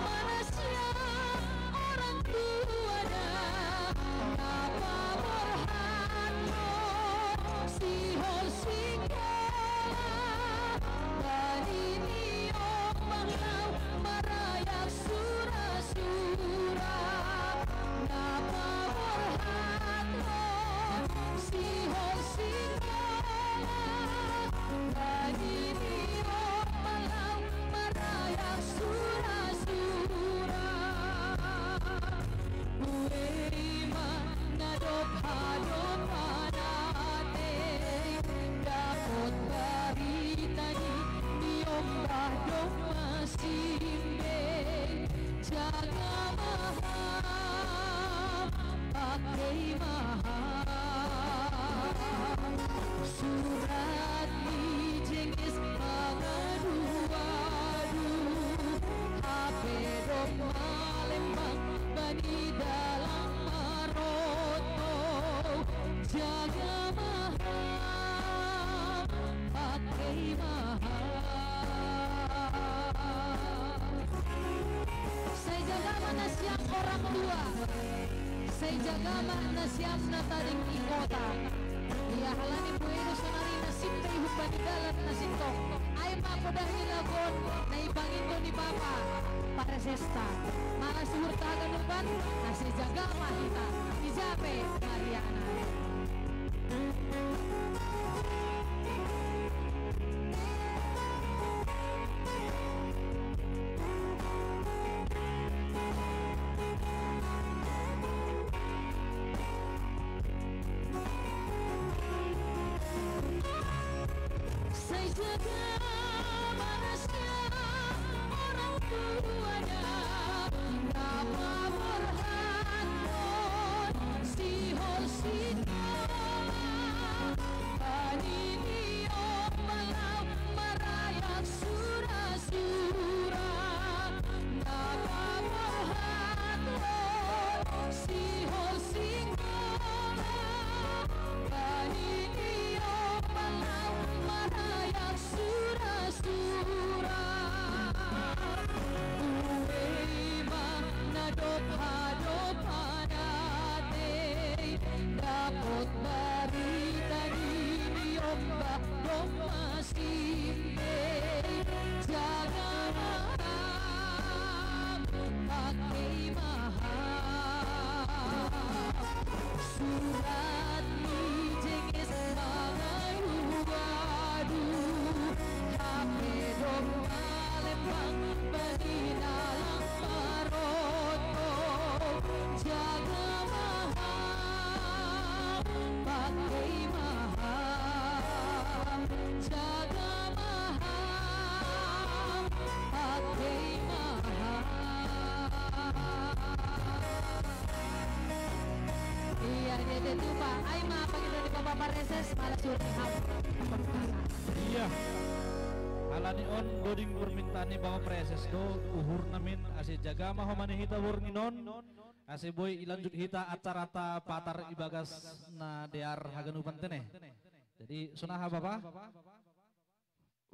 ma nasiam orang tua da, na paborhathon sihol sikola, bani ni ombang laho marayak sura-sura, na paborhathon sihol sikola, bani ni ombang laho marayak sura-sura. Buei ma na dob hadopan atei, dapot barita ni, ni ombah domma simbei. Jaga ma ham, pakei ma ham. Surat ni Jengis mangadu-adu, hape domma lembang bani dalan marotoh. Jaga ma ham, pakei ma ham. Sai jaga ma nasiam orang tua. Sai jaga ma nasiam na tading i kota. Ia halani buei do sonari na simbei humbani dalan na sintong. Ai ma podah ni lagu on na ipangindo ni Bapa Paresesta. Malah suhur ta haganupan, na sai jaga ma hita. Ija pe Mariana. Sai jaga Barita ni ombak domma simbei, jaga maham pakei maham. Surat ni jenges mangalu adu, hape domma lembang bani dalam maroto. Jaga maham, pakei maham, jaga maham, pakei maham. Iya, dia tu, Pak. Ai ma, apa kita di Bapak Pareses, malah suruh ham. Iya. Alani on, goding permintaan ni Bapak Pareses do, uhur namin, ase jaga ma homani hita borngin on. Ase boi ilanjut hita acarata patar ibagas na dear haganupan tene. Jadi, sonaha bapa?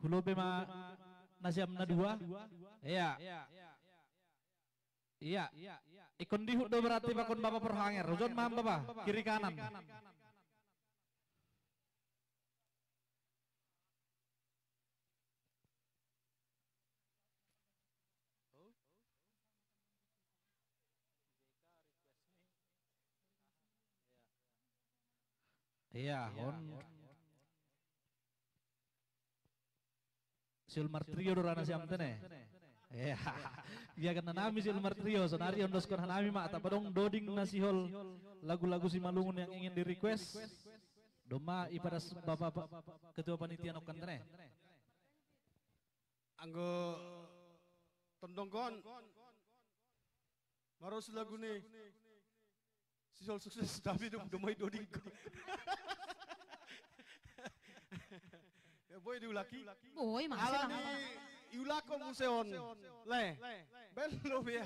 Hulobi ma nasiam na dua? Iya. Iya. Ingkon dihut do berarti pakon Bapa Porhanger. Ujon ma ham bapa? Kiri kanan. Iya, hon. Sihol martrio do ra nasiam tene. Iya. Ia kan hanami sihol martrio, sonari ondoskon hanami ma, atap adong doding na sihol lagu-lagu Simalungun yang ingin di-request. Domma ipadas bapa, bapa ketua panitia nokkan tene. Anggo tondongkon. Maros lagu ni. Sihol sukses, tapi dom, domai dodingko. Ya, boi diulaki. Boi, masih. Alani lah, iulako muse on. Le. Bello bea.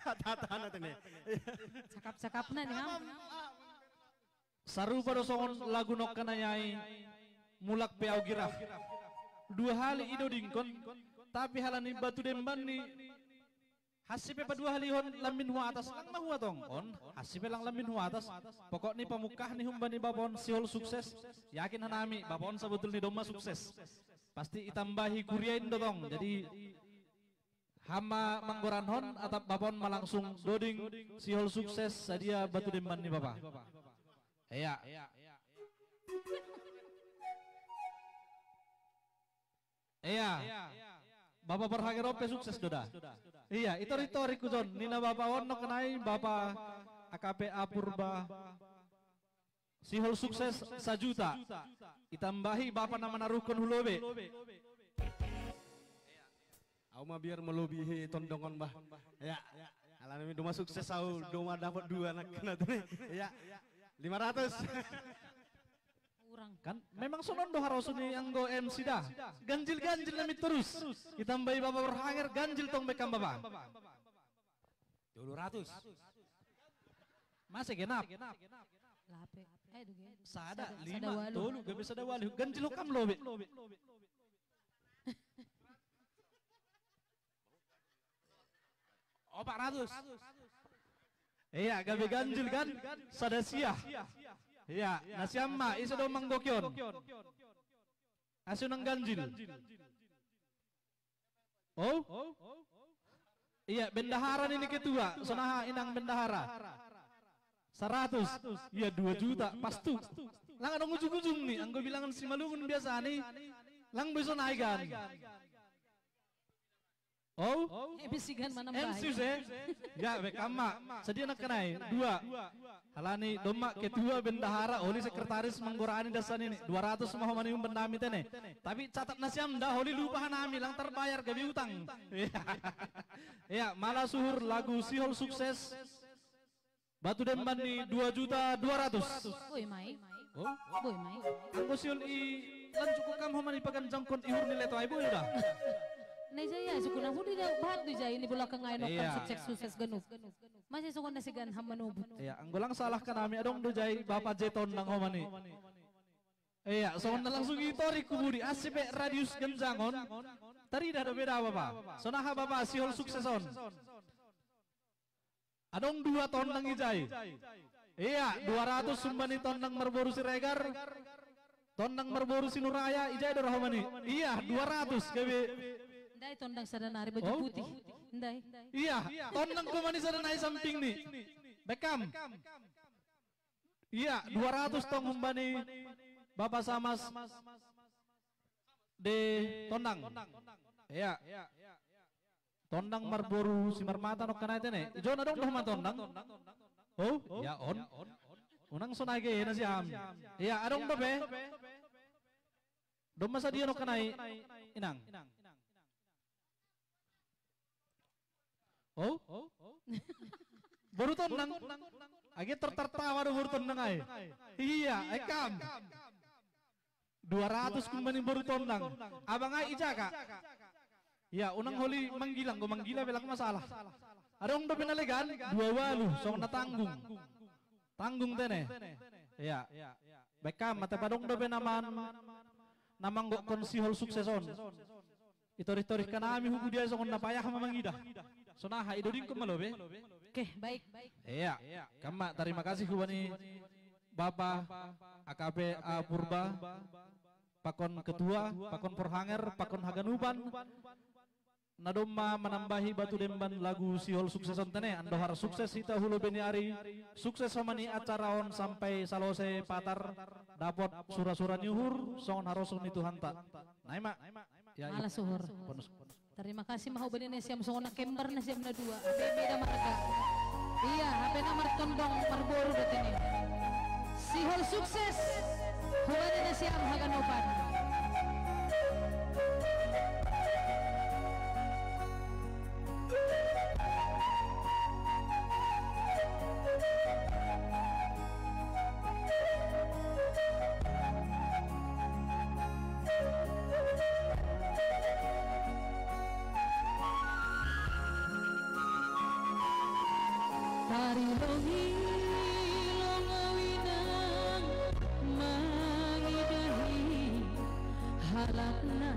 Hata-hata na tene. Cakap-cakap na ni ham. Sarupa do songon lagu nokka na i ai, mulak pe au girah. Dua hali idodingkon, tapi halani batu demban ni hansi pe paduahalihon lambin hu atas, lang ma hu atong. On, hansi pe lang lambin hu atas. Pokokni pamungkah ni humbani bapa on sihol sukses. Yakin hanami, bapa on sabotulni domma sukses. Pasti itambahi kuria in do tong. Jadi, ham ma manggoranhon, atap bapa on ma langsung doding sihol sukses, sadia batu demban ni bapa. Iya. Iya. Bapa Porhanger on pe sukses do da. Iya, itori-tori hujon, ninna bapa on nokkan i, Bapa A K P A Purba. Sihol sukses sajuta. Itambahi bapa na manaruhkon hulobi. Au ma biar malobihi tondongon bah. Ya. Alani domma sukses au, domma dapat dua anak na tene. Ya. Lima ratus. Kurang. Kan memang sonon do harosuh ni anggo M C da. Ganjil-ganjil nami torus. Itambahi Bapa Porhanger, ganjil tong baen bapa. Tolu ratus. Masih genap. Lape. Eh, duge. Sada, sada, lima, sada walu. Tolu, gabe sada walu. Ganjil ho kam lobi. Opat ratus. Iya, gabe ganjil kan? Sada sia. Iya, nasiam ma, ise do manggoki on? Ase unang ganjil. Oh? Iya, bendahara nini ketua, sonaha inang bendahara. Saratus. Iya, dua juta, pas tu. Lang adong ujung-ujung ni, anggo bilangan Simalungun biasa ni. Lang boi sonai kan. Oh? Eh, bisigan mana M C se? Ya, baen ma. Sadia nangkin i, dua. Halani domma ketua bendahara, uli sekretaris manggorani dasani ni. Dua ratus ma homani umban nami tene. Tapi catat nasiam da, uli lupa hanami, lang tarbayar gabe utang. Iya, mala suhur lagu sihol sukses. Batu demban ni dua juta dua ratus. Boi ma i. Oh? Boi ma i. Anggo sihol i lanjut ko kam homani paganjangkon ihur ni leto ai boi da. Na ijai, sukuna hudi da, bahat do ijai ni bola kengai nokkan. Iya. Sukses, sukses ganup. Masih songon na sigan ham manobut. Iya, anggo lang salah hanami adong do ijai Bapa Jeton nang homani. Iya, songon na langsung itori kubudi, ase pe radius ganjangon. Tarida dope da bapa. Sonaha bapa sihol sukses on? Adong dua tondang ijai. Iya, dua ratus humbani tondang marboru Siregar. Tondang marboru Sinuraya, ijai do roha mani. Iya, dua ratus, gabe. Ndai tondang sada nari baju putih. Ndai. Iya, tondang humbani sada nai sampingni. Baen ma. Iya, dua ratus tong humbani Bapa Samas di tondang. Iya. Tondang marboru Simarmata nangkin ai tene. Ijon adong do humbani tondang. Oh, ya on. Unang sonai ge nasiam. Iya, adong dope. Domma sadia nangkin ai, inang. Oh? Boru tondang. Age tertawa do boru tondang ai. Iya, ekam. Dua ratus humbani boru tondang. Abang ai ija ka. Ya, unang holi manggilang, go manggila pe lang masalah. Adong dope na legan, dua walu, songon na tanggung. Tanggung tene. Ya. Baen ma, ate, adong dope na man, na manggokkon sihol sukses on. Itorih-torihkan hami hubu dia songon na payah ma mangidah. Sonaha idodingkon ma lobe. Oke, baik. Iya. Kama, tarima kasih humbani Bapa A K P A Purba, pakon ketua, pakon porhanger, pakon haganupan. Na domma manambahi batu demban lagu sihol sukses on tene, andohar sukses hita hu lobei ni ari, sukses ma ni acara on sampai salose patar, dapot sura-sura ni uhur, songon harosuh ni Tuhanta. Nai ma. Ya, malas uhur. Bonus. Tarima kasih ma humbani nasiam songon na kembar nasiam na dua. Hape beda marga. Iya, hape na martondong marboru do tene. Sihol sukses. Humbani nasiam haganupan. Tarilongi-longi au inang mangidahi halak na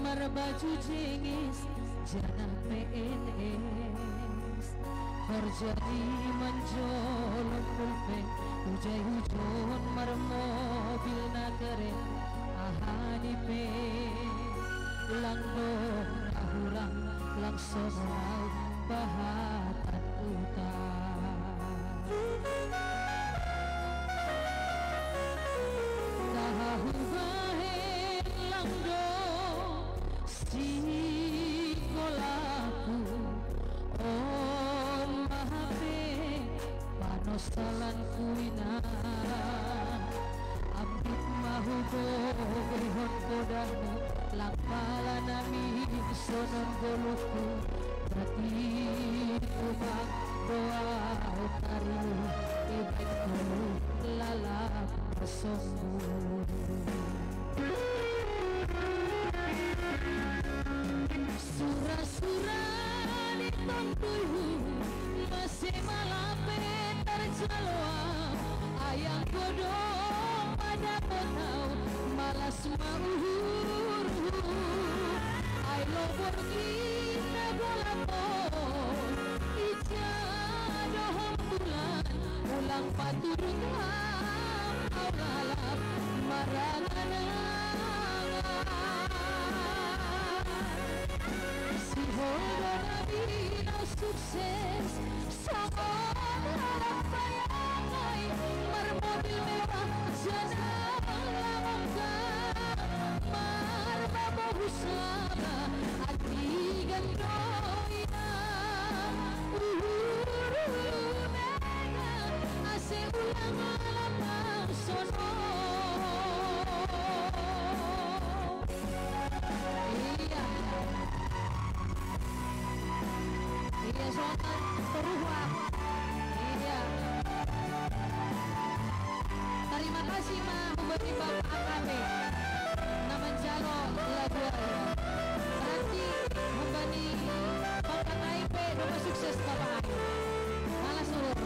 marbaju jengges janah P N S. Horja di manjolom pulpen, hujai hujon marmobil na keren, aha ni pe lang dong na hurang, lang songon au pahatan uta. Taha hubahen lang dong sikolahku, on ma hape panoshalanku inang. Ambit ma hubogeihon podahmu, lang pala na mingin sonon goluhku. Berarti tumang do au tarilu, ibaen goluh lalap marsombu. Sura-sura ni tonduyhu, mase ma lape tarjalo au, ai anggo domma dapot au, malas ma uhurhu. Ai lobor ni na golap on, ija do hambulan, ulang paturut ham au lalap marangan-angan. Sihol do na binahen sukses, songon halak payangan, marmobil mewah, janah lang ongkang, marbabo hu Saba, andigan do inang, uhur-uhur megang, ase ulang lalap ma sonon. Iya. Iya, sono, toruhon. Iya. Tarima kasih ma humbani Bapak A K P na manjalo lagu ai. Berarti humbani tongkat nai pe domma sukses Bapak ai. Malas uhur.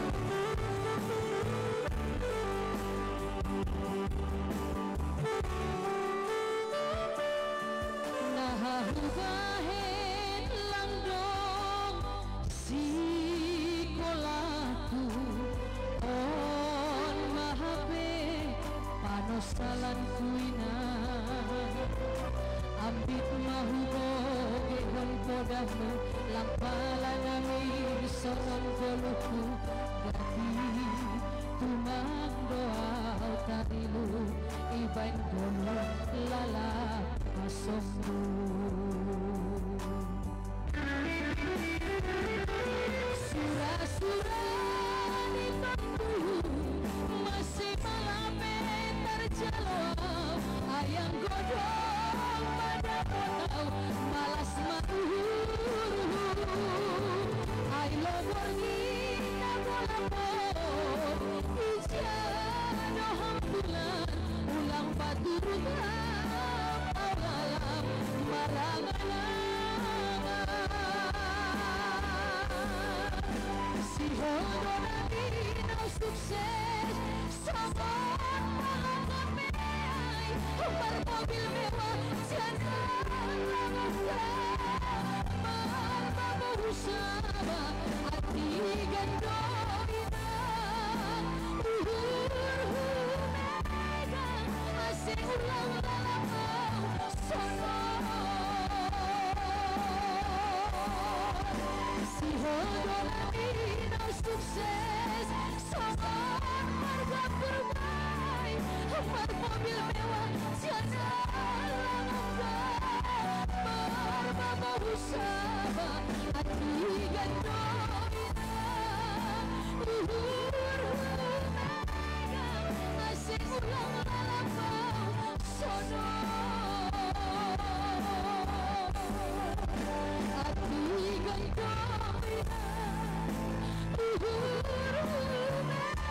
Na hubahen lang dong si Dahmu lampa lanami songon goluhku, gati tumang doa tarilu ibaen goluh lalap masombu. Sura-sura ni pangguyu, mase malape tarjalo au, ayang godong madapot au, malas maruhur. Ai lobor ni na bolap on, ija do hambulan, ulang paturut au lalap marangan-angan. Sihol do nami na sukses, songon pangapeai, marmobil mewah, janda langon gah, marmabohu saba, atik gandong inang, uhurhu megang, ase ulang lalap au sonon. Sihol do nami na sukses, songon marga Purbaia, marmobil mewah, janda langon gah, marmabohu saba, atik gandong inang, uhurhu megang, ase ulang lalap au sonon. Atik gandong inang, uhurhu megang.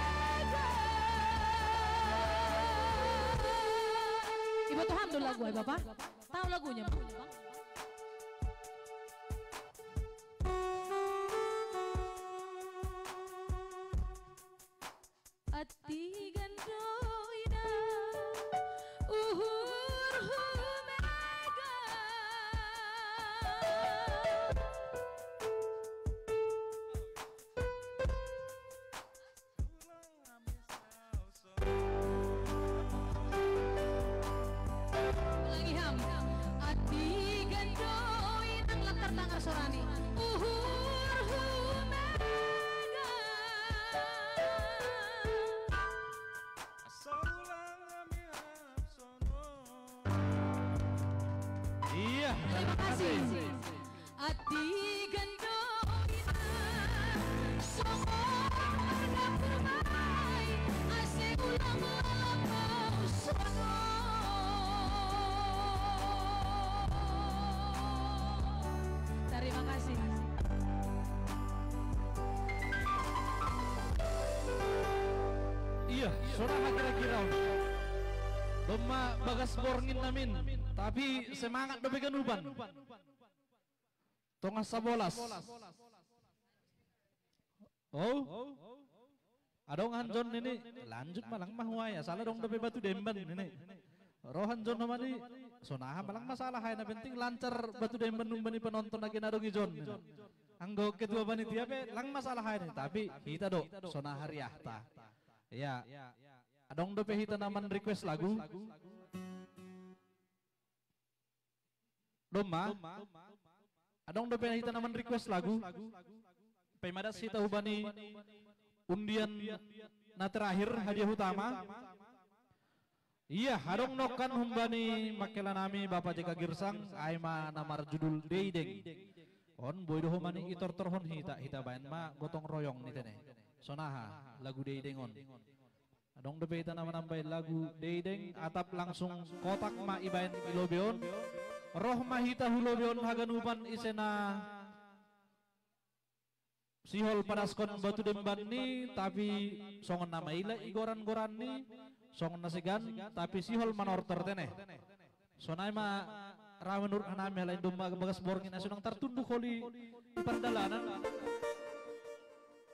Iba Tuhan do lagu ai, Bapa. Tahu lagunya, Bang? Atik gandong inang, uhurhu megang. Ulangi, Ham. Atik gandong inang, latar tangar sorani. Uhurhu megang. Asa ulang nami rap sonon. Iya, terima kasih. Atik gandong inang, songon marga Purbaia, ase ulang lalap au sonon. Terima kasih. Iya, sonaha kira-kira on. Domma bagas borngin namin, tapi semangat dope ganupan. Tonga sabolas. Oh? Adong hanjon nini, lanjut ma, lang ma huaia, asal adong dope batu demban nini. Ro hanjon homa ni, sonaha ma, lang masalah ai, na penting lancar batu demban humbani penonton age na adong ijon nini. Anggo ketua panitia pe lang masalah ai nini, tapi hita do sonaha riahta. Iya. Adong dope hita na man-request lagu? Domma, adong dope hita na man-request lagu? Paima das hita hubani undian na terakhir, hadiah utama. Iya, adong nongkan hubani mangkelanami Bapa J K Girsang, ai ma na marjudul Deideng. On boi do homa ni itortorhon hita, hita baen ma gotong royong ni tene. Sonaha lagu Deideng on? Adong dope hita na manambai lagu Deideng, atap langsung kotak ma ibaen i lobei on. Roh ma hita hu lobei on haganupan, ise na sihol padaskon batu demban ni, tapi songon na maila i goran-goran ni, songon na segan, tapi sihol manortor tene. Sonai ma ra menurut hanami, alai domma bagas borngin, ai so unang tartunduk holi di pardalanan.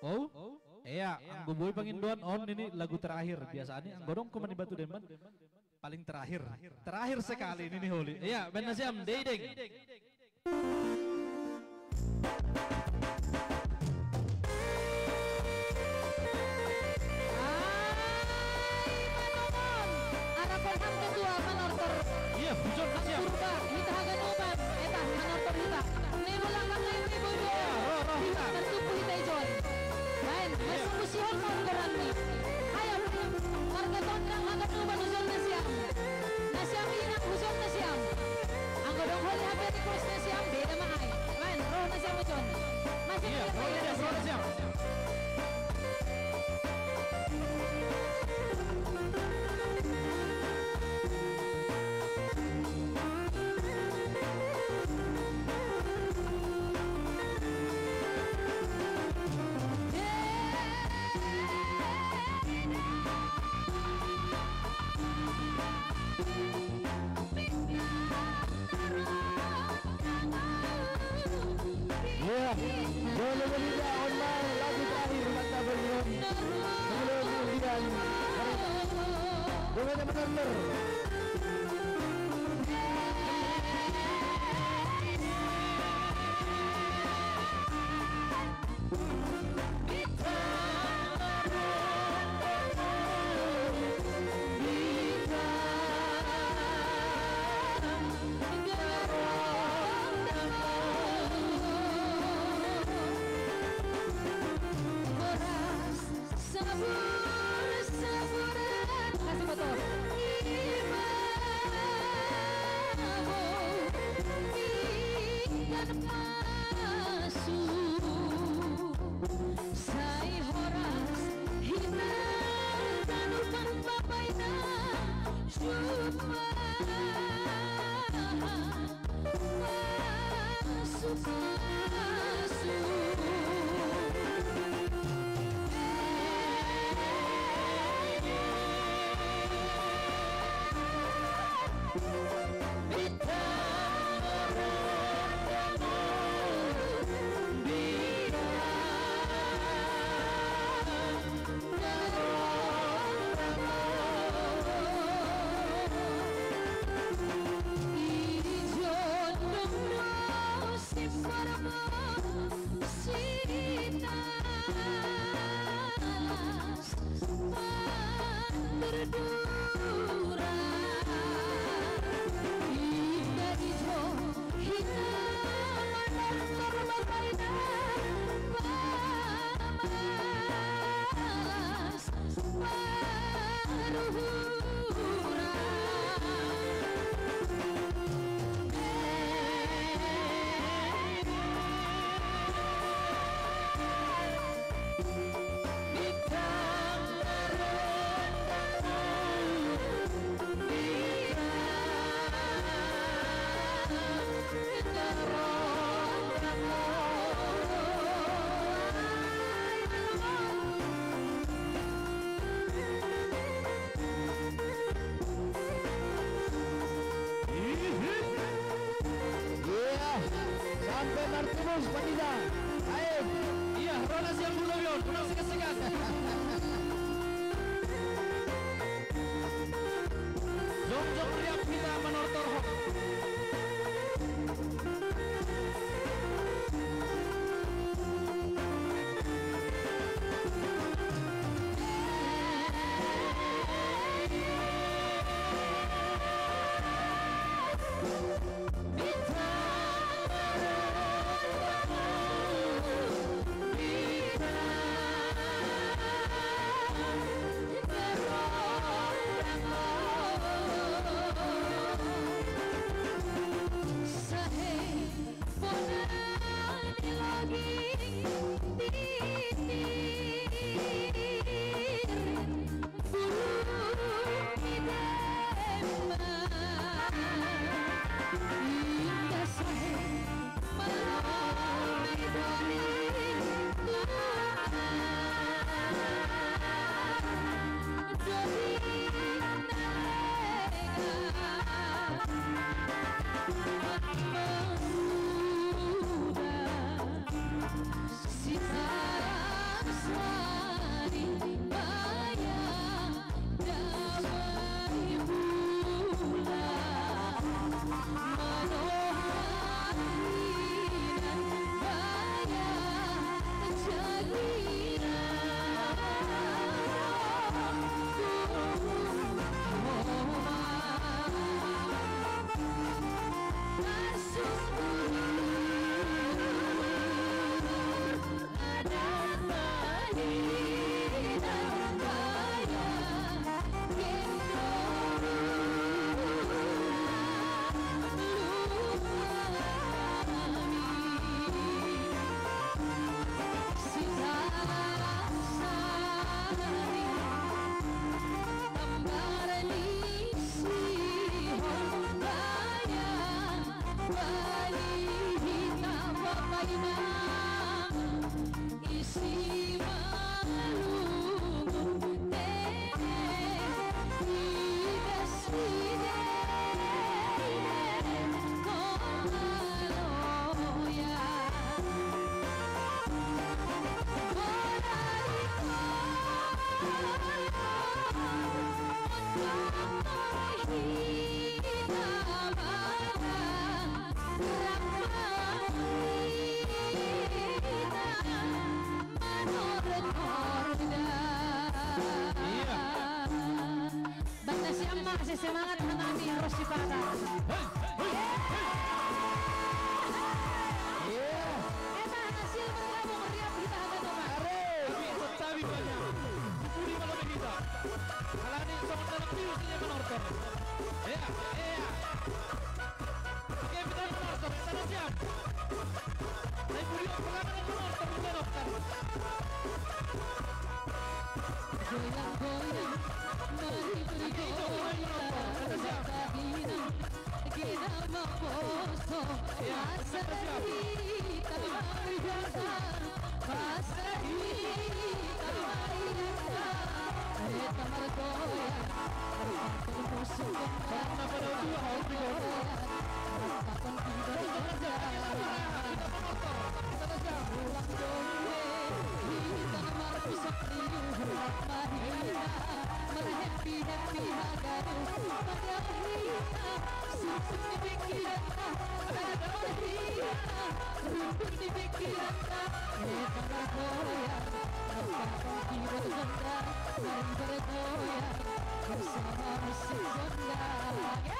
Oh? Ea, anggo boi pangindoan on nini, lagu terakhir. Biasani anggo adong homa ni batu demban, paling terakhir. Terakhir sekali nini holi. Ea, baen nasiam, Deideng. Ai, manongon. Arap Ilham ketua manortor. Iya, pujon, siap. Purba, hita haganupan. Eta, manortor hita. Nemo Boleh tidak online lagu terakhir Mata Berlindung? Sebelum kemudian mereka, mereka benar-benar Iya, sampai Martinus, Pak Ida. Aib. Iya, Ronas yang belum yon, belum sekat-sekat. Jong-jong riap kita menortor hok. Kasih semangat menami Rosipata. Iya. Eta hasil bergabung riap kita haga domba. Tapi tetap banyak. Puri malam kita. Alani sama tanah pius nya menortor. Iya, iya. Oke, kita menortor, kita siap. Saya puri pegangan menortor, menortor. Goyang-goyang, mari bergoyang, kita bahina, kita maposo, asa kita bergoyang, asa kita bergoyang, kita bergoyang, kita bergoyang. Bersama musik Gondang. Oke.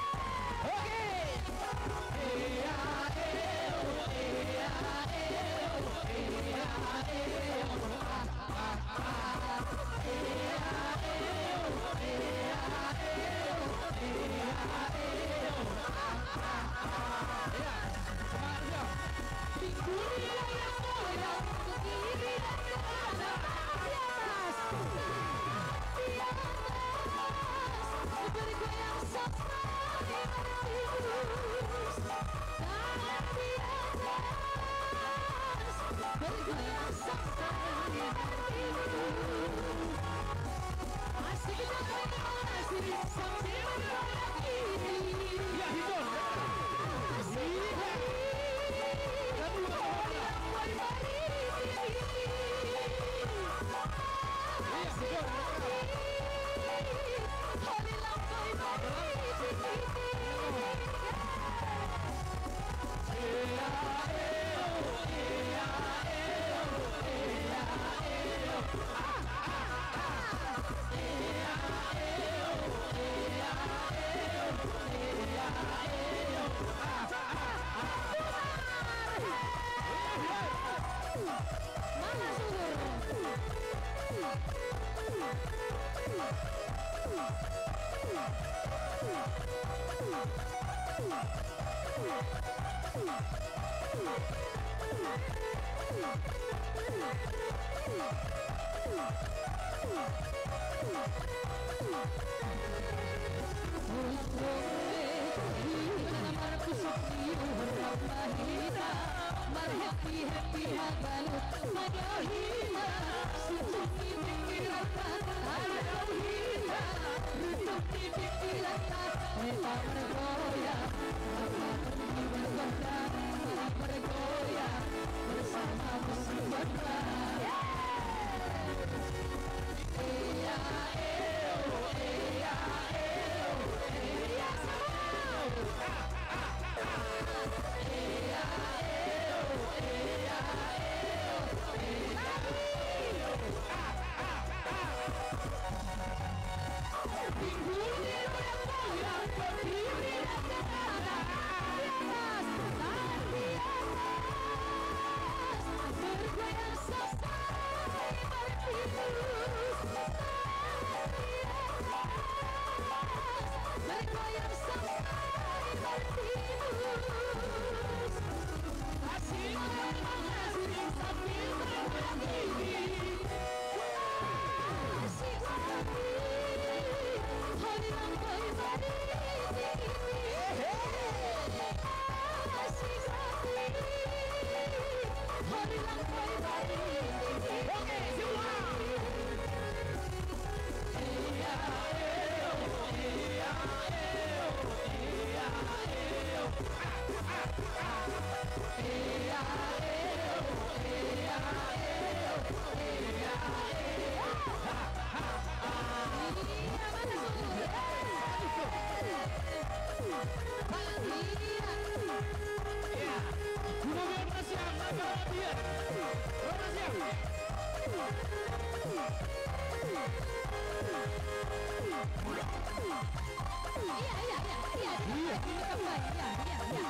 Iya, iya, iya, iya, iya, iya, iya, iya, iya.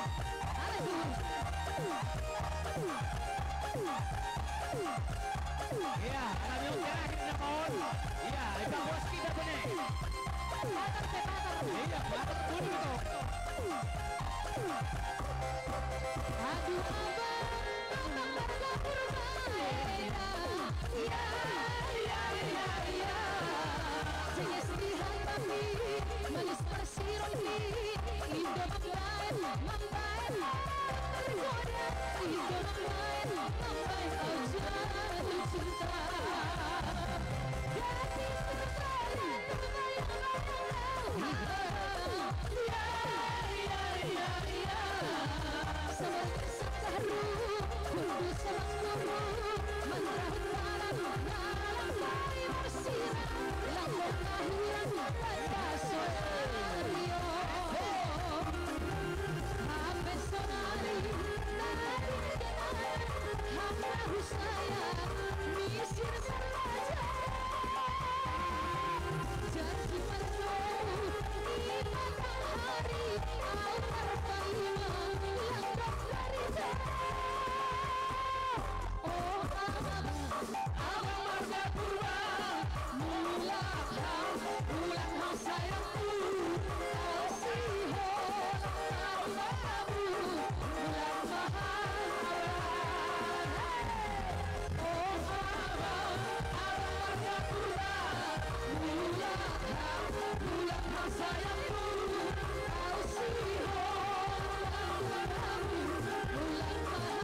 Ada tuh. Iya, ada yang terakhir, ada pohon. Iya, itu bos kita tuh nih. Pater, teh, pater. Iya, pater pun gitu. Aduh, abang, abang, abang, abang, abang. Iya, iya, iya, iya. Jenis di hati, manis bersirong di. Indo mambaen, mambaen, tergoda. Indo mambaen, mambaen, kau jatuh cinta. Jadi terbayang, terbayang, bayang, bayang. Ya, ya, ya, ya. Sebagai sekaru, kudu sama guru. Mantra dalam, dalam, air siram. Lamun kahilang, baca sonario. Ambe sonari, tadi kenal, hamba husaya, misir belajar. Janji merdu, di matang hari, au terpaima, langkah dari jalan. Oh, abang, abang marga Purba, mulak hang, mulak hang sayangku, kasih ho, abang, abang, mulak mahal. Oh, abang, abang marga Purba, mulak hang, mulak hang sayangku, kasih ho, abang, abang, mulak mahal.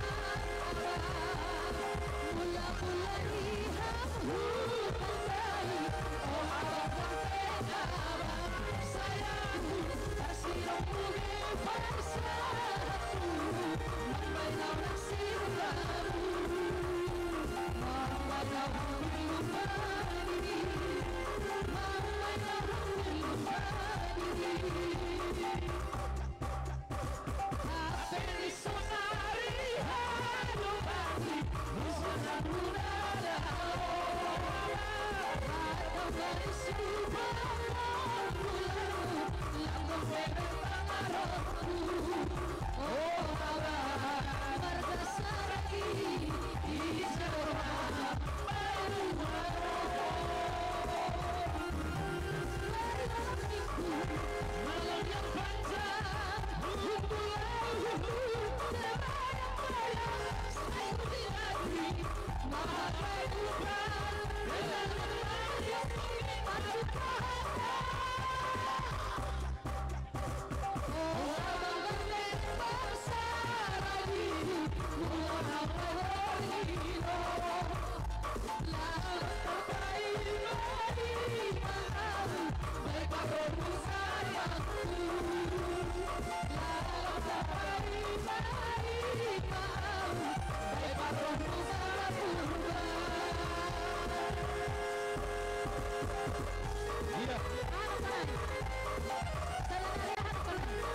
Iya.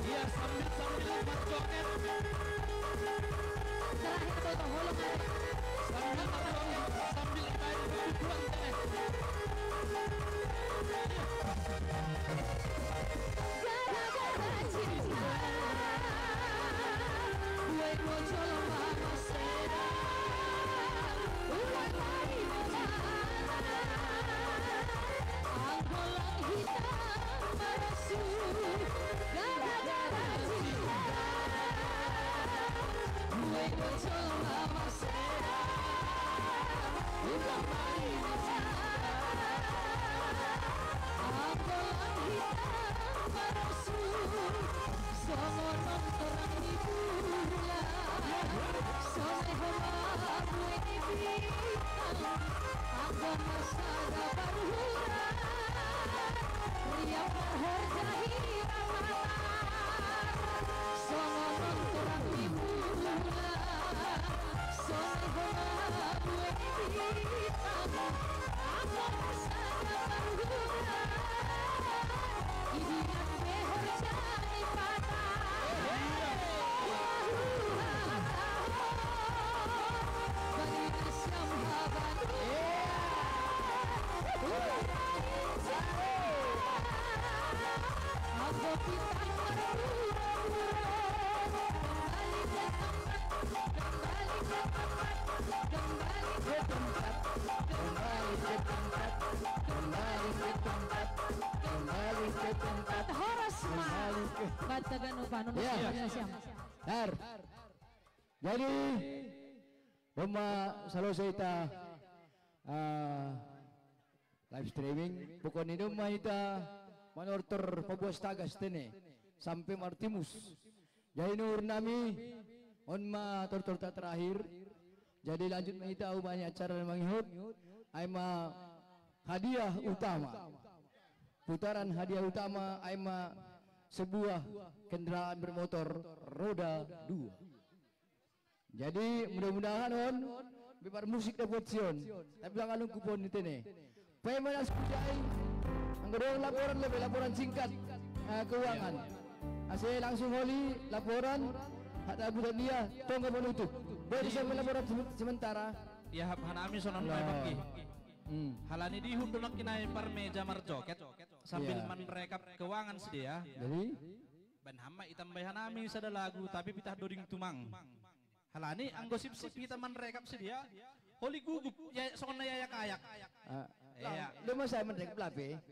Iya, sambil, sambil berjoget. Terakhir tuh, tuh, holong aja. Sambil berjoget, sambil main pukulan, teh. Gara-gara cinta, gue bocor mama sedang, gue lagi Anggolang hitam merasuk gara-gara cinta. Gue bocor mama sedang, ulang balik. Anggolang hitam merasuk, songo nonton hiburan. Kembali ke tempat, kembali ke tempat, kembali ke tempat, kembali ke tempat, kembali ke tempat. Horas ma. Kembali ke Bata ganu panu. Ya. Siam. Dar. Jadi, bemma selesai ta, ah, live streaming, pokoknya ini ma ita manortor pabuas tagas tene sampai martimus. Jadi nuhur nami, on ma tortor ta terakhir. Jadi lanjut ma ita ubani acara mangihut, ai ma hadiah utama. Putaran hadiah utama ai ma sebuah kendaraan bermotor roda dua. Jadi mudah-mudahan on, biar musik dapat sion. Tapi lang alung kupon itu nih. Pemain Aspujai, anggo doang laporan lebih laporan singkat, eh, keuangan. Ase langsung holi laporan, hata buta dia, tonggo menutup. Boleh sampai laporan semen- sementara. Ya, hap hanami sonon. Nah. Mai bangki. Hmm. Halani dihut donak kinai parmeja marjoket sambil. Iya. Manrekap keuangan sedia. Jadi? Baen hama itambai hanami sada lagu, tapi pitah doding tumang. Halani anggo sip-sip hita manrekap sedia, holi gugup, ya, songon na yayak-ayak. Ah, iya. Lama saya manrekap lape. Lape.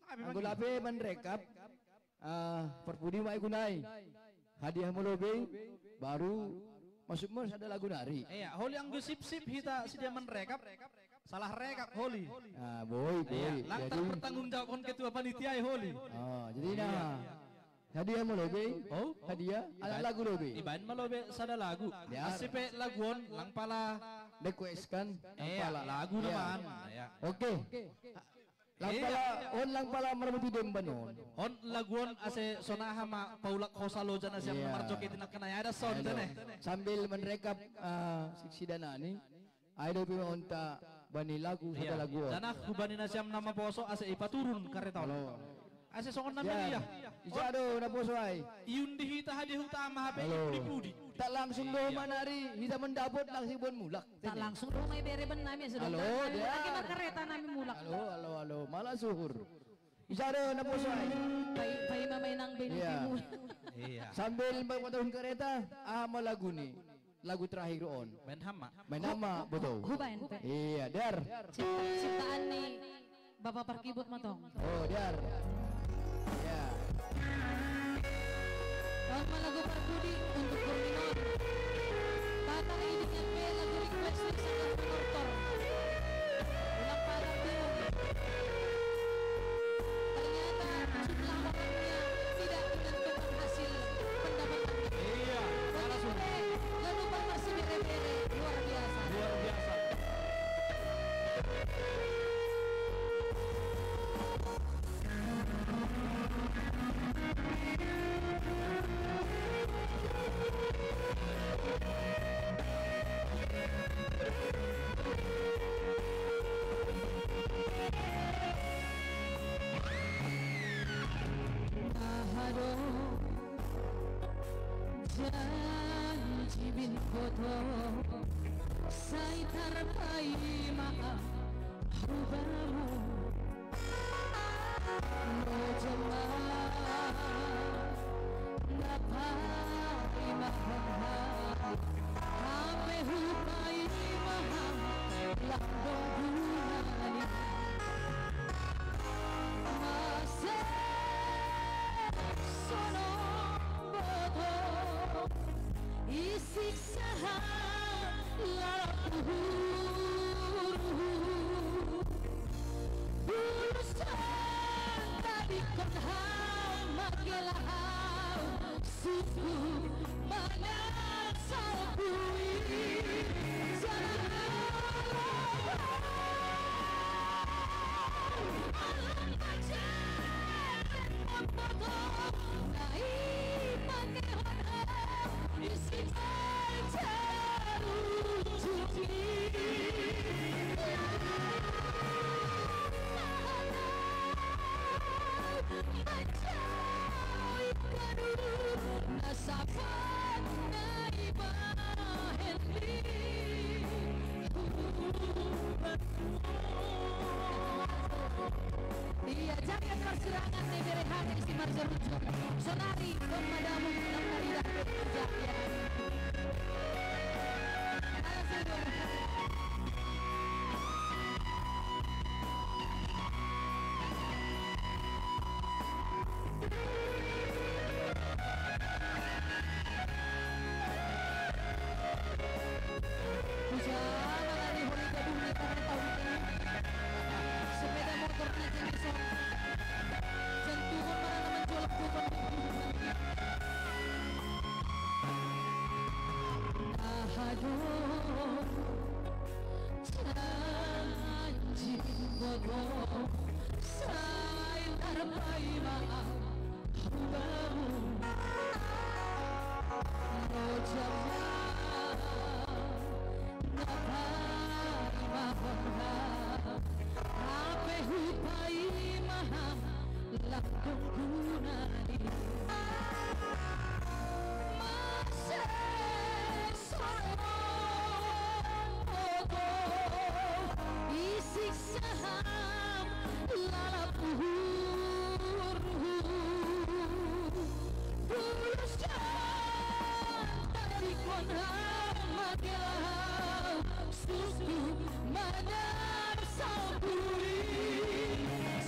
Anggo mangi- lape manrekap, ah, parpudi ma ikunai. Hadiah molobe, baru masuk mo sada lagu nari. Iya, holi anggo sip-sip hita sedia manrekap, salah rekap holi. Ah, boi, boi. Iya, lantar jadi pertanggungjawabkan ketua panitia, holi. Oh, jadi. Iya. Nah. Hadiah molobe. Oh? Hadiah, ala lagu lobe. Ibaen molobe sada lagu. Ya. Asi pe lagu on lang pala. Request kan? Iya, lagu. Iya. Naman. Iya. Oke. Lang pala, iya. On lang pala marmutu demban on. On lagu on ase sonaha ma paulak hosa loja na siang. Iya. Marjoket inak kena ya ada sound. Ayo. Tene. Sambil manrekap, ah, siksi danani. Ai dope ma onta bani lagu, iya, sada lagu on. Janah hubani nasiam na maposo ase ipaturun kareta on. Halo. Ase songon na meriah. Ija do naposo ai. Iundi hita hadiah utama hape. Halo. Ipudi-pudi. Tak langsung do. Iya. Manari hita mendapot langsung buan mulak. Tak langsung do mai bere ben nami ase do. Halo, dia. Lagi ma kareta nami mulak. Halo, halo, halo. Malah suhur. Ija do naposo ai. Pai, pai ma mai nang bini. Iya. Timu. Iya. Sambil memotong kareta, ah, ma lagu ni. Lagu terakhir on. Main hama. Main hama, betul. Hubaen pe. Iya, dar. Cipta-, ciptaan ni Bapak Parkibut motong. Oh, dar. Ya. Hama lagu parpudi untuk Kurniawan. Patang idingan pe lagu request ni Sanggar Motor. Ulang patang bingung. Ternyata jumlah orangnya tidak menentukan hasil pendapatan. Iya, salah. Begitu deh, lalu Pak Marsi bere-bere, luar biasa. Luar biasa. Aha do janji binkoto sai tarpaima hubamu. Mojom ma na paima hahai, hape hupaima ham lang dong gunani. Masa sonon boto isiksa ham lalap uhurhu. Bulus tadingkon ham manggela hau, sungkuh manang salpu i. Jangan alam baca. Iya, Jaket persirangan ni bere hati si marjarujung. Sonari don madamu lam naridah. Sepeda motor na jenis on. Sentuhon marana manjolok tu kon. Ahado. Janji boto. Sai tarpaima. Hubamu. Rojak. Hape hupaima ham lam dungkunani. Mase songon oto isiksa ham lalap uhurhu. Buluskan tadingkon ham manggelau suku madam sampuri.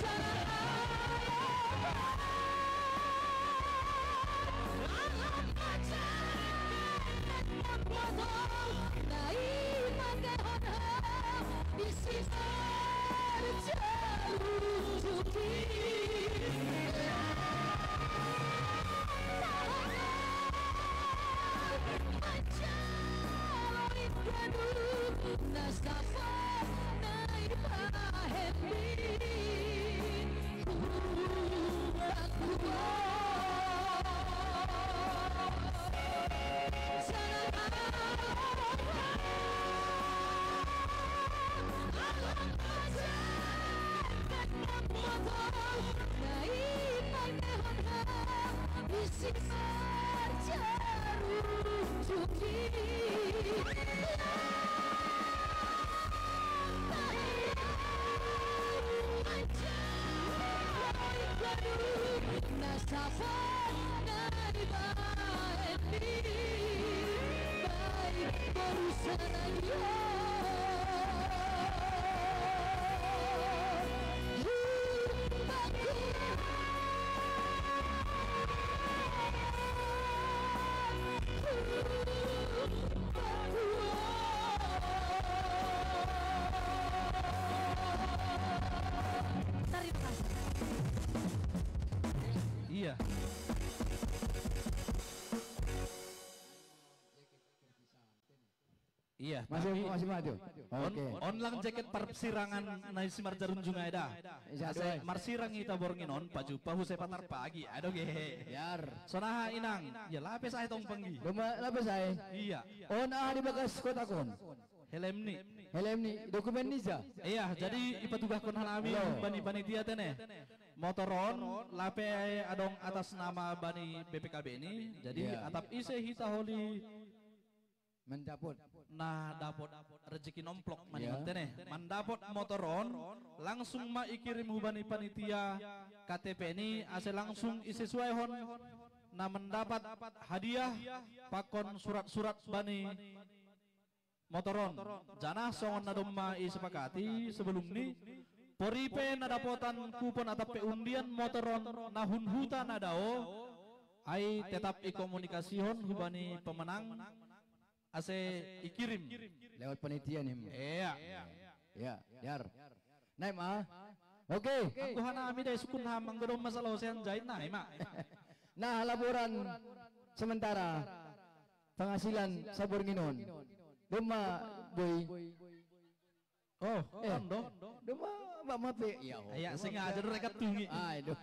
Salah alam alam macam potong nai mangahon ham. Isi marjarujuki. Manjalo ingkadu na sapat na ibahen ni. Iya. Iya, masih, tapi masih maju. On, oke. On lang jaket parsirangan nai si marjarunjung ai da. Asa marsirang hita borngin on, pajupa huse patar pagi. Aduh ge. Biar. Sonaha inang, ya lapes ai tong panggi. Domma lapes ai. Iya. On aha di bagas kotak on. Helm ni. Helm ni, dokumen ni ja. Iya, jadi ipatugahkon hanami bani panitia tene. Motor on lape adong atas nama bani B P K B ni. Jadi atap ise hita holi mandapot. Nah, dapot rezeki nomplok maningon tene. Mandapot motor on, langsung ma ikirim hubani panitia K T P ni ase langsung isesuaihon na mendapat hadiah pakon surat-surat bani motor on. Janah songon na domma isepakati sebelum ni, poripe na dapotan kupon atap pe undian motor on na hun huta na dao, ai tetap ikomunikasihon hubani pemenang ase ikirim. Lewat panitia ni. Iya. Ya, biar. Nai ma. Oke. Anggo hanami da isukun ham anggo domma salosean jait nai ma. Nah, laporan sementara penghasilan saborngin on. Domma boi. Oh, eh, on do. Domma bak mape. Ya, oh. Ya, sengaja do rekat tungi. Ai do.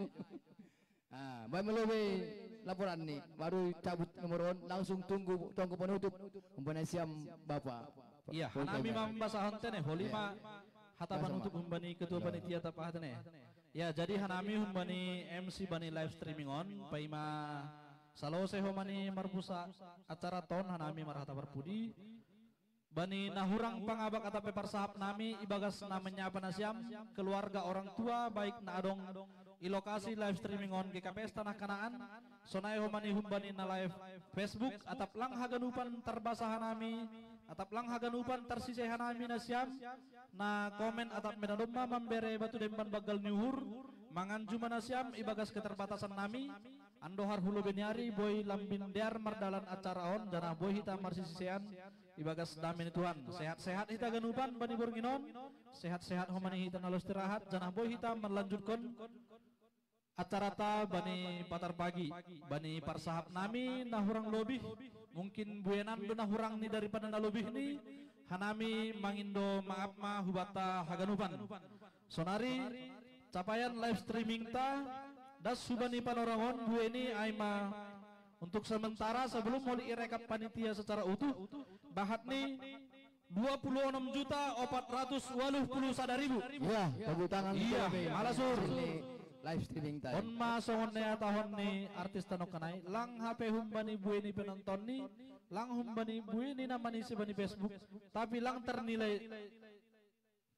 Ah, baik melebihi laporan ni. Baru cabut nomor on, langsung tunggu tunggu penutup. Umpana siam Bapak. Iya, hanami mambasahon tene, holi ma hata panutup humbani ketua panitia tapaha tene. Ya, jadi hanami humbani M C bani live streaming on, paima salose homani marbusa acara ton hanami marhata parpudi. Bani na hurang pangabak atap pe parsahap nami, ibagas na manyapa nasiam, keluarga, orang tua, baik na adong i lokasi live streaming on GKPS Tanah Kanaan, sonai homa ni humbani na live Facebook, atap lang haganupan tarbasa hanami, atap lang haganupan tarsise hanami nasiam, na komen atap me na domma mambere batu demban banggal ni uhur, mangan juma nasiam ibagas keterbatasan nami, andohar hu lobei ni ari boi lambin dear mardalan acara on, janah boi hita marsisisean ibagas dame ni Tuhan. Sehat-sehat hita ganupan bani borngin on, sehat-sehat homa ni hita na laho istirahat, janah boi hita manlanjutkon acarata bani patar pagi, bani parsahap nami na hurang lobih, mungkin buenan do na hurang ni daripada na lobih ni, hanami mangindo maaf ma hubanta haganupan. Sonari capaian live streaming ta, das hubani panorang on buei ni ai ma untuk sementara sebelum holi irekap panitia secara utuh, bahat ni dua puluh enam juta opat ratus waluh puluh sada ribu. Ya, tepuk tangan. Iya, malas uhur. Ini live streaming time. On ma songon na ihatahon ni artis tanoh kanai, lang hape humbani buei ni penonton ni, lang humbani buei ni na manise bani Facebook, tapi lang ternilai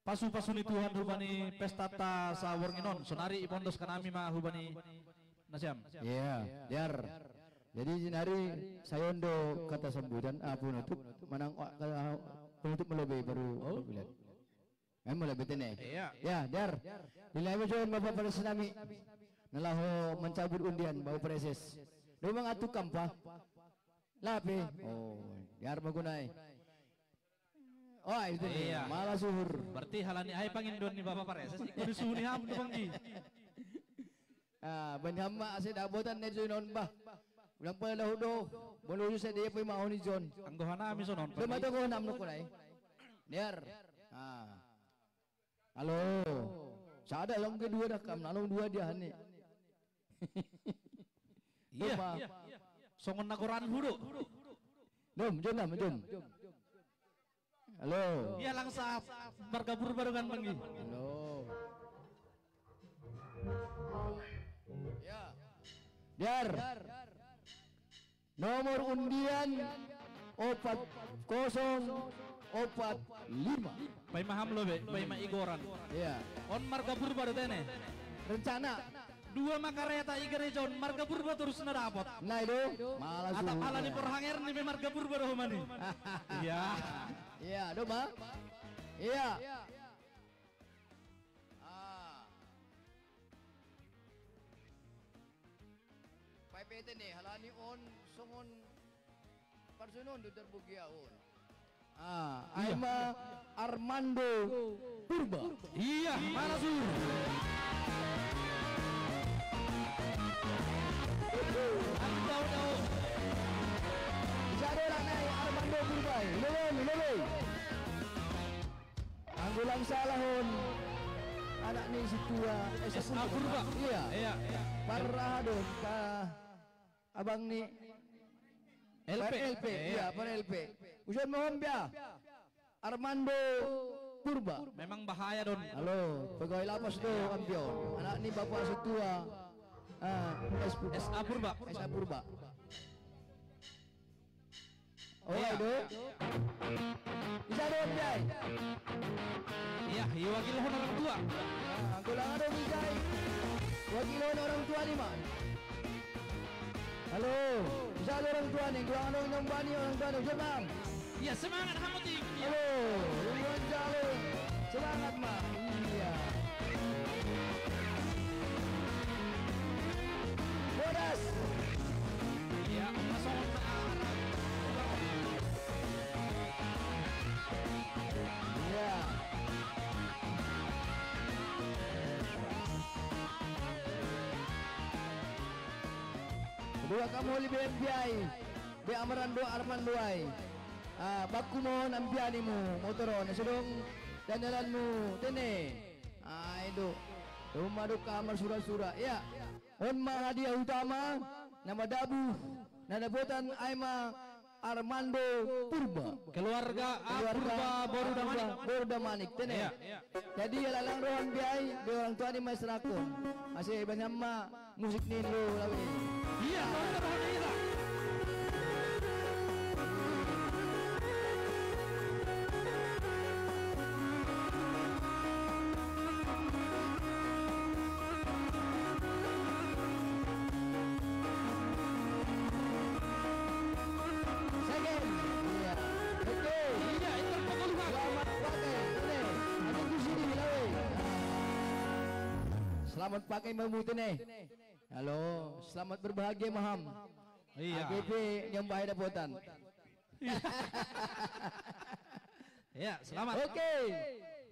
pasu-pasu ni Tuhan hubani pestata saborngin on, sonari ipondos hanami ma hubani nasiam. Iya, dear. Jadi sonari sai on do kata sambutan, ah, penutup, manang, ah, kata penutup ma lobei baru. Oh. Kan ma lobei tene. Iya. Ya, dear. Dilehon ma jo on Bapak Praeses nami na laho mancabut undian, Bapak Praeses. Domang atuk kampa. Lape. Oh, dear ma gunai. Oh, itu nih. Iya. Malas uhur. Berarti halani ai pangindo ni Bapak Praeses, ingkon disuhuni hamu tu panggi. Ah, bani ham ma ase dapotan na ijon on bah. Ulang pala dahu do. Bolo ju sai dia poi ma on ijon. Anggo hanami sonon. Doma to go nam no kulai. Dear. Ah. Halo. Sada long ke dua dah kam, nalong dua dia hane. Iya. Songon na goran hudo. Dom, jom, dom, jom. Halo. Iya, lang sahap marga Purba do kan panggi. Halo. Ya. Dear. Nomor undian opat kosong opat lima. Paima ham lobei, paima igoran. Iya. On marga Purba do tene. Rencana. Dua ma kareta i gereja on, marga Purba torus na dapot. Nah, itu. Malas. Atap juga. Halani porhanger ni pe marga Purba do homa ni. Iya. Iya, doma. Iya. Ah. Paipeten ne, halani on songon parsunon do tarbugia on. Ah, iya. Ai ma Armando Purba. Iya, malas uhur. Anda udah. Jadona nai Armando Purba. Lobei, lobei. Anggo lang salah on, anak ni sintua S A Purba. Iya. Iya. Parahadon ka abang ni L P. Par L P, iya, par L P. Ujon mohon bia. Armando Purba. Memang bahaya don. Halo, pegawai lapas do, ampion. Anak ni bapak sintua. Ah, S Purba. S A Purba. S A Purba. Oh, iya. Aduh. Bisa dong, Jai. Iya, iya, wakil hon orang tua. Nah, golang adong, Jai. Wakil hon orang tua ni, Mak. Halo. Bisa ada orang tua ni, golang adong nyombani orang tua ni. Siap, Bang. Iya, semangat, Hamuti. Halo, Ridwan Jalil. Semangat, Mak. Iya. Bodas. Iya, masuk. Iya. Dua kamu lebih M P I. Be amaran dua Arman duai. Ah, baku mohon ampianimu, motor on, sedong dan jalanmu, tene. Ai do. Rumah duka amal sura-sura. Ya. On ma hadiah utama, na madabuh, na dapotan ai ma Armando Purba. Keluarga A Purba Boru Damanik. Boru Damanik, tene. Iya. Jadi, ala lang rohan biai, be orang tua ni ma serakon. Ase banyak ma musik ni lo lawi. Iya, orang tua ni lah. Selamat pakai mamute ne. Halo, selamat berbahagia maham. Iya. Age pe nyomba dapotan. Ya, selamat. Oke.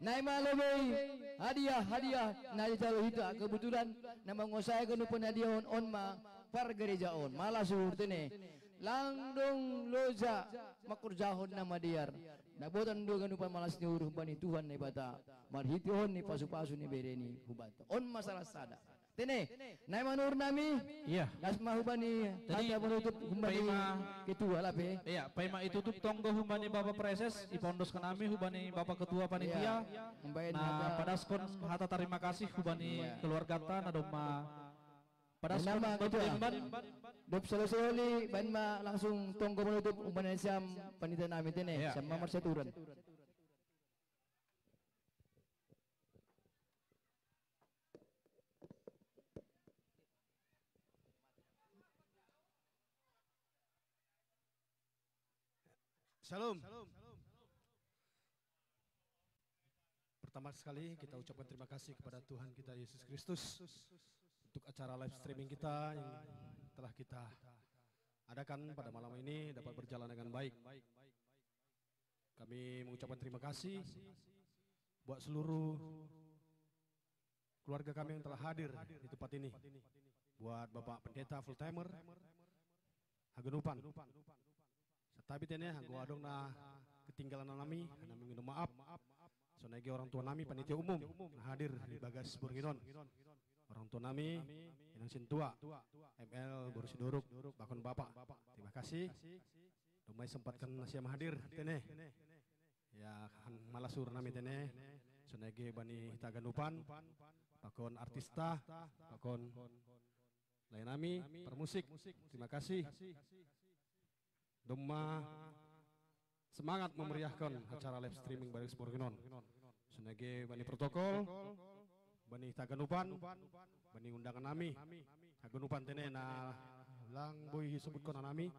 Nai ma lobei hadiah-hadiah na jalo hita kebetulan na manguasai ganupan hadiah on, on ma pargereja on. Malas uhur tene. Langdong loja makurjahon na madear. Na botan do ganupan malas ni uhur humbani Tuhan Naibata. Marhitehon ni pasu-pasu ni bere ni hubanta. On ma salah sada. Tene, nai ma nuhur nami. Iya. Las ma hubani Jadi, hata manutup humbani paima ketua lape. Iya, paima itutup tonggo humbani Bapa Praeses, ipaondos kanami hubani Bapa Ketua Panitia. Iya. Membain Na hata. Padaskon hata tarima kasih hubani Iya. keluargata na domma padaskon Nama ketua. Bapa. Dop selesai oli bain ma langsung tonggo manutup humbani siam panitia nami tene. Iya. Siam ma marsaturan. Shalom. Pertama sekali kita ucapkan terima kasih kepada Tuhan kita Yesus Kristus untuk acara live streaming kita yang telah kita adakan pada malam ini dapat berjalan dengan baik. Kami mengucapkan terima kasih buat seluruh keluarga kami yang telah hadir di tempat ini. Buat Bapak Pendeta full timer, haganupan. Satabi tene hanggo adong na ketinggalan nami, nami minum maaf. Sonai ge orang tua nami panitia umum na hadir di bagas borngin on. Orang tua nami, inang sintua, M L boru Sidoruk, bakon Bapak. Terima kasih. Domma isempatkan na siam hadir tene. Ya, han malas uhur nami tene. Sonai ge bani hita haganupan, bakon artista, bakon lae nami parmusik. Terima kasih. Domma semangat memeriahkan acara live streaming bagas borngin on. Sonai ge bani protokol, bani hita haganupan, bani undangan nami. Haganupan tene na lang boi isebutkan nami.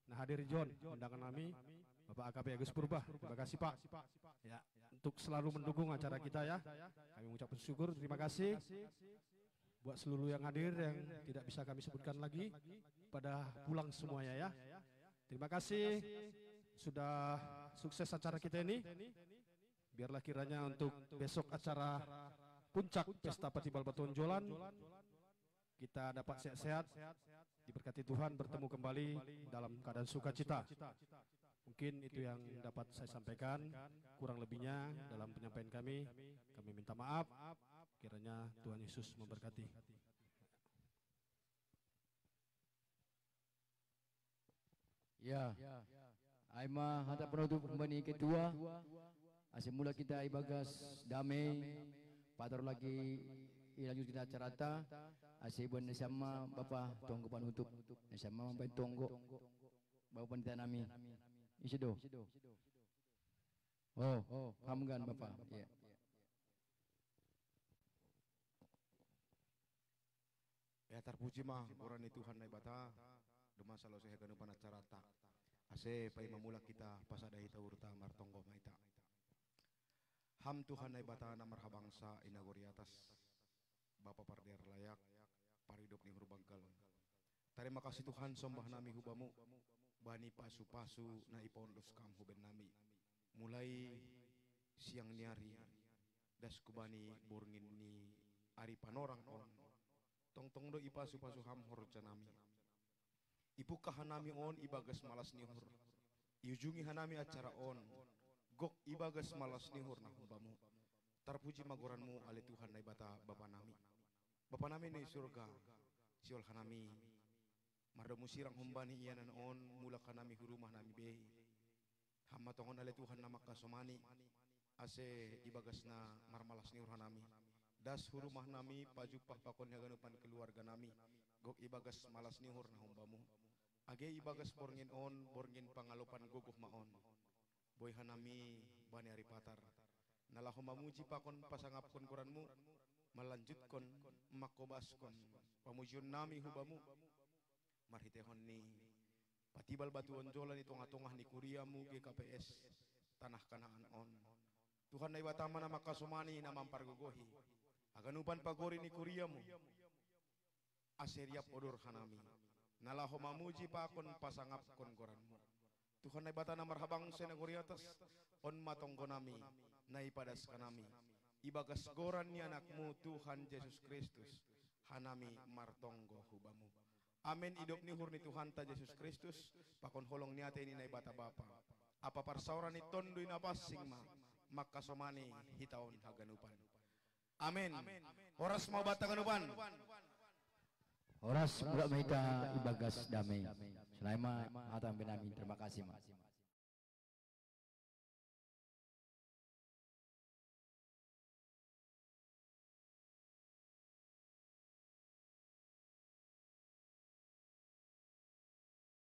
Na hadir ijon undangan nami, Bapak A K P Agus Purba. Terima kasih, Pak. Ya, untuk selalu mendukung acara kita ya. Kami mengucapkan syukur, terima kasih. Buat seluruh yang hadir yang tidak bisa kami sebutkan lagi, pada pulang semuanya ya. Terima kasih sudah sukses acara kita ini. Biarlah kiranya untuk besok acara puncak Pesta Patibal Batuan Jolan, kita dapat sehat-sehat, diberkati Tuhan, bertemu kembali dalam keadaan sukacita. Mungkin itu yang dapat saya sampaikan, kurang lebihnya dalam penyampaian kami, kami minta maaf. Kiranya Tuhan Yesus memberkati. Ya. Ai ma hata penutup humbani ketua. Ase mulak hita ibagas dame, pator lagi ilanjut hita acarata. Ase ibuan na siam ma Bapa tonggo panutup, na siam ma mambaen tonggo. Bapa panitia nami. Ise do? Oh, ham kan Bapa. Ya. Ya, tarpuji ma goran ni Tuhan Naibata, domma salosei haganupan acarata. Ase paima mulak hita pasada hita uhurta, martonggo ma hita. Ham Tuhan Naibata na marhabangsa i nagori atas, Bapa pardear layak, paridop ni uhur banggal. Tarima kasih Tuhan, sombah nami hu Bamu, bani pasu-pasu na ipaondos Kam hu bennami. Mulai siang ni ari, das hu bani borngin ni ari panorang on, tongtong do ipasu-pasu Ham horja nami. Ipungka hanami on ibagas malas ni uhur. Iujungi hanami acara on, gok ibagas malas ni uhur na hu Bamu. Tarpuji ma goranMu ale Tuhan Naibata Bapa nami. Bapa nami na i surga, sihol hanami mardomu sirang humbani ianan on, mulak hanami hu rumah nami bei. Ham ma tongon ale Tuhan na mangkasomani, ase ibagas na marmalas ni uhur hanami, das hu rumah nami pajumpang pakon haganupan keluarga nami, gok ibagas malas ni uhur na hu Bamu. Age ibagas borngin on, borngin pangalopan gogoh ma on. Boi hanami bani ari patar, na laho mamuji pakon pasangapkon goranMu, malanjutkon, mangkobaskon pamujion nami hu Bamu, marhitehon ni patibal batuon jola ni tonga-tonga ni kuriaMu G K P S tanah Kanaan on. Tuhan Naibata ma na mangkasomani, na mampargogohi. Haganupan pagori ni kuriamu, ase riap odor hanami, na laho mamuji pakon pasangapkon goranmu. Tuhan Naibata na marhabangsa i nagori atas, on ma tonggonami, na ipadas hanami, ibagas goran ni anakmu Tuhan Jesus Kristus, hanami martonggo hu bamu. Amen. Idop ni uhur ni Tuhanta Jesus Kristus, pakon holong ni atei ni Naibata Bapa, ampa parsaoran ni Tonduy Napansing ma, mangkasomani hita on haganupan. Amen. Horas ma banta haganupan. Horas, mulak ma hita ibagas dame. Sonai ma hata ni Amen nami, terima kasih ma.